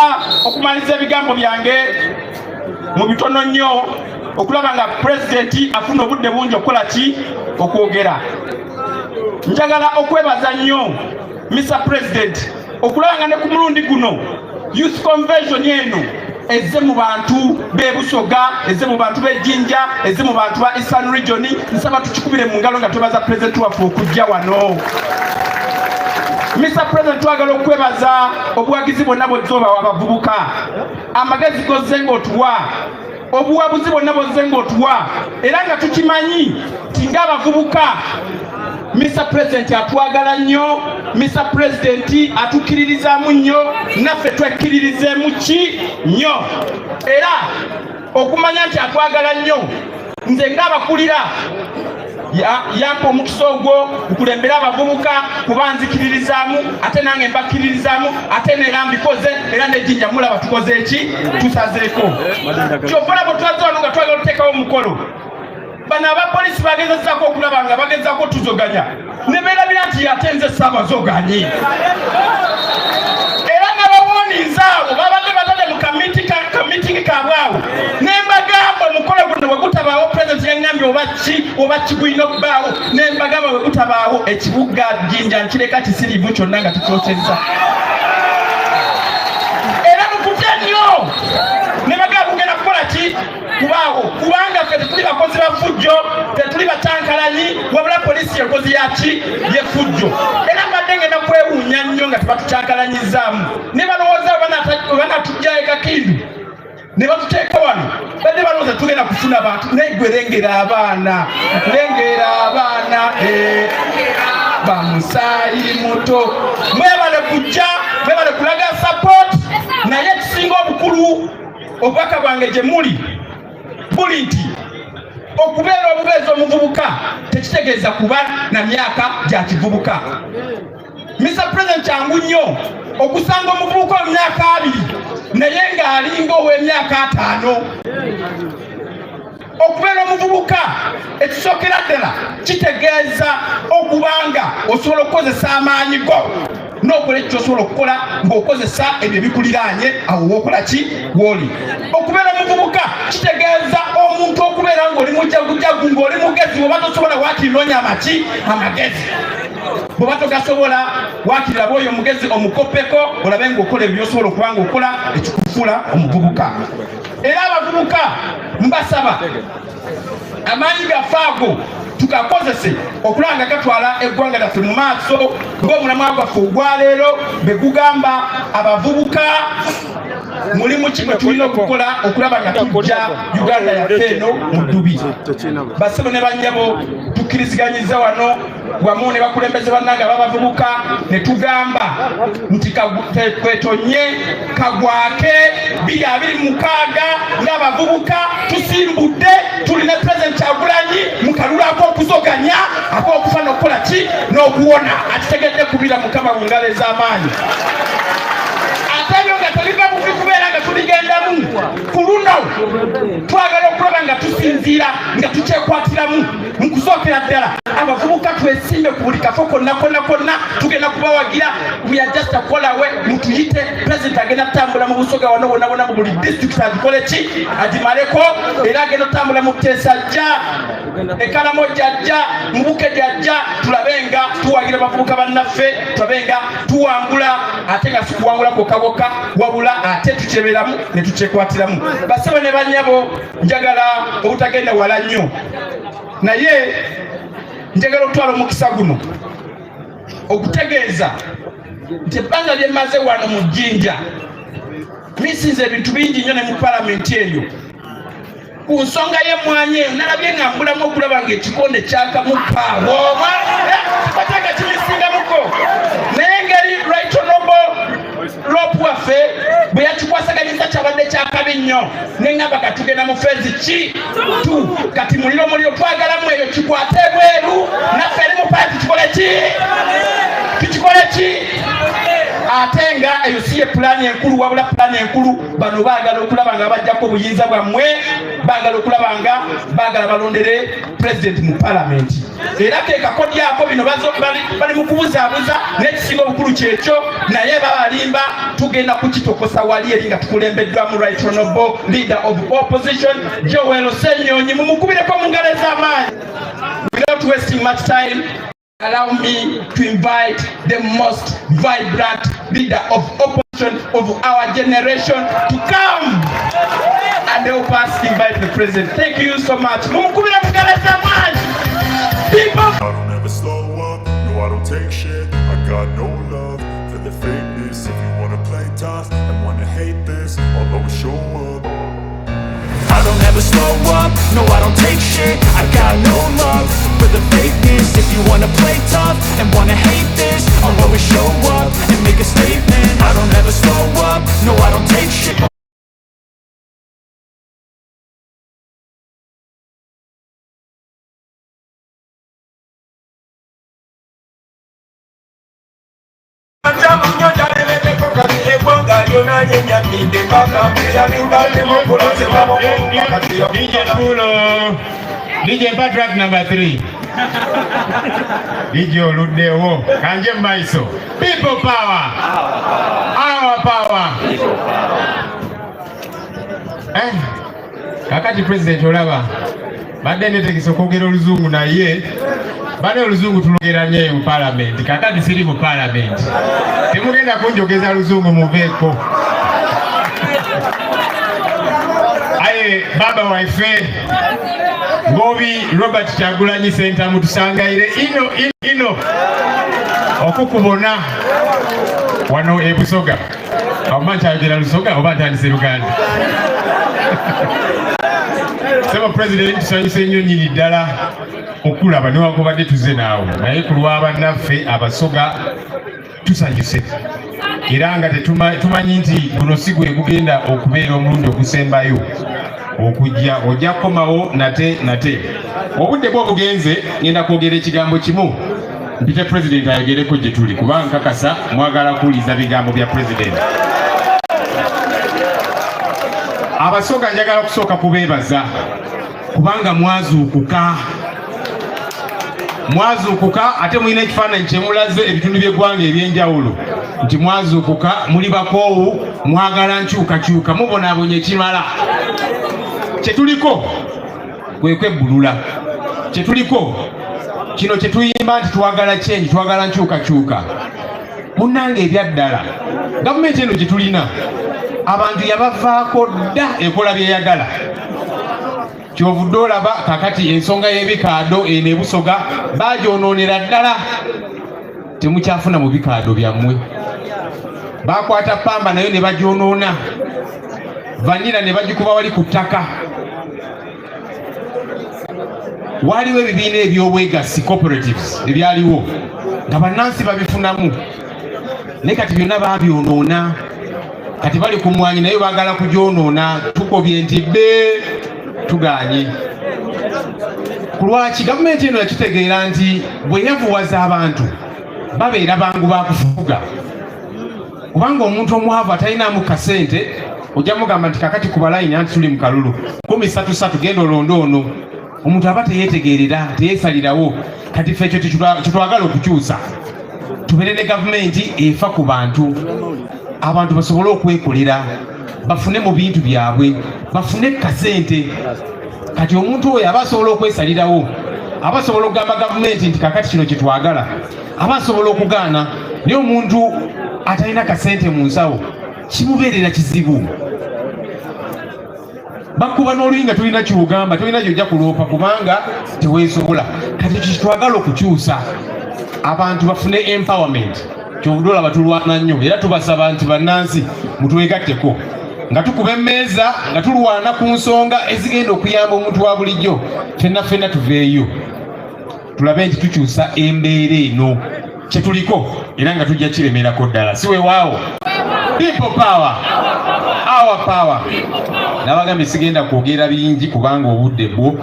okumaliriza ebigambo byange mu bitono nnyo okulaba nga pulezidenti afuna obudde bungi okukola ki okwogera. Njagala okwebaza nnyo Mr President okulaba nga ne ku mulundi guno youth convention eno ezze mu bantu b'e Busoga, ezze mu bantu b'e Jinja, ezze mu bantu ba Eastern Region. Nsaba tukikubire mu ngalo nga twebaza pulezidenti waffe okujja wano. Mr President, twagala okwebaza obuwagizi bwonna bw'ozze obawa abavubuka, amagezi g'ozze ng'otuwa, obuwabuzi bwonna bw'ozze ng'otuwa, era nga tukimanyi nti ng'abavubuka Mr President atwagala nnyo, Mr President atukkiririzaamu nnyo, naffe twekkiririzeemu ki nnyo. Era okumanya nti atwagala nnyo, nze ng'abakulira yampa omukisa ogwo nkulembere abavubuka kuba nzikiririzaamu, ate nange mbakkiririzaamu, ate neera mbikoze, era nejinja mulaba tukoze eki tusazeeko. Kyova olaba twaze wano nga twagala okuteekawo omukolo. Bano abapoliisi bagezezaako okulaba nga bagezaako tuzoganya ne beerabira nti ate nze ssaabazoganye, era nabawoninza abo babadde batadde mu kamitingi kaabwe awo ne mbagamba omukolo guno bwe gutabaawo, pulezidenti yaŋŋambye oba ki gulina okubaawo, ne mbagamba bwe gutabaawo ekibuga Jinja nkireka kisiriivu kyonna nga tukyokyezza. Era mukutya nnyo ne bagamba kugenda kukola ki kubaawo, kubanga ffe tetuli bakozi ba ffujjo, tetuli bacankalanyi, wabula poliisi yenkozi yaki yefujjo. Era mbadde ngenda kwewuunya nnyo nga tebatucankalanyizaamu ne balowooza banatujjayo kakindu ne batuteeka wano, badde balowooza tugenda kufuna bantu. Naye gwe lengera abaana, lengera abaana bamusaayi muto. Mwebale kujja, mwebale kulaga support, naye ekisinga obukulu obubaka bwange gye muli buli nti okubeera obubeezi omuvubuka tekitegeeza kuba na myaka gya kivubuka. Mr President, kyangu nnyo okusanga omuvubuka mu myaka 20 naye ng'alinga ow'emyaka 50. Okubeera omuvubuka ekisookera ddala kitegeeza okubanga osobola okukozesa amaanyi go n'okola ekyo ky'osobola okukola ng'okozesa ebyo ebikuliraanye awo w'okola ki w'oli. Okubeera omuvubuka kitegeeza omuntu okubeera ng'oli mujagujagu, ng'oli mugezi. Bw'oba tosobola waakiri noonya amaki amagezi, bw'oba togasobola waakiri laba oyo omugezi omukoppeko olabe ng'okola ebyo by'osobola okuba ng'okola ekikufuula omuvubuka. Era abavubuka mbasaba amaanyi gaffe ago tugakozese okulaba nga gatwala eggwanga lyaffe mu maaso ng'omulamwa gwaffe ogwaleero bwe gugamba abavubuka mulimu ki gwe tulina okukola okulaba nga tujja Uganda yaffe eno mu ddubi. Bassebo ne bannyabo, tukkiriziganyiza wano wamu ne bakulembeze bannange ababavubuka ne tugamba nti kwetonye kagwake 2026 ng'abavubuka tusimbudde, tulina Pulezidenti Kyagulanyi mu kalulu ak'okuzoganya ak'okufa n'okukola ki n'okuwona. Akitegedde kubira Mukama mu ngalo ez'amaanyi. Ate ebyo nga tebiva buvi kubeera nga tubigendamu ku luno, twagala okulaba nga tusinziira nga tukyekwatiramu mu kusookera ddala abavubuka twesimbe ku buli kafo konna konna konna, tugenda kubawagira. We are just a call away, mutuyite. President agenda kutambula mu Busoga wano wonna wonna mu buli district agikole ki agimaleko, era agenda kutambula mu Teesa ajja, Ekaramoja ajja, mu Bukedi ajja, tulabe nga tuwagira abavubuka bannaffe, tulabe nga tuwangula, ate nga si kuwangula kwokka kwokka wabula ate tukyeberamu ne tukyekwatiramu. Bassebo ne bannyabo, njagala obutagenda wala nnyo, naye njagala okutwala omukisa guno okutegeeza nti ebbanga lye mmaze wano mu Jinja misinze ebintu bingi nnyo ne mu palamenti eyo ku nsonga y'emmwanyi eyo nalabye nga mbulamu okulaba ng'ekikonde kyakamuka oba batanga kimisingamuko, naye engeri Right Honorable Lop waffe bwe yakikwasaganyiza kyabadde kyakabi nnyo, ne ŋŋamba katugenda mu phase ki tu kati muliro muliro twagalamu eyo kikwate ebweru Naffe eri mu paati tukole ki? Tukikole ki? Ate nga eyo si ye pulaani enkulu, wabula pulaani enkulu bano baagala okulaba nga bajjako obuyinza bwammwe, baagala okulaba nga baagala balondere pulezidenti mu palamenti. Era ke kakodyako bino bali mu kubuzaabuza, n'ekisinga obukulu kyekyo, naye babalimba. Tugenda kukitokosa wali eri nga tukulembeddwamu Right Honorable Leader of Opposition Joel Ssenyonyi. Mumukubireko mu ngalo ez'amaanyi. Without wasting much time, allow me to invite the most vibrant leader of opposition of our generation to come and help us invite the president. Thank you so much. Mumukubire mu ngalo ez'amaanyi. People. I don't ever slow up, no I don't take shit. I got no love for the fakeness. If you wanna play tough and wanna hate this, I'll always show up. I don't ever slow up, no I don't take shit. I got no love for the fakeness. If you wanna play tough and wanna hate this, I'll always show up and make a statement. I don't ever slow up, no I don't take shit. DJ Pulo, DJ mpa track number 3. DJ oluddewo, kanje mu maiso. People power. Our power. Kakati president olaba badde netegese okwogera oluzungu, naye bane oluzungu tulogera nnyo mu parliament. Kakati siri mu parliament, temugenda kunjogeza luzungu, muveeko. Aye baba waife Ngobi Robert Kyagulanyi Ssentamu, tusangaire ino ino ino okukubona wano e Busoga. Oba nkyayogera Lusoga oba ntandise Luganda. Sebo President, tusanyuse nnyo nnyini ddala okulaba newankubadde tuze naawe, naye ku lwa bannaffe Abasoga tusanyuse, era nga tumanyi nti guno si gwe gugenda okubeera omulundi ogusembayo okujja, ojja kukomawo nate nate. Obudde bwo bugenze, ngenda kwogera ekigambo kimu mpite President ayogereko gye tuli, kubanga nkakasa mwagala kuwuliza bigambo bya President. Abasoga njagala kusooka kubeebaza kubanga mwazuukuka, mwazuukuka, ate mulina ekifaananyi kye mulaze ebitundu by'eggwanga eby'enjawulo nti mwazuukuka, muli bakoowu, mwagala nkyukakyuka, mubonaabonye ekimala. Kye tuliko kwe kwebbulula, kye tuliko kino kye tuyimba nti twagala change, twagala nkyukakyuka. Munnange ebyaddala gavumenti eno gye tulina abantu yabavaako dda, ekola byeyagala. Kyovudde olaba kakati ensonga y'ebikaado eno e Busoga bagyonoonera ddala, temukyafuna mu bikaado byammwe. Bakwata pamba nayo ne bagyonoona, vanira ne bagikuba wali ku ttaka. Waliwo ebibiina eby'obwegassi cooperatives ebyaliwo nga bannansi babifunamu, naye kati byonna babyonoona. Kati bali ku mwanyi naye baagala kugyonoona. Tukobye nti be tuganye. Ku lwaki gavumenti eno yakitegeera nti bwe yavuwaza abantu babeera bangu bakufuga, kubanga omuntu omwavu atalinamu kasente ojja mugamba nti kakati kuba layini anti tuli mu kalulu 13 genda olonde ono. Omuntu aba teyeetegerera, teyeesalirawo. Kati ffe ekyo kyetwagala okukyusa, tubeere ne gavumenti efa ku bantu, abantu basobole okwekolera, bafune mu bintu byabwe, bafune kasente. Kati omuntu oyo aba asobola okwesalirawo, aba asobola okugamba gavumenti nti kakati kino kyetwagala, aba asobola okugaana. Naye omuntu atalina kasente mu nsawo kimubeerera kizibu. Bakuba n'oluyi nga tolina ky'ogamba, tolina gy'ojja kuloopa kubanga teweesobola. Kati ekyo kyetwagala okukyusa, abantu bafune empowerment. Kyovudde olaba tulwana nnyo, era tubasaba nti bannansi mutwegatteko nga tukuba emmeeza, nga tulwana ku nsonga ezigenda okuyamba omuntu wa bulijjo. Ffenna ffenna tuveeyo tulabe nti tukyusa embeera eno kye tuliko, era nga tujja kiremerako ddala. Si weewaawo? People power, our power. Nabagambye sigenda kwogera bingi kubanga obudde bwo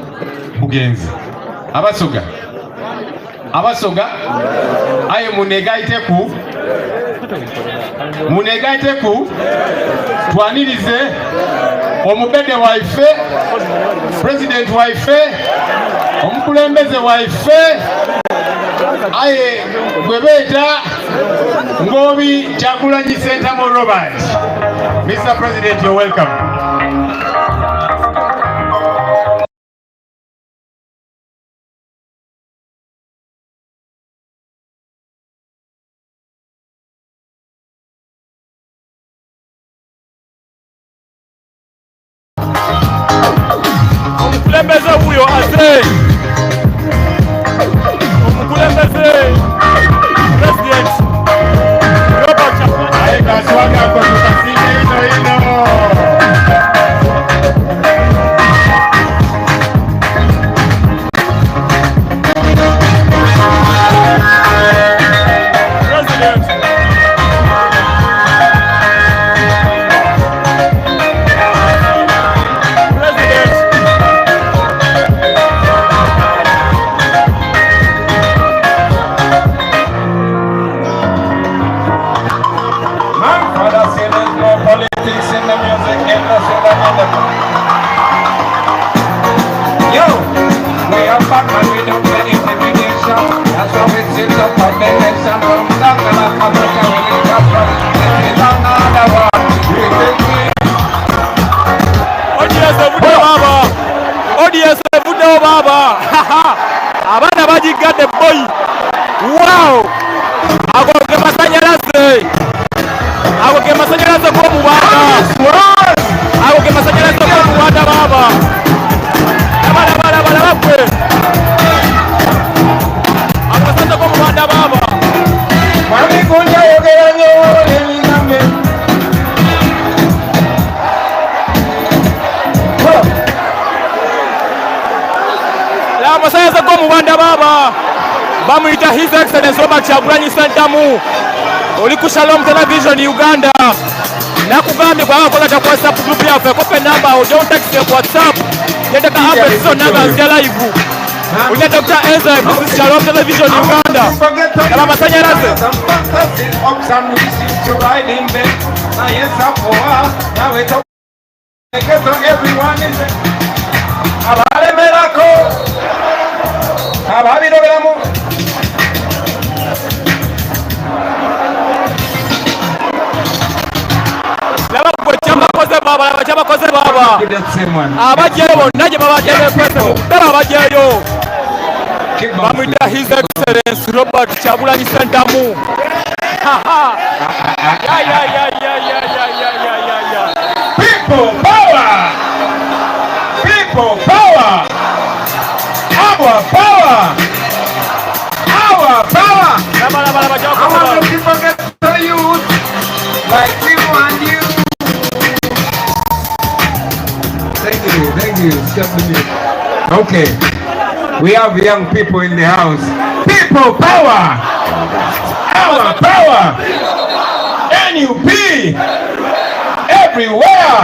bugenze. Abasoga Abasoga aye munegaiteku munegaiteku twanirize omubede waife, president waife, omukulembeze waife aye gwe beeta Ngobi Kyagulanyi Ssentamu Robert. Mr. President, you're welcome. Omukulembeze wuyo aze, omukulembeze President Robert Aye kaswaga ko tukasinga ino ino. ODS evuddewo baaba. Abaana bagigadde boyi. Wow! Ago ge masanyalaze. Ago ge masanyalaze g'omuwanda. Ago ge masanyalaze g'omuwanda baaba. Laba laba laba gwe. Ago masanyalaze g'omuwanda baaba. Mwami Kunja yogera nnyo n'ebigambo. Amasanyalaze g'omuwanda baaba bamuyita His Excellency Robert Kyagulanyi Ssentamu. Oli ku Shalom Television Uganda. Nakugambye bw'aba akola ku WhatsApp group yaffe, kopa enamba ojja ontakise ku WhatsApp. Yeteka updates zonna nga nzija live. Olina Dr. Ezra, this is Shalom Television Uganda. Laba amasanyalaze. Abalemerako ababiroberamu Laba gwe kyabakoze baaba, laba kyabakoze baaba. Abajjayo bonna gye babajjayo ddala abajjayo. Bamuyita His Excellency Robert Kyagulanyi Ssentamu. Ya ya ya ya ya ya ya ya ya ya. People power! People power! Our power! Our power! Laba laba laba I kyabakoze want baaba. to people get to youth like you and you. Thank you, thank you. Stop the music. Okay, we have young people in the house. People power! Our power! NUP! Everywhere!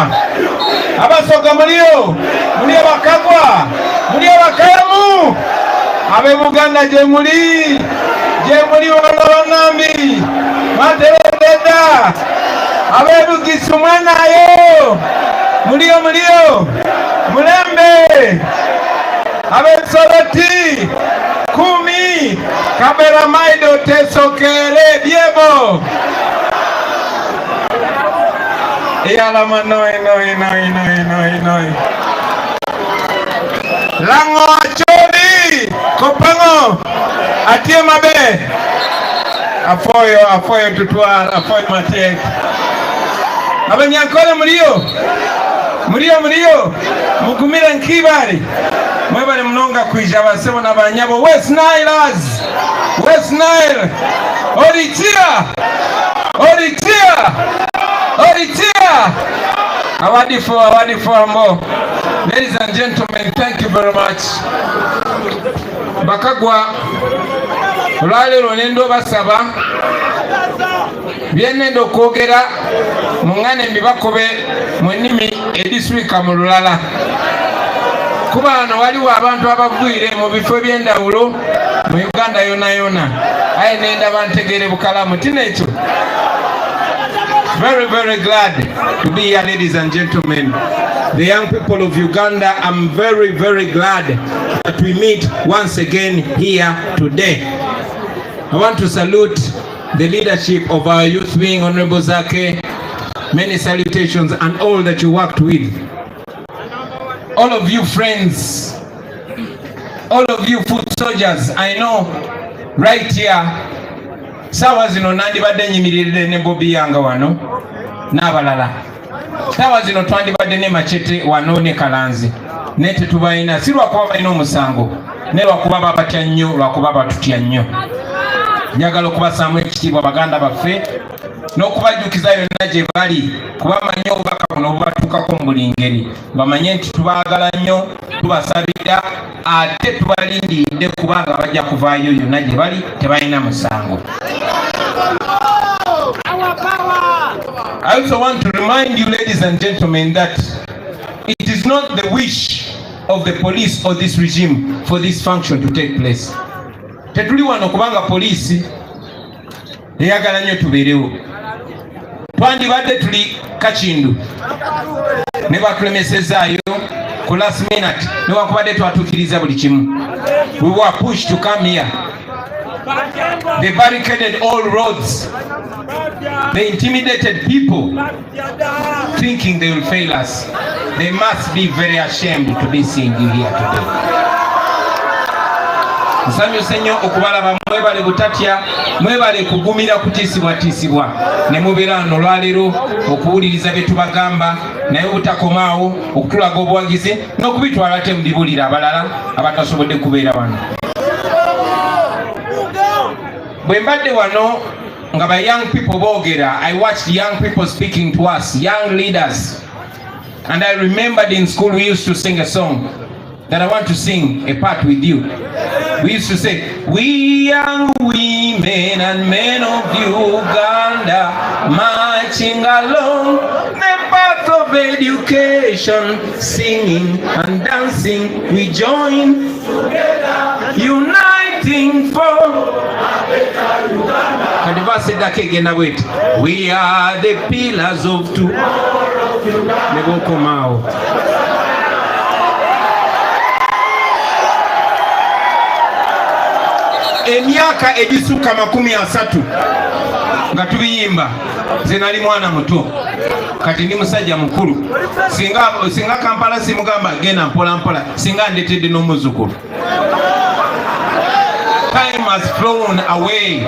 Abasoga muliyo, muli abakagwa, muli abakalamu, ab'e Buganda gye muli, gye muli wano bannambi, mwateredde ab'e Bugisu mwenayo, muliyo muliyo, mulembe, ab'e Soroti, Kumi, Kaberamaido, Tesokere, Byebo. Iyalama noi noi noi noi noi noi. Lango Acholi, Kopango, Atie Mabe. Afoyo, afoyo tutwal, afoyo matek. Abanyankole muliyo, muliyo muliyo, mugumire nkibali. Mwebale munonga kwija abasebo n'abanyabo. West Nile, West Nile, Oritia, Oritia, Oritia. Awadi for, awadi for ambo. Ladies and gentlemen, thank you very much. Bakagwa, olwaleero nendo basaba byenenda okwogera muŋŋane mbibakobe mu nnimi ediswika mu lulala, kuba wano waliwo abantu abagwire mu bifo eby'endawulo. Mu Uganda yona yona. Aye nenda bantegere bukalamu tinekyo. Very, very glad to be here, ladies and gentlemen. The young people of Uganda, I'm very, very glad that we meet once again here today. I want to salute the leadership of our youth wing, Honorable Zaake. Many salutations and all that you worked with. All of you friends, all of you foot soldiers, I know right here, saawa zino nandibadde nyimiridde ne Bobi Yanga wano n'abalala. Saawa zino twandibadde ne Machete wano ne Kalanzi, naye tetubalina, si lwakuba balina omusango, naye lwakuba babatya nnyo, lwakuba batutya nnyo. Njagala okubasaamu ekitiibwa baganda baffe n'okubajjukiza yonna gye bali, kuba bamanye obubaka buno obubatuukako mu buli ngeri, bamanye nti tubaagala nnyo, tubasabira ate tubalindiridde kubanga bajja kuvaayo yonna gye bali, tebalina musango. I also want to remind you, ladies and gentlemen, that it is not the wish of the police or this regime for this function to take place. Tetuli wano kubanga poliisi eyagala nnyo tubeerewo. Twandibadde tuli Kakindu ne batulemesezaayo ku last minute, newankubadde twatuukiriza buli kimu. We were pushed to come here. They barricaded all roads. They intimidated people thinking they will fail us. They must be very ashamed to be seeing you here today. Nsanyuse nnyo okubalaba, mwebale butatya, mwebale kugumira kutiisibwatiisibwa ne mubeera wano olwaleero okuwuliriza bye tubagamba, naye obutakomaawo okutulaga obuwagizi n'okubitwala ate mubibuulire abalala abatasobodde kubeera wano. Bwe mbadde wano nga ba young people boogera, I watched young people speaking to us, young leaders, and I remembered in school we used to sing a song that I want to sing a part with you. We used to say, we young women and men of Uganda, marching along the path of education, singing and dancing, we join together, uniting for a better Uganda. Kati verse eddako egenda bweti, we are the pillars of tomorrow. Ne bw'okomaawo. Emyaka egisukka 30 nga tubiyimba, nze nali mwana muto, kati ndi musajja mukulu. Singa Kampala simugamba genda mpola mpola, singa ndetedde n'omuzzukulu. Time has flown away.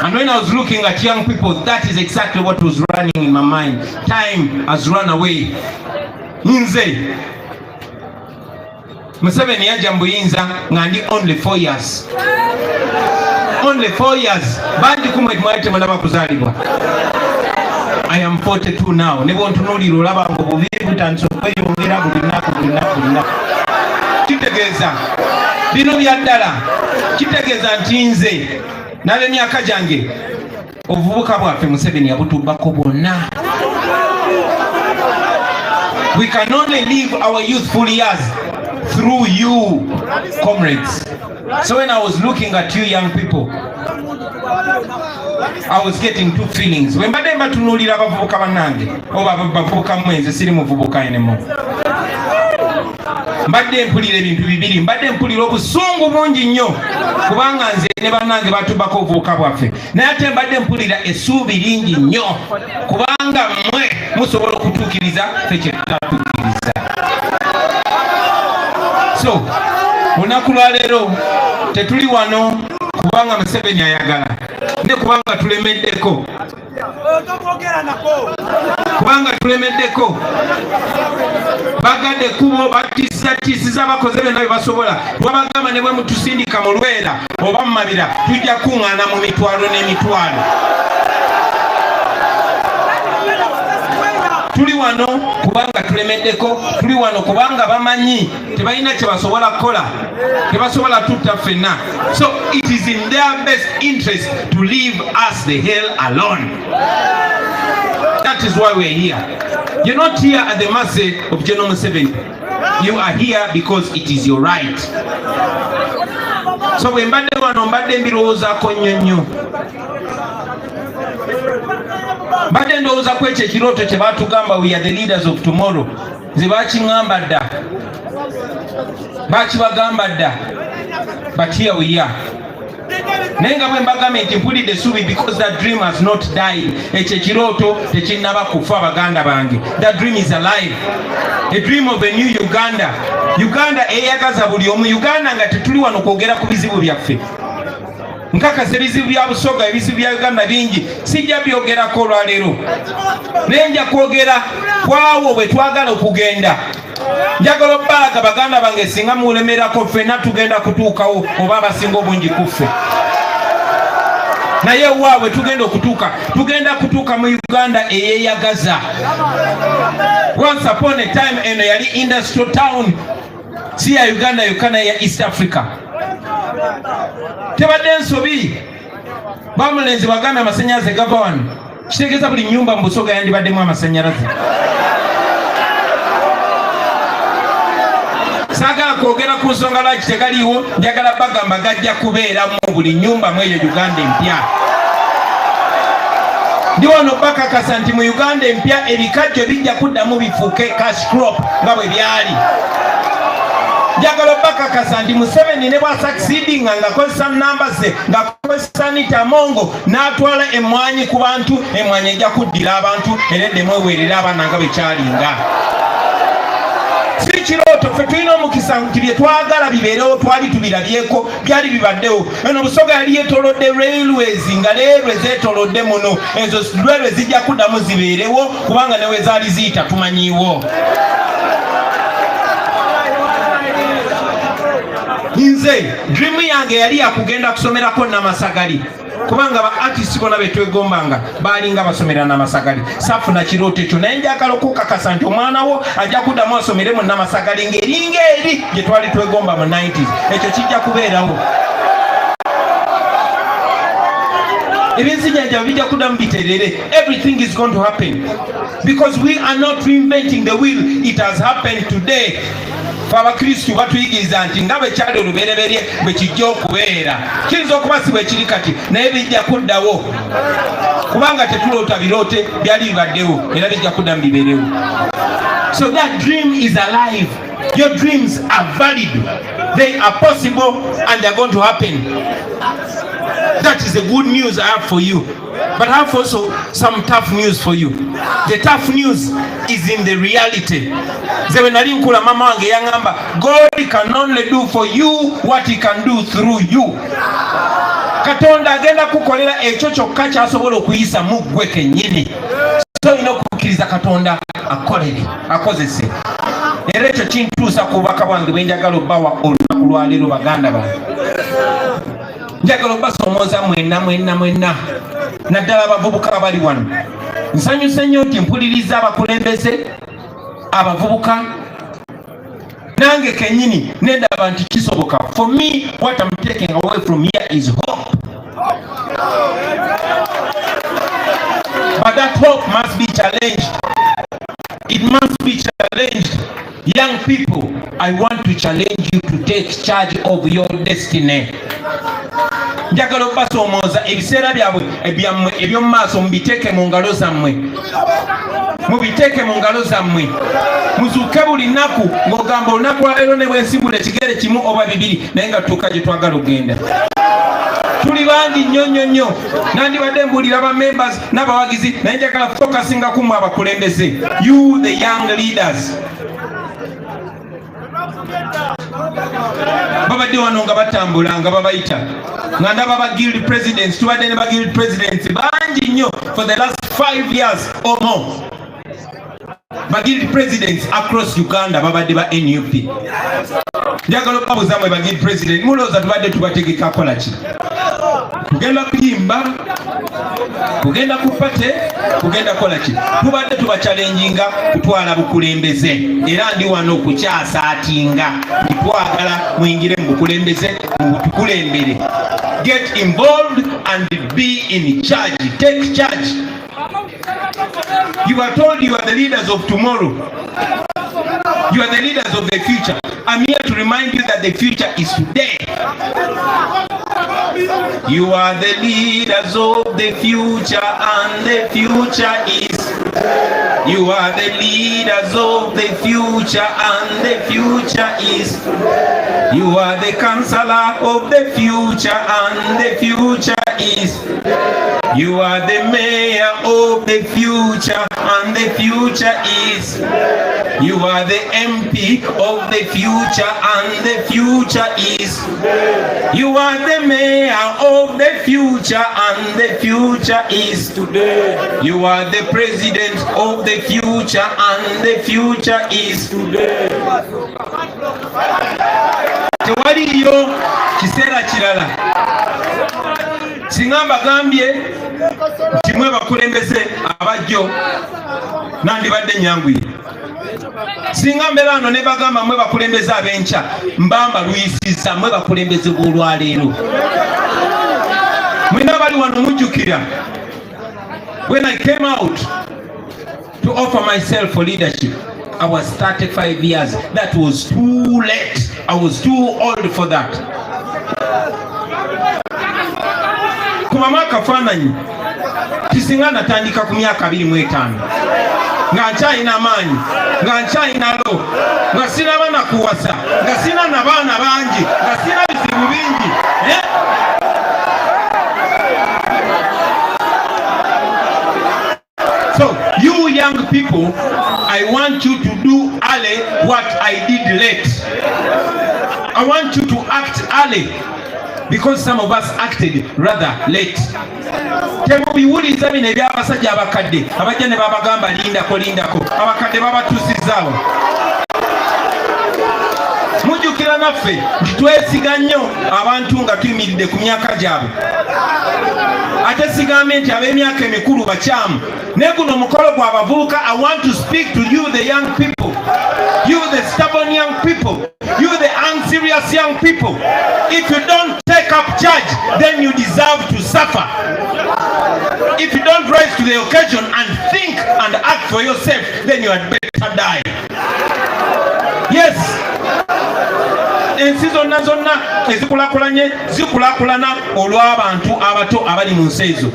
And when I was looking at young people, that is exactly what was running in my mind. Time has run away. Nze Museveni yajja mu buyinza nga ndi only 4 years. Only 4 years. Bangi ku mwe mwali temulaba kuzaalibwa. I am 42 now. Ne bw'ontunuulira olaba nga obubi butandise okweyongera buli lunaku, buli lunaku, buli lunaku. Kitegeeza bino bya ddala. Kitegeeza nti nze n'ab'emyaka gyange obuvubuka bwaffe Museveni yabutubbako bwonna. We can only live our youthful years through you, comrades. So when I was looking at you young people, I was getting two feelings. When mbadde mbatunuulira abavubuka bannange, oba bavubuka mmwe, nze siri muvubuka anymore. Mbadde mpulira ebintu bibiri, mbadde mpulira obusungu bungi nnyo kubanga nze ne bannange batubbako obuvubuka bwaffe, naye ate mbadde mpulira essuubi lingi nnyo kubanga mmwe musobola okutuukiriza ffe kye tutatuukiriza. So olunaku lwaleero tetuli wano kubanga Museveni ayagala, ne kubanga tulemeddeko, kubanga tulemeddeko, bagadde ekkubo, batiisatiisiza, bakoze byonna bye basobola. Twabagamba ne bwe mutusindika mu Lwera oba mu Mabira, tujja kuŋŋaana mu mitwalo n'emitwalo. Tuli wano kubanga tulemeddeko, tuli wano kubanga bamanyi tebalina kye basobola kukola, tebasobola tutta ffenna. So it is in their best interest to leave us the hell alone. That is why we're here. You're not here at the mercy of General Museveni. You are here because it is your right. So bwe mbadde wano mbadde mbirowoozaako nnyo nnyo, mbadde ndowooza ku ekyo ekirooto kye baatugamba, we are the leaders of tomorrow. Nze bakiŋŋamba dda, bakibagamba dda, but here we are. Naye nga bwe mbagambye nti mpulidde essuubi because that dream has not died. Ekyo ekirooto tekinnaba kufa, baganda bange. That dream is alive, a dream of a new Uganda, Uganda eyagaza buli omu, Uganda nga tetuli wano kwogera ku bizibu byaffe. Nkakasa ebizibu bya Busoga, ebizibu bya Uganda bingi, sijja byogerako olwaleero, naye nja kwogera kwawo bwe twagala okugenda. Njagala obbalaga, baganda bange, singa mulemerako, ffenna tugenda kutuukawo oba abasinga obungi ku ffe. Naye waabwe tugenda okutuuka, tugenda kutuuka mu Uganda eyeyagaza. Once upon a time eno yali industrial town, si ya Uganda yokka naye ya East Africa. Tebadde nsobi bamulenzi bagambye amasanyalaze gava wano, kitegeeza buli nyumba mu Busoga yandibaddemu amasanyalaze. Saagala kwogera ku nsonga lwaki tegaliiwo, njagala bagamba gajja kubeeramu buli nyumba mu eyo Uganda empya. Ndi wano bakakasa nti mu Uganda empya ebikajjo bijja kuddamu bifuuke cash crop nga bwe byali. Njagala bakakasa nti Museveni ne bwasucceedinga ng'akozesa namba ze, ng'akozesa Anita Among n'atwala emmwanyi ku bantu, emmwanyi ejja kuddira abantu era eddemu eweerera abaana nga bwe kyalinga. Si kirooto, ffe tulina omukisa nti bye twagala bibeerewo twali tubirabyeko, byali bibaddewo. Eno Busoga yali yeetolodde railways, nga railway zeetolodde muno. Ezo railway zijja kuddamu zibeerewo kubanga ne we zaali ziyita tumanyiiwo. Nze dream yange yali yakugenda kusomerako Namasagali kubanga ba artist bonna betwegombanga balinga basomera Namasagali. Saafuna kirooto ekyo, naye njagala okukakasa nti omwana wo ajja kuddamu asomere mu Namasagali ng'eringa eri gye twali twegomba mu 90s. Ekyo kijja kubeerawo. Ebyensinyanja bijja kuddamu biterere. Everything is going to happen because we are not reinventing the wheel. It has happened today. Fe abakristu batuyigiriza nti nga bwe kyali olubereberye bwe kijja okubeera. Kiyinza okuba si bwe kiri kati, naye bijja kuddawo kubanga tetuloota biroote, byali bibaddewo era bijja kuddamu bibeerewo. So that dream is alive. Your dreams are valid, they are possible and they are going to happen. That is the good news I have for you. But I have also some tough news for you. The tough news is in the reality. Nze bwe nali nkula, mama wange yaŋŋamba, "God can only do for you what he can do through you." Katonda agenda kukolera ekyo kyokka kyasobola okuyisa mu ggwe kennyini. So olina okukkiriza Katonda akolere, akozese. Era ekyo kintuusa ku bubaka bwange bwe njagala obbawa olunaku lwaleero. Baganda bange, njagala obasomooza mwenna mwenna mwenna, naddala abavubuka abali wano. Nsanyuse nnyo nti mpuliriza abakulembeze abavubuka, nange kennyini nendaba nti kisoboka. For me, what I'm taking away from here is hope, but that hope must be challenged. It must be challenged. Young people, I want to challenge you to take charge of your destiny. Njagala okubasoomooza ebiseera byabwe ebyammwe eby'omu maaso mubiteeke mu ngalo zammwe, mubiteeke mu ngalo zammwe. Muzuuke buli nnaku ng'ogamba, olunaku lwaleero ne bwensimbula ekigere kimu oba bibiri, naye nga tutuuka gye twagala okugenda. Tuli bangi nnyo nnyo nnyo, nandibadde mbuulira ba members n'abawagizi, naye njagala focusinga ku mmwe abakulembeze, you the young leaders. Babadde wano nga batambula nga babayita, nga ndaba ba guild presidents. Tubadde ne ba guild presidents bangi nnyo for the last 5 years or more. Ba guild presidents across Uganda babadde ba NUP. Njagala okubabuuza mwe ba guild president, mulowooza tubadde tubategeka kola ki? Kugenda kuyimba, kugenda ku party, kugenda kola ki? Tubadde tubachallenginga kutwala bukulembeze, era ndi wano okukyasaatinga nti twagala muyingire mu bukulembeze, mutukulembere. Get involved and be in charge. Take charge. You are told you are the leaders of tomorrow, you are the leaders of the future. I'm here to remind you that the future is today. You are the leaders of the future, and the future is. You are the leaders of the future, and the future is. You are the counselor of the future, and the future is. You are the mayor of the future, and the future is. You are the MP of the future, and the future is. You are the mayor of the future, and the future is today. You are the president of the future, and the future is today. Tewaliyo kiseera kirala. Singa mbagambye nti mwe bakulembeze abajjo, nandibadde nyanguye. Singa mbeera wano ne bagamba mwe bakulembeze ab'enkya, mba mbaluyisizza. Mwe bakulembeze b'olwaleero. Mwena bali wano mujjukira when I came out to offer myself for leadership, I was 35 years. That was too late. I was too old for that. Kubamu akafaananyi tisinga natandika ku myaka 25 nga nkyalina amaanyi, nga nkyalina lo, nga siraba na kuwasa, nga sina na baana bangi, nga sina bizibu bingi, eh? So you young people, I want you to do early what I did late. I want you to act early, because some of us acted rather late. Temubiwuliza bino eby'abasajja abakadde abajja ne babagamba lindako lindako, abakadde babatuusizaawo. Mujjukira naffe nti twesiga nnyo abantu nga tuyimiridde ku myaka gyabwe. Ate sigambye nti ab'emyaka emikulu bakyamu, naye guno omukolo gw'abavubuka. I want to speak to you, the young people, you the stubborn young people, you the unserious young people. If you don't take up charge, then you deserve to suffer. If you don't rise to the occasion and think and act for yourself, then you had better die. Yes. Ensi zonna zonna ezikulakulanye zikulakulana olw'abantu abato abali mu nsi ezo.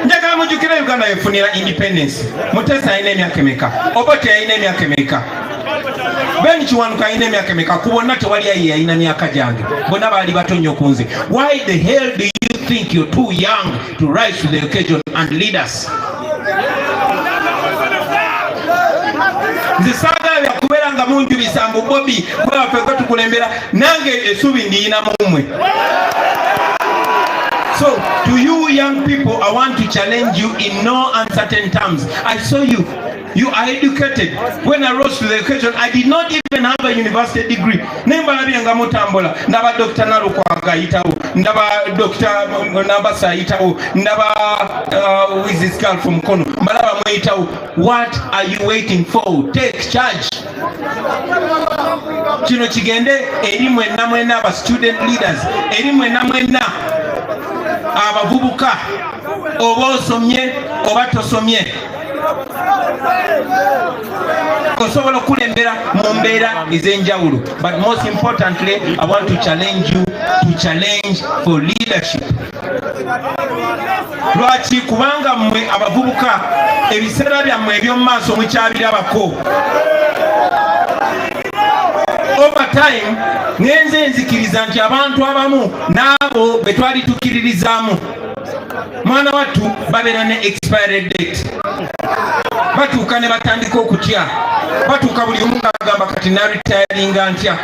Njagala mujjukire Uganda yefunira independence. Mutesa alina emyaka emeka? Obote alina emyaka emeka? Ben Kiwanuka alina emyaka emeka? Ku bonna tewali ayi yalina myaka gyange, bonna baali bato nnyo ku nze. Why the hell do you think you're too young to rise to the occasion and lead us? Nze saagala byakubeera nga munjubisa mbu Bobi gwewaffe gwe tukulembera, nange essuubi ndiyina mu mmwe. So to you young people, I want to challenge you in no uncertain terms. I saw you. You are educated. When I rose to the occasion, I did not even have a university degree. Naye mbalabye nga mutambula. Ndaba Dr. Nalukwago ayitawo. Ndaba Dr. Nambasa ayitawo. Ndaba who is this girl from Kono. Mbalaba muyitawo. What are you waiting for? Take charge. Kino kigende eri mwenna mwenna aba student leaders, eri mwenna mwenna abavubuka, oba osomye oba tosomye, osobola okukulembera mu mbeera ez'enjawulo. But most importantly, I want to challenge you to challenge for leadership. Lwaki? Kubanga mmwe abavubuka ebiseera byammwe eby'omu maaso mukyabirabako. Over time ngenze nzikiriza nti abantu abamu n'abo be twali tukkiririzaamu, mwana wattu, babeera ne expired date. Batuuka ne batandika okutya, batuuka buli omu ng'agamba kati naretiringa ntya,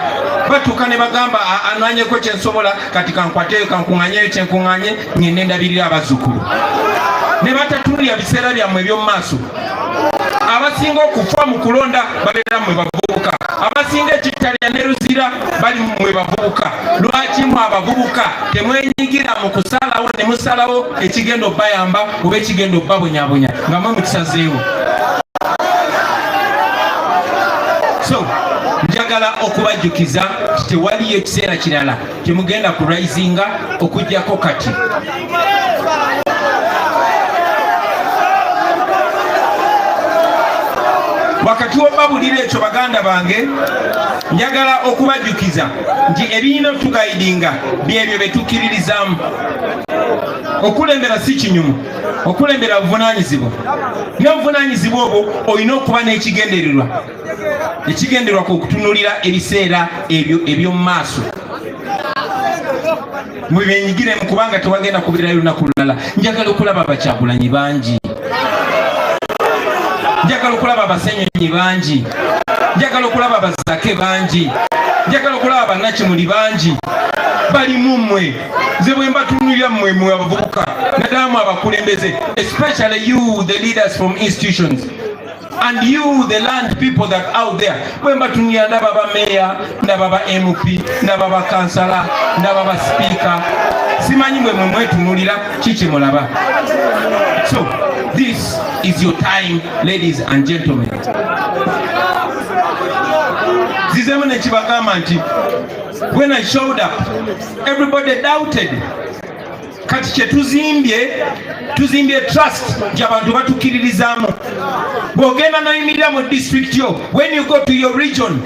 batuuka ne bagamba anwanyeko kyensobola, kati kankwateyo kankuŋŋanyeyo kyenkuŋŋanye ngende ndabirira abazzukulu, ne batatunulira biseera byammwe eby'omu maaso. Abasinga okufa mu kulonda babeera mmwe bavubuka, abasinga ekitalya ne luzira bali mmwe bavubuka. Lwaki mwe abavubuka temwenyigira mu kusalawo ne musalawo ekigenda obbayamba oba ekigenda obbabonyabonya nga mwe mukisazeewo? So njagala okubajjukiza nti tewaliyo ekiseera kirala temugenda ku risinga okuggyako kati. Wakati w'obabulira ekyo, baganda bange, Njagala okubajjukiza nti ebirina otugayidinga byebyo bye tukkiririzaamu. Okulembera si kinyumu, okulembera buvunaanyizibwa. N'obuvunaanyizibwa obwo olina okuba n'ekigendererwa. Ekigendererwa kwe kutunuulira ebiseera ebyo eby'omu maaso. Mubyenyigiremu kubanga tewagenda kubeerayo lunaku lulala. Njagala okulaba Abakyagulanyi bangi, njagala okulaba Abasenyonyi bangi, njagala okulaba Abazake bangi, njagala okulaba Abannakimuli bangi. Balimu mmwe. Nze bwe mbatunulira mmwe, mmwe abavubuka, naddala mu abakulembeze, especially you the leaders from institutions and you the land people that out there, bwe mbatunulira ndaba ba meya, ndaba ba MP, ndaba ba kansala, ndaba ba sipiika. Simanyi bwe mwe mwetunulira kiki mulaba. So this is your time, ladies and gentlemen. Zizemu nekibagamba nti when I showed up, everybody doubted. Kati kyetuzimbye, tuzimbye trust nti abantu batukkiririzaamu. Bw'ogenda noyimirira mu district yo, when you go to your region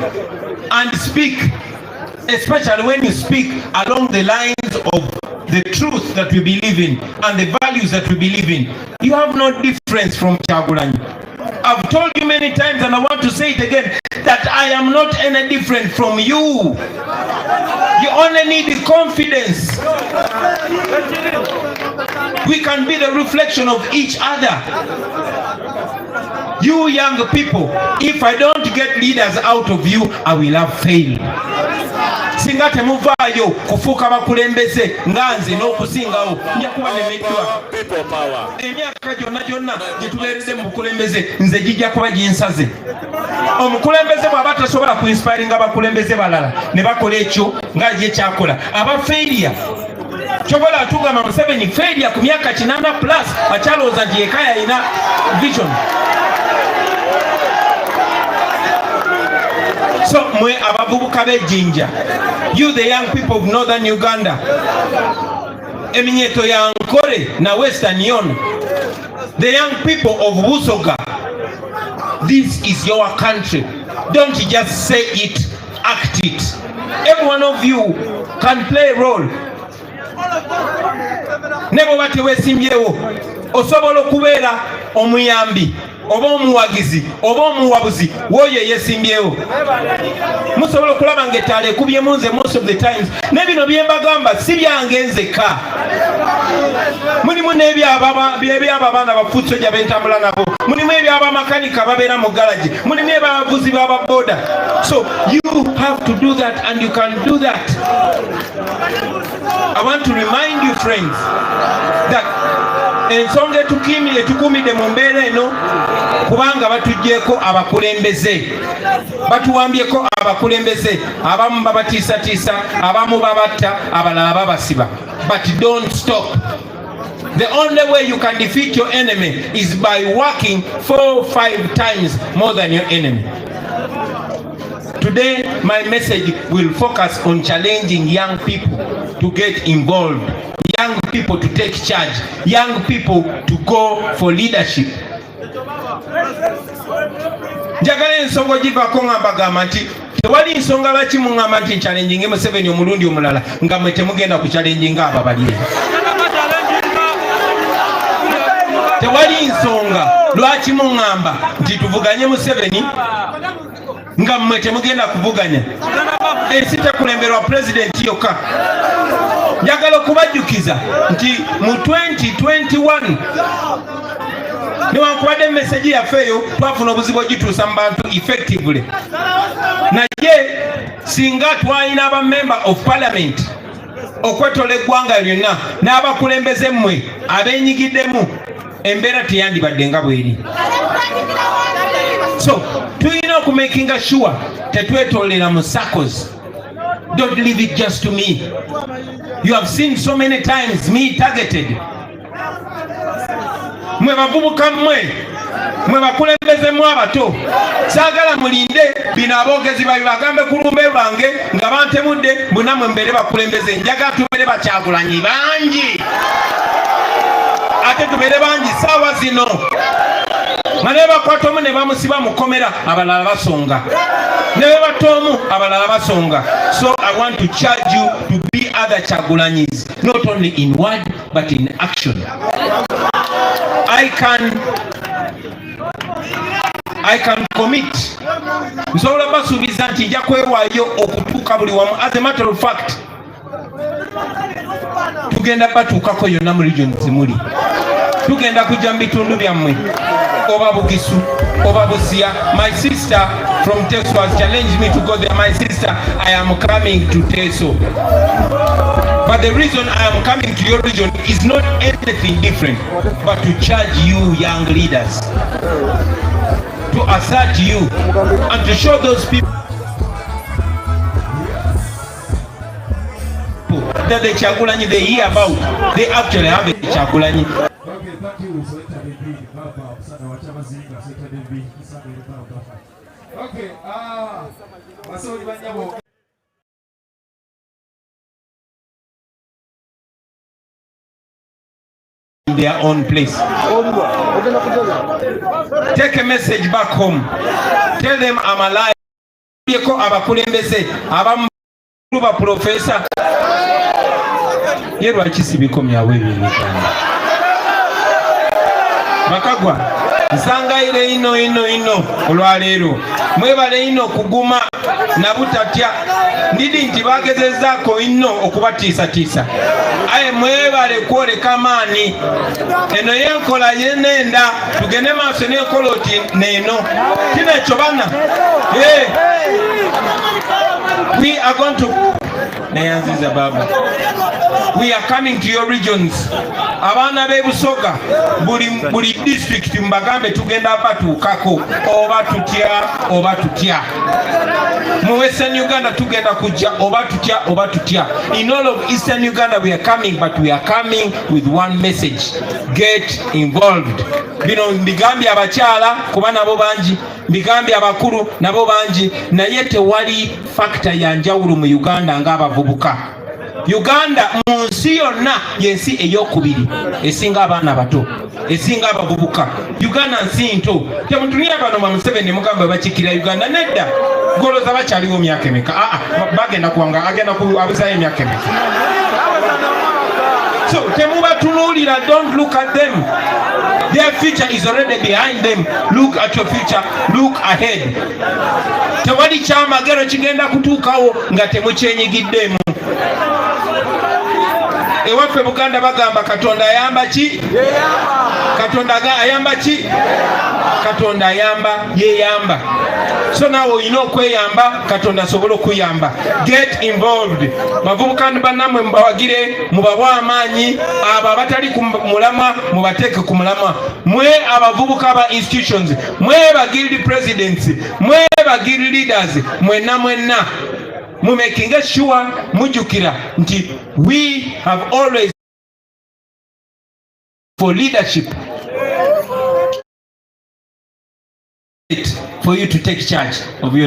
and speak, especially when you speak along the lines of the truth that we believe in and the values that we believe in, you have no difference from Kyagulanyi. I've told you many times and I want to say it again that I am not any different from you. You only need confidence. We can be the reflection of each other. You young people, if I don't get leaders out of you, I will have failed. Singa temuvaayo kufuuka bakulembeze nga nze n'okusingawo, nja kuba nemeddwa. Emyaka gyonna gyonna gye tubeeredde mu bukulembeze nze gijja kuba ginsaze. Omukulembeze bw'aba tasobola ku inspiringa abakulembeze balala ne bakola ekyo nga ye kyakola, aba failure. Kyobola atugamba Museveni failure ku myaka 80 plus akyalowooza nti yeka yalina vision. So mwe abavubuka b'Ejjinja, you the young people of northern Uganda, eminyeto ya Nkore na Western Yon, the young people of Busoga, this is your country. Don't just say it, act it. Every one of you can play a role. Ne bw'oba teweesimbyewo, osobola okubeera omuyambi oba omuwagizi oba omuwabuzi w'oyo eyeesimbyewo. Musobola okulaba ng'ettaala ekubyemu nze most of the times. Ne bino bye mbagamba si byange nzekka, mulimu n'ebyabo abaana bafuusoja bentambula nabo, mulimu ebyabamakanika babeera mu galagi, mulimu ebyabavuzi b'ababoda. So you have to do that and you can do that. I want to remind you friends that ensonga etukuumidde mu mbeera eno kubanga batuggyeko abakulembeze, batuwambyeko abakulembeze, abamu babatiisatiisa, abamu babatta, abalala babasiba. But don't stop. The only way you can defeat your enemy is by working 4-5 times more than your enemy. Today, my message will focus on challenging young people to get involved, young people to take charge, young people to go for leadership. Njagala ensonga ogivako nga mbagamba nti tewali nsonga lwaki muŋŋamba nti nchallenginge Museveni omulundi omulala nga mwe temugenda ku challenginga abo bali. Tewali nsonga lwaki muŋŋamba nti tuvuganye Museveni nga mmwe temugenda kuvuganya. Ensi tekulemberwa pulezidenti yokka. Njagala okubajjukiza nti mu 2021 newankubadde meseji yaffe eyo twafuna obuzibu ogituusa mu bantu effectively, naye singa twalina aba member of parliament okwetola eggwanga lyonna n'abakulembeze mmwe abenyigiddemu, embeera teyandibadde nga bweri. So tulina okumakinga sure tetwetolera mu circles. Don't leave it just to me. You have seen so many times me targeted. Mwe bavubuka mmwe, mwe bakulembeze mu abato, saagala mulinde bino aboogezi babi bagambe ku lumbe lwange nga bantemudde munamwe mbeere bakulembeze. Njagala tubeere bakyagulanyi bangi, ate tubeere bangi saawa zino. Nga ne bakwata omu ne bamusiba mu kkomera, abalala basonga. Ne bebatta omu, abalala basonga. So I want to charge you to be other Kyagulanyis, not only in word but in action. I can commit, nsobola basuubiza nti nja kwewaayo okutuuka buli wamu. As a matter of fact, tugenda batuukako yonna mu region zimuli. Tugenda kujja mu bitundu byammwe, oba Bugisu oba Busia. My sister from Teso has challenged me to go there. My sister, I am coming to Teso, but the reason I am coming to your region is not anything different but to charge you young leaders, to assert you and to show those people that the Kyagulanyi they hear about, they actually have a Kyagulanyi. Okay, thank you, Selector David. Baba, Musana wa Kyabazinga, Selector David, Isabel Baba. Okay, bassebo bannyabo. In their own place. Take a message back home. Tell them I'm alive. Yeko abakulembeze abamu ba professor ye lwaki sibikomyawo ebyo ebigambo bakagwa nsangayire ino ino ino olwaleero. Mwebale ino okuguma nabutatya. Ndidi nti bagezezaako ino okubatiisatiisa, aye mwebale kwoleka maani. Eno yenkola yenenda tugende maaso n'enkola oti neeno tinekyo bana. Eh. We are going to neyanziza baba. We are coming to your regions. Abaana b'e Busoga, buli district mbagambe tugenda batuukako, oba tutya oba tutya. Mu Western Uganda tugenda kujja, oba tutya oba tutya. In all of Eastern Uganda we are coming, but we are coming with one message: get involved. Bino mbigambye abakyala kuba nabo bangi, mbigambye abakulu nabo bangi, naye tewali factor ya njawulo mu Uganda ng'abavubuka. Uganda mu nsi yonna yensi eyokubiri esinga abaana bato, esinga abavubuka. Uganda nsi nto. Temutunira bano ba Museveni mugamba bakikira Uganda. Nedda, goloza bakyaliwo myaka emeka? Aa, bagenda kuwanga, agenda abuzayo emyaka emeka? So temubatunuulira. Don't look at them. Their future is already behind them. Look at your future. Look ahead. Tewali kyamagero kigenda kutuukawo nga temukyenyigiddeemu. Ewaffe Buganda bagamba Katonda ayamba ki? Katonda ayamba ki? Katonda ayamba yeyamba. So naawe olina okweyamba Katonda asobole okuyamba. Get involved. Bavubuka bannammwe mubawagire, mubawe amaanyi. Abo abatali ku mulamwa mubateeke ku mulamwa. Mwe abavubuka aba institutions, mwe ba guild presidents, mwe ba guild leaders, mwenna mwenna mumakinge sure mujjukira nti we have always for leadership for you to take charge of your